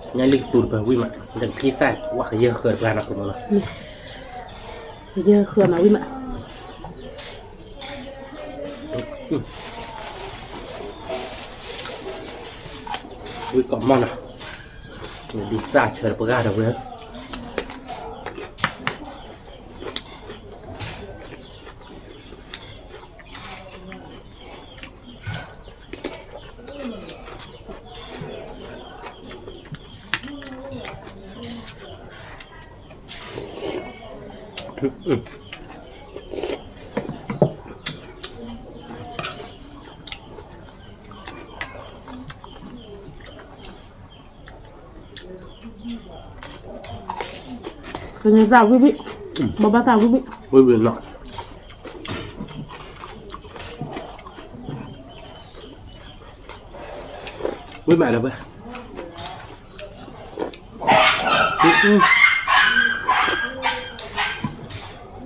ညါလံကသူတပၤဝံၣ်မး, ဒီးကသံၣ်သၣ်ဝဲကယဲၢ်ဃၢၤတပၤနီၤ ကမနီၤ, ကယဲၢ်ဃၢၤမးဝံၣ်မး, ဝံၣ်ကီးမးနီၤ, ဒ်သၣ်ဆၢတပၤဒီပုၢ်ဝဲၢ် ကန့ၢ်သၣ်ဝံၣ်ဝံၣ်, ဘိးဘၣ်သၣ်ဝံၣ်ဝံၣ်,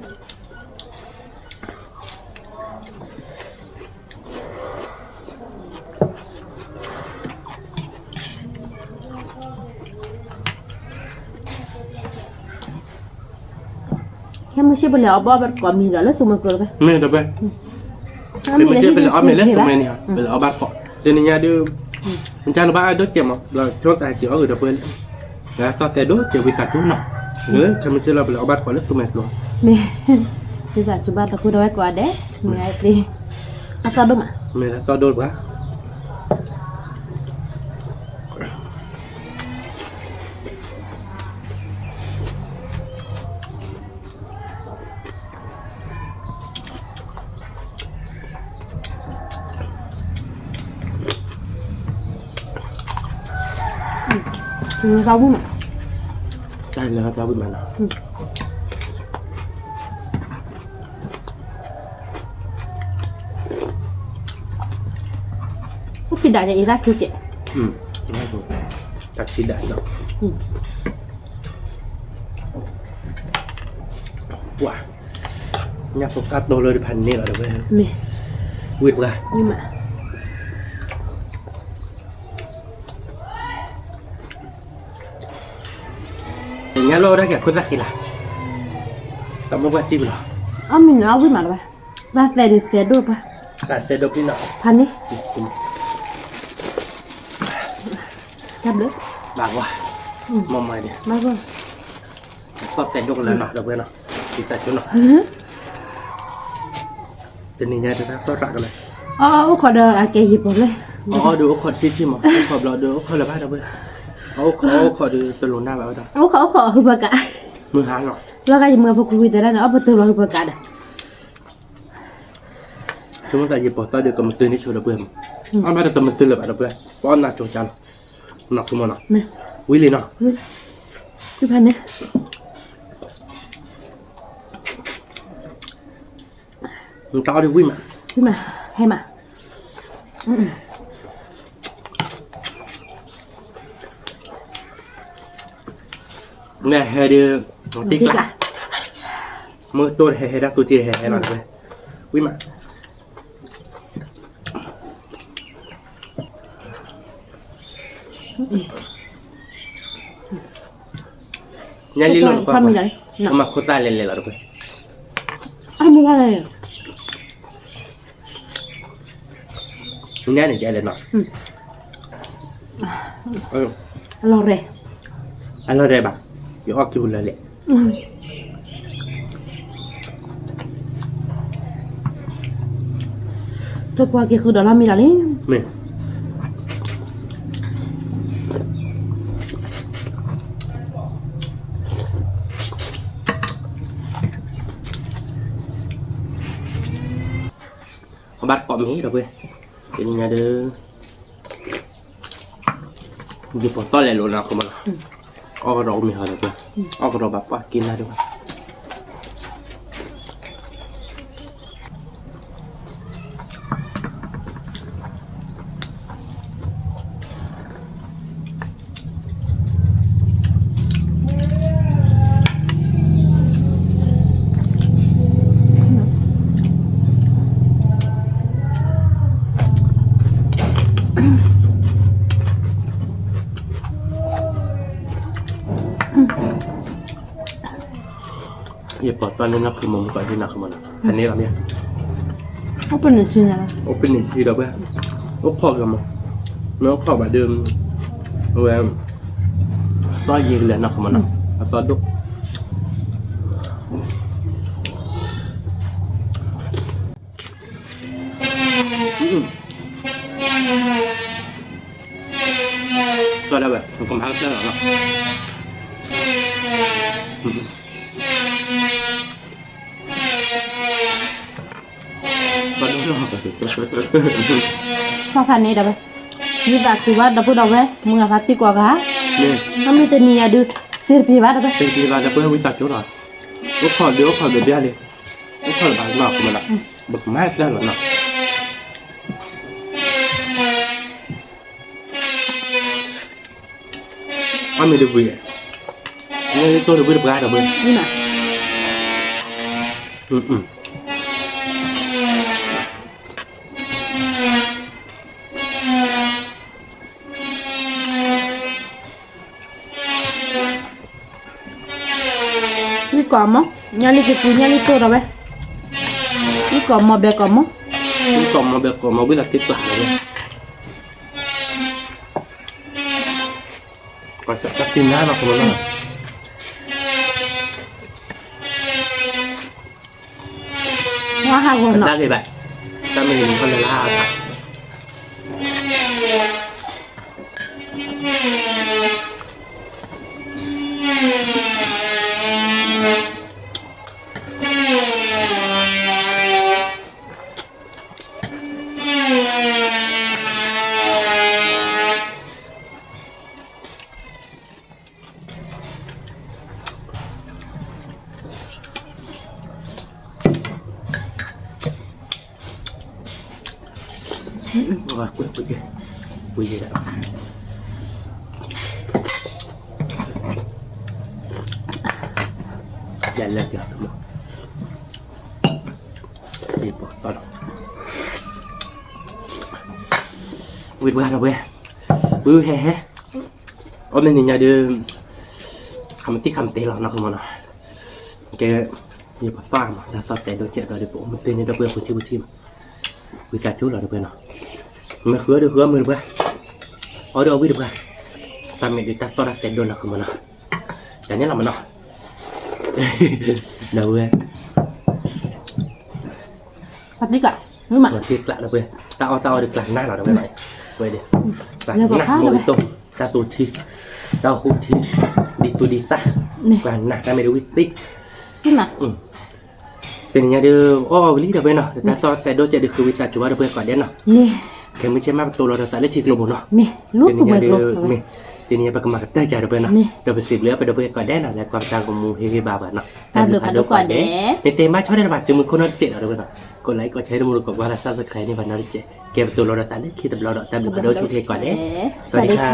ဝံၣ်ဝံၣ်နီၤ, ဝံၣ်မးဒီပုၢ်ဝဲၢ် ခဲမုၢ်ဆ့ၣ်ပလဲၤအီၣ်ဘၣ်ကိးမံၤဒီးလၢသူမွဲကျိၤလၢၤဘၣ်, မ့ၢ်ဒီပုၢ်ဝဲၢ်, မ့ၢ်ပလဲၤအီၣ်မ့ၢ်လၢသူမွဲန့ၣ်, ပလဲၤအီၣ်ဘၣ်ကိး, တနံၤညါဒုး, မ့ၢ်တၢ်လၢဘၣ်အဒိၣ်ကဲမး ဘျီဆိသးက့ၤအီၣ်ဂ့ၤဒီပုၢ်ဝဲၢ်လံ, လၢသီၣ်သဲးဒိၣ်ကဲဝံသးစူၤနီၤ, လၢခဲမုၢ်ဆ့ၣ်လီၤပလဲၤအီၣ်ဘၣ်ကိးလၢသူမွဲကျိၤ, မ့ၢ်, ဝံသးစူၤဘၣ်တၢ်ကိၢ်ဒီဝဲၢ်ကိးဂၤဒဲး, မ့ၢ်, အသီၣ်ဒိၣ်မး, မ့ၢ်လၢသီၣ်ဒိၣ်တပှၤ တၢ်လၢတၢ်ဝံၣ်မးနီၤ, အိၣ်ဖံးဒၣ်ယအံၤသၣ်ထူကဲး, တၢ်ထံဒၣ်နီၤ, ပှၤ, ညၣ်ဖိကၢ်တိၢ်လၢတဖၣ်န့ၣ်လီၤတဝဲ, မ့ၢ်, ဝံၣ်တပှၤ, ဝံၣ်မး ညါလီၤဒၣ်က့ၤခိၣ်သၣ်ဃံလၤ, တၢ်မိၢ်ပှၢ်တံၢ်ပလီၤ, အမ့ၢ်နအီၣ်ဝံၣ်မးလၢၤဘၣ်, တၢ်သဲဒုးသဲဒိၣ်ပှၤ, တၢ်သဲဒိၣ်ပံနီၤ, ဖးန့ၣ်, တၢ်ဘျုး, ဘၣ်ကွၢ်, မ့ၢ်မ့ၢ်ဒံး, ဘၣ်ကွၢ်, သီၣ်သဲဒိၣ်ကလၢနီၤ ဒီပုၢ်ဝဲၢ်နီၤ, ဒ်သးကၠိနီၤ တနံၤညါတၢ်သီၣ်ရးကလဲၣ်, အအိၣ်ခိးဒီးအကဲယံာ်ပိာ်လဲၣ်, အအိၣ်ဒီးအိၣ်ခိးတထံၣ်ထံၣ်မး အိၣ်ခိးဘျီဒီးအိၣ်ခိးလၢၤဘၣ်ဒီး, အအိၣ်ခိးအိၣ်ခိးဒီးတလိၣ်နၢ်ဘၣ်ဝဲဒီး, အိၣ်ခိးအိၣ်ခိးဟုပကး, မုၢ်ဟါလီၤ, လီၤဂာ်ယမုၢ်ဖိခွံခွံတဲဒၣ်န့ၣ် အီၣ်ပတုာ်လီၤဟုပကးဒီး, ဆိကမိၣ်သးယံာ်ပိာ်သီၣ်ဒီးကမတုာ်န့ၢ်ဆိဒီပုၢ်ဝဲၢ်မး, အီၣ်ဘၣ်ဒီးတမတုာ်လၢၤဘၣ်ဒီပုၢ်ဝဲၢ်, ပအီၣ်နၢ်ကၠိကၢ်လီၤ, နီၤဆိကမိၣ်နီၤ, ဝံၤလံနီၤ, ဖဲန့ၣ် နတၢ်အီၣ်ဒ်ဝံၣ်မး, ဝံၣ်မး, ဟဲမး, မ့ၢ်ဟဲဒီး, တံကျါ, မ့ၢ်တိၢ်ဟဲဟဲဒၣ်သူထံဟဲဟဲလီၤတဝဲ, ဝံၣ်မး ညါလံလိၣ်နခွါ, မၤခိၣ်သၣ်လဲၤလဲၤလီၤတပှဲၤ, အမူဝါလဲၣ်, ညါန့ၣ်ကဲလဲၣ်နီၤ, အလီၤရဲၣ်, အလီၤရဲၣ်ဘၣ်, ယအီၣ်က့ၤပူၤလၢလဲၣ် ထိၣ်ပှၢ်က့ၤဃုာ်ဒီးလီၤမံလီၤလံ, မ့ၢ်, အဘၣ်တကိးမ့ၢ်ဒီပုၢ်ဝဲၢ်, တနံၤညါဒီး, ယပီၢ်သီလဲၤလိာ်နီၤ ကမၤလီၤ, အီၣ်ကဒီးအိၣ်မ့ၤဟီဒီးပှၤ, အီၣ်ကဒီးဘၣ်ပှၢ်က့ၤနၤဒံးဘၣ်. ယပီၢ်သီန့ၣ်နီၢ်ခုမီၤမုၢ်ကီၢ်ဟ့ၣ်နီၢ်ခုမီၤနီၤ ဖဲန့ၣ်လီၤမ့ၢ်, အိၣ်ဖဲန့ၣ်ဆံ, အိၣ်ဖဲန့ၣ်ဆံဒီးပှဲၤ, အိၣ်ခိးကမီၤ, မ့ၢ်အိၣ်ခိးဘၣ်ဒီး, အဝဲ, သီယံာ်ကလဲာ်နီၢ်ခုမီၤနီၤ, အသီဒိၣ် ကီဒၣ်ဝဲ, ကမၤကတၢၢ်လီၤနီၤ. သီဖးန့ၣ်ဒီးဝဲ, ဝံသးစူၤဘၣ်ဒီပုၢ်ဒီဝဲၢ် မုၢ်ဂၤဖါတံၢ်ကွၢ်ဂၤ, မ့ၢ်တနံၤညါဒုး, စ့တပ့ၤဘၣ်ဒီးဝဲ, စ့တပ့ၤဘၣ်ဒီပုၢ်ဝဲၢ်ဝံသးစူၤလီၤ, အိၣ်ခိးဒုးအိၣ်ခိးဒုးဘၣ်လံ, အိၣ်ခိးလၢဘၣ်နီၢ်မနီၤ, ပကမၤတၢ်လီၤနီၤ. အမ့ၢ်တဘှံး, နတိၢ်တဘှံးတပှၢ်ဒီးဘှံး, ဝံကိးမီၤ, ညါလံကပူၤ ညါလံတိၢ်ဒီးဝဲ, ဝံကိးမီၤဘဲကိးမီၤ, ဝံကိးမီၤဘဲကိးမီၤ ဝံသးစူၤကျါဒီးဝဲ, ကတံၢ်နါနီၢ်ကမီၤနီၤ. ဝါဟးဂီၤနီၤ, တၢ်ဂ့ၤဘၣ်, တၢ်မ့ၢ်ဂ့ၤန့ၣ် ခီလၢလါအါဘၣ်. ကွ့ကွ့ကွ့ကွ့, ယလဲၤကမီၤ, ဝံတပှၢ်ဒီးဝဲ, ဝံဟဲဟဲ, အီၣ်မ့ၢ်နံၤညါဒီး, ခမတံၢ်ခမတ့လီၤနီၢ်ကမီၤနီၤ, ကဲ, ယပသီမး တၢ်သီၣ်တဲာ်ဒိၣ်ကဲးဒီး ပအိၣ်မ့ၢ်တ့ၢ်န့ၣ်ဒီး ပဝဲပှ့ၤထံပှ့ၤထံမး, ဝံသးစူၤလီၤဒီးပှဲၤနီၤ, မ့ၢ်ဃုအီၣ်ဒီးဃုအီၣ်မ့ၢ်တပှၢ်, အီၣ်ဒီးအီၣ်ဝံတပှၢ်, တၢ်မ့ၢ်ဒုးတၢ်သီၣ်တၢ်တဲာ်ဒိၣ်နီၢ်ကမီၤနီၤ, တၢ်န့ၣ်လီၤမနီၤ, ဒီးဝဲ ပှၤတံၢ်ကျးဒီးပှဲၤ, တၢ်အီၣ်တၢ်အီဒီးကျးနါလီၤဒီးဝဲ, ဝဲဒၣ်, ကျးနါမ့ၢ်ဝဲတိၢ်, တၢ်သူထံ, တၢ်ဃူထံ, ဒ်သူၣ်ဒ်သး, ကျးနါတၢ်မ့ၢ်ဒ်ဝံသ့ၣ်, တနံၤညါဒီး အီၣ်အီၣ်ဝံၤလံဒီးပှဲၤနီၤ, တၢ်သီၣ်တဲာ်ဒိၣ်ကဲးဒီးဃုဝံသးစူၤဘၣ်ဒီးပှဲၤကိးဂၤဒဲးနီၤ, ခဲမုၢ်ဆ့ၣ်မးပတိၤလီၤဒီးသးလၢထံကျိပူၤနီၤ, တနံၤညါဒီး, တနံၤညါပကမၤကတၢၢ်ကဒီးပှဲၤနီၤ, ဒီးပစံးဘျုးအပဒီးပှဲၤကိးဂၤဒဲးနီၤ လၢကွၢ်ပတၢ်ဂီၤမူဟ့ၣ်ဂံၢ်ဘါပှၤနီၤ, တၢ်ဘျုးဖးဒိၣ်ကိးဂၤဒဲး, မ့ၢ်တဲမါဆီတ့ၢ်တဘၣ် ကၠိမုၢ်ခိၣ်နီတစဲးဒီးပှဲၤနီၤ, ကိးlikeကိးshareတမူတကိးကွၢ်လၢ subscribe န့ၣ်ဘၣ်နီတစဲး, ကဲပတိၤလီၤဒီးသးလၢခံတဘျီဒီး တၢ်ဘျုးဖးဒိၣ်ဆိၣ်ဂ့ၤကိးဂၤဒဲး, စဝၤစဒံခါ.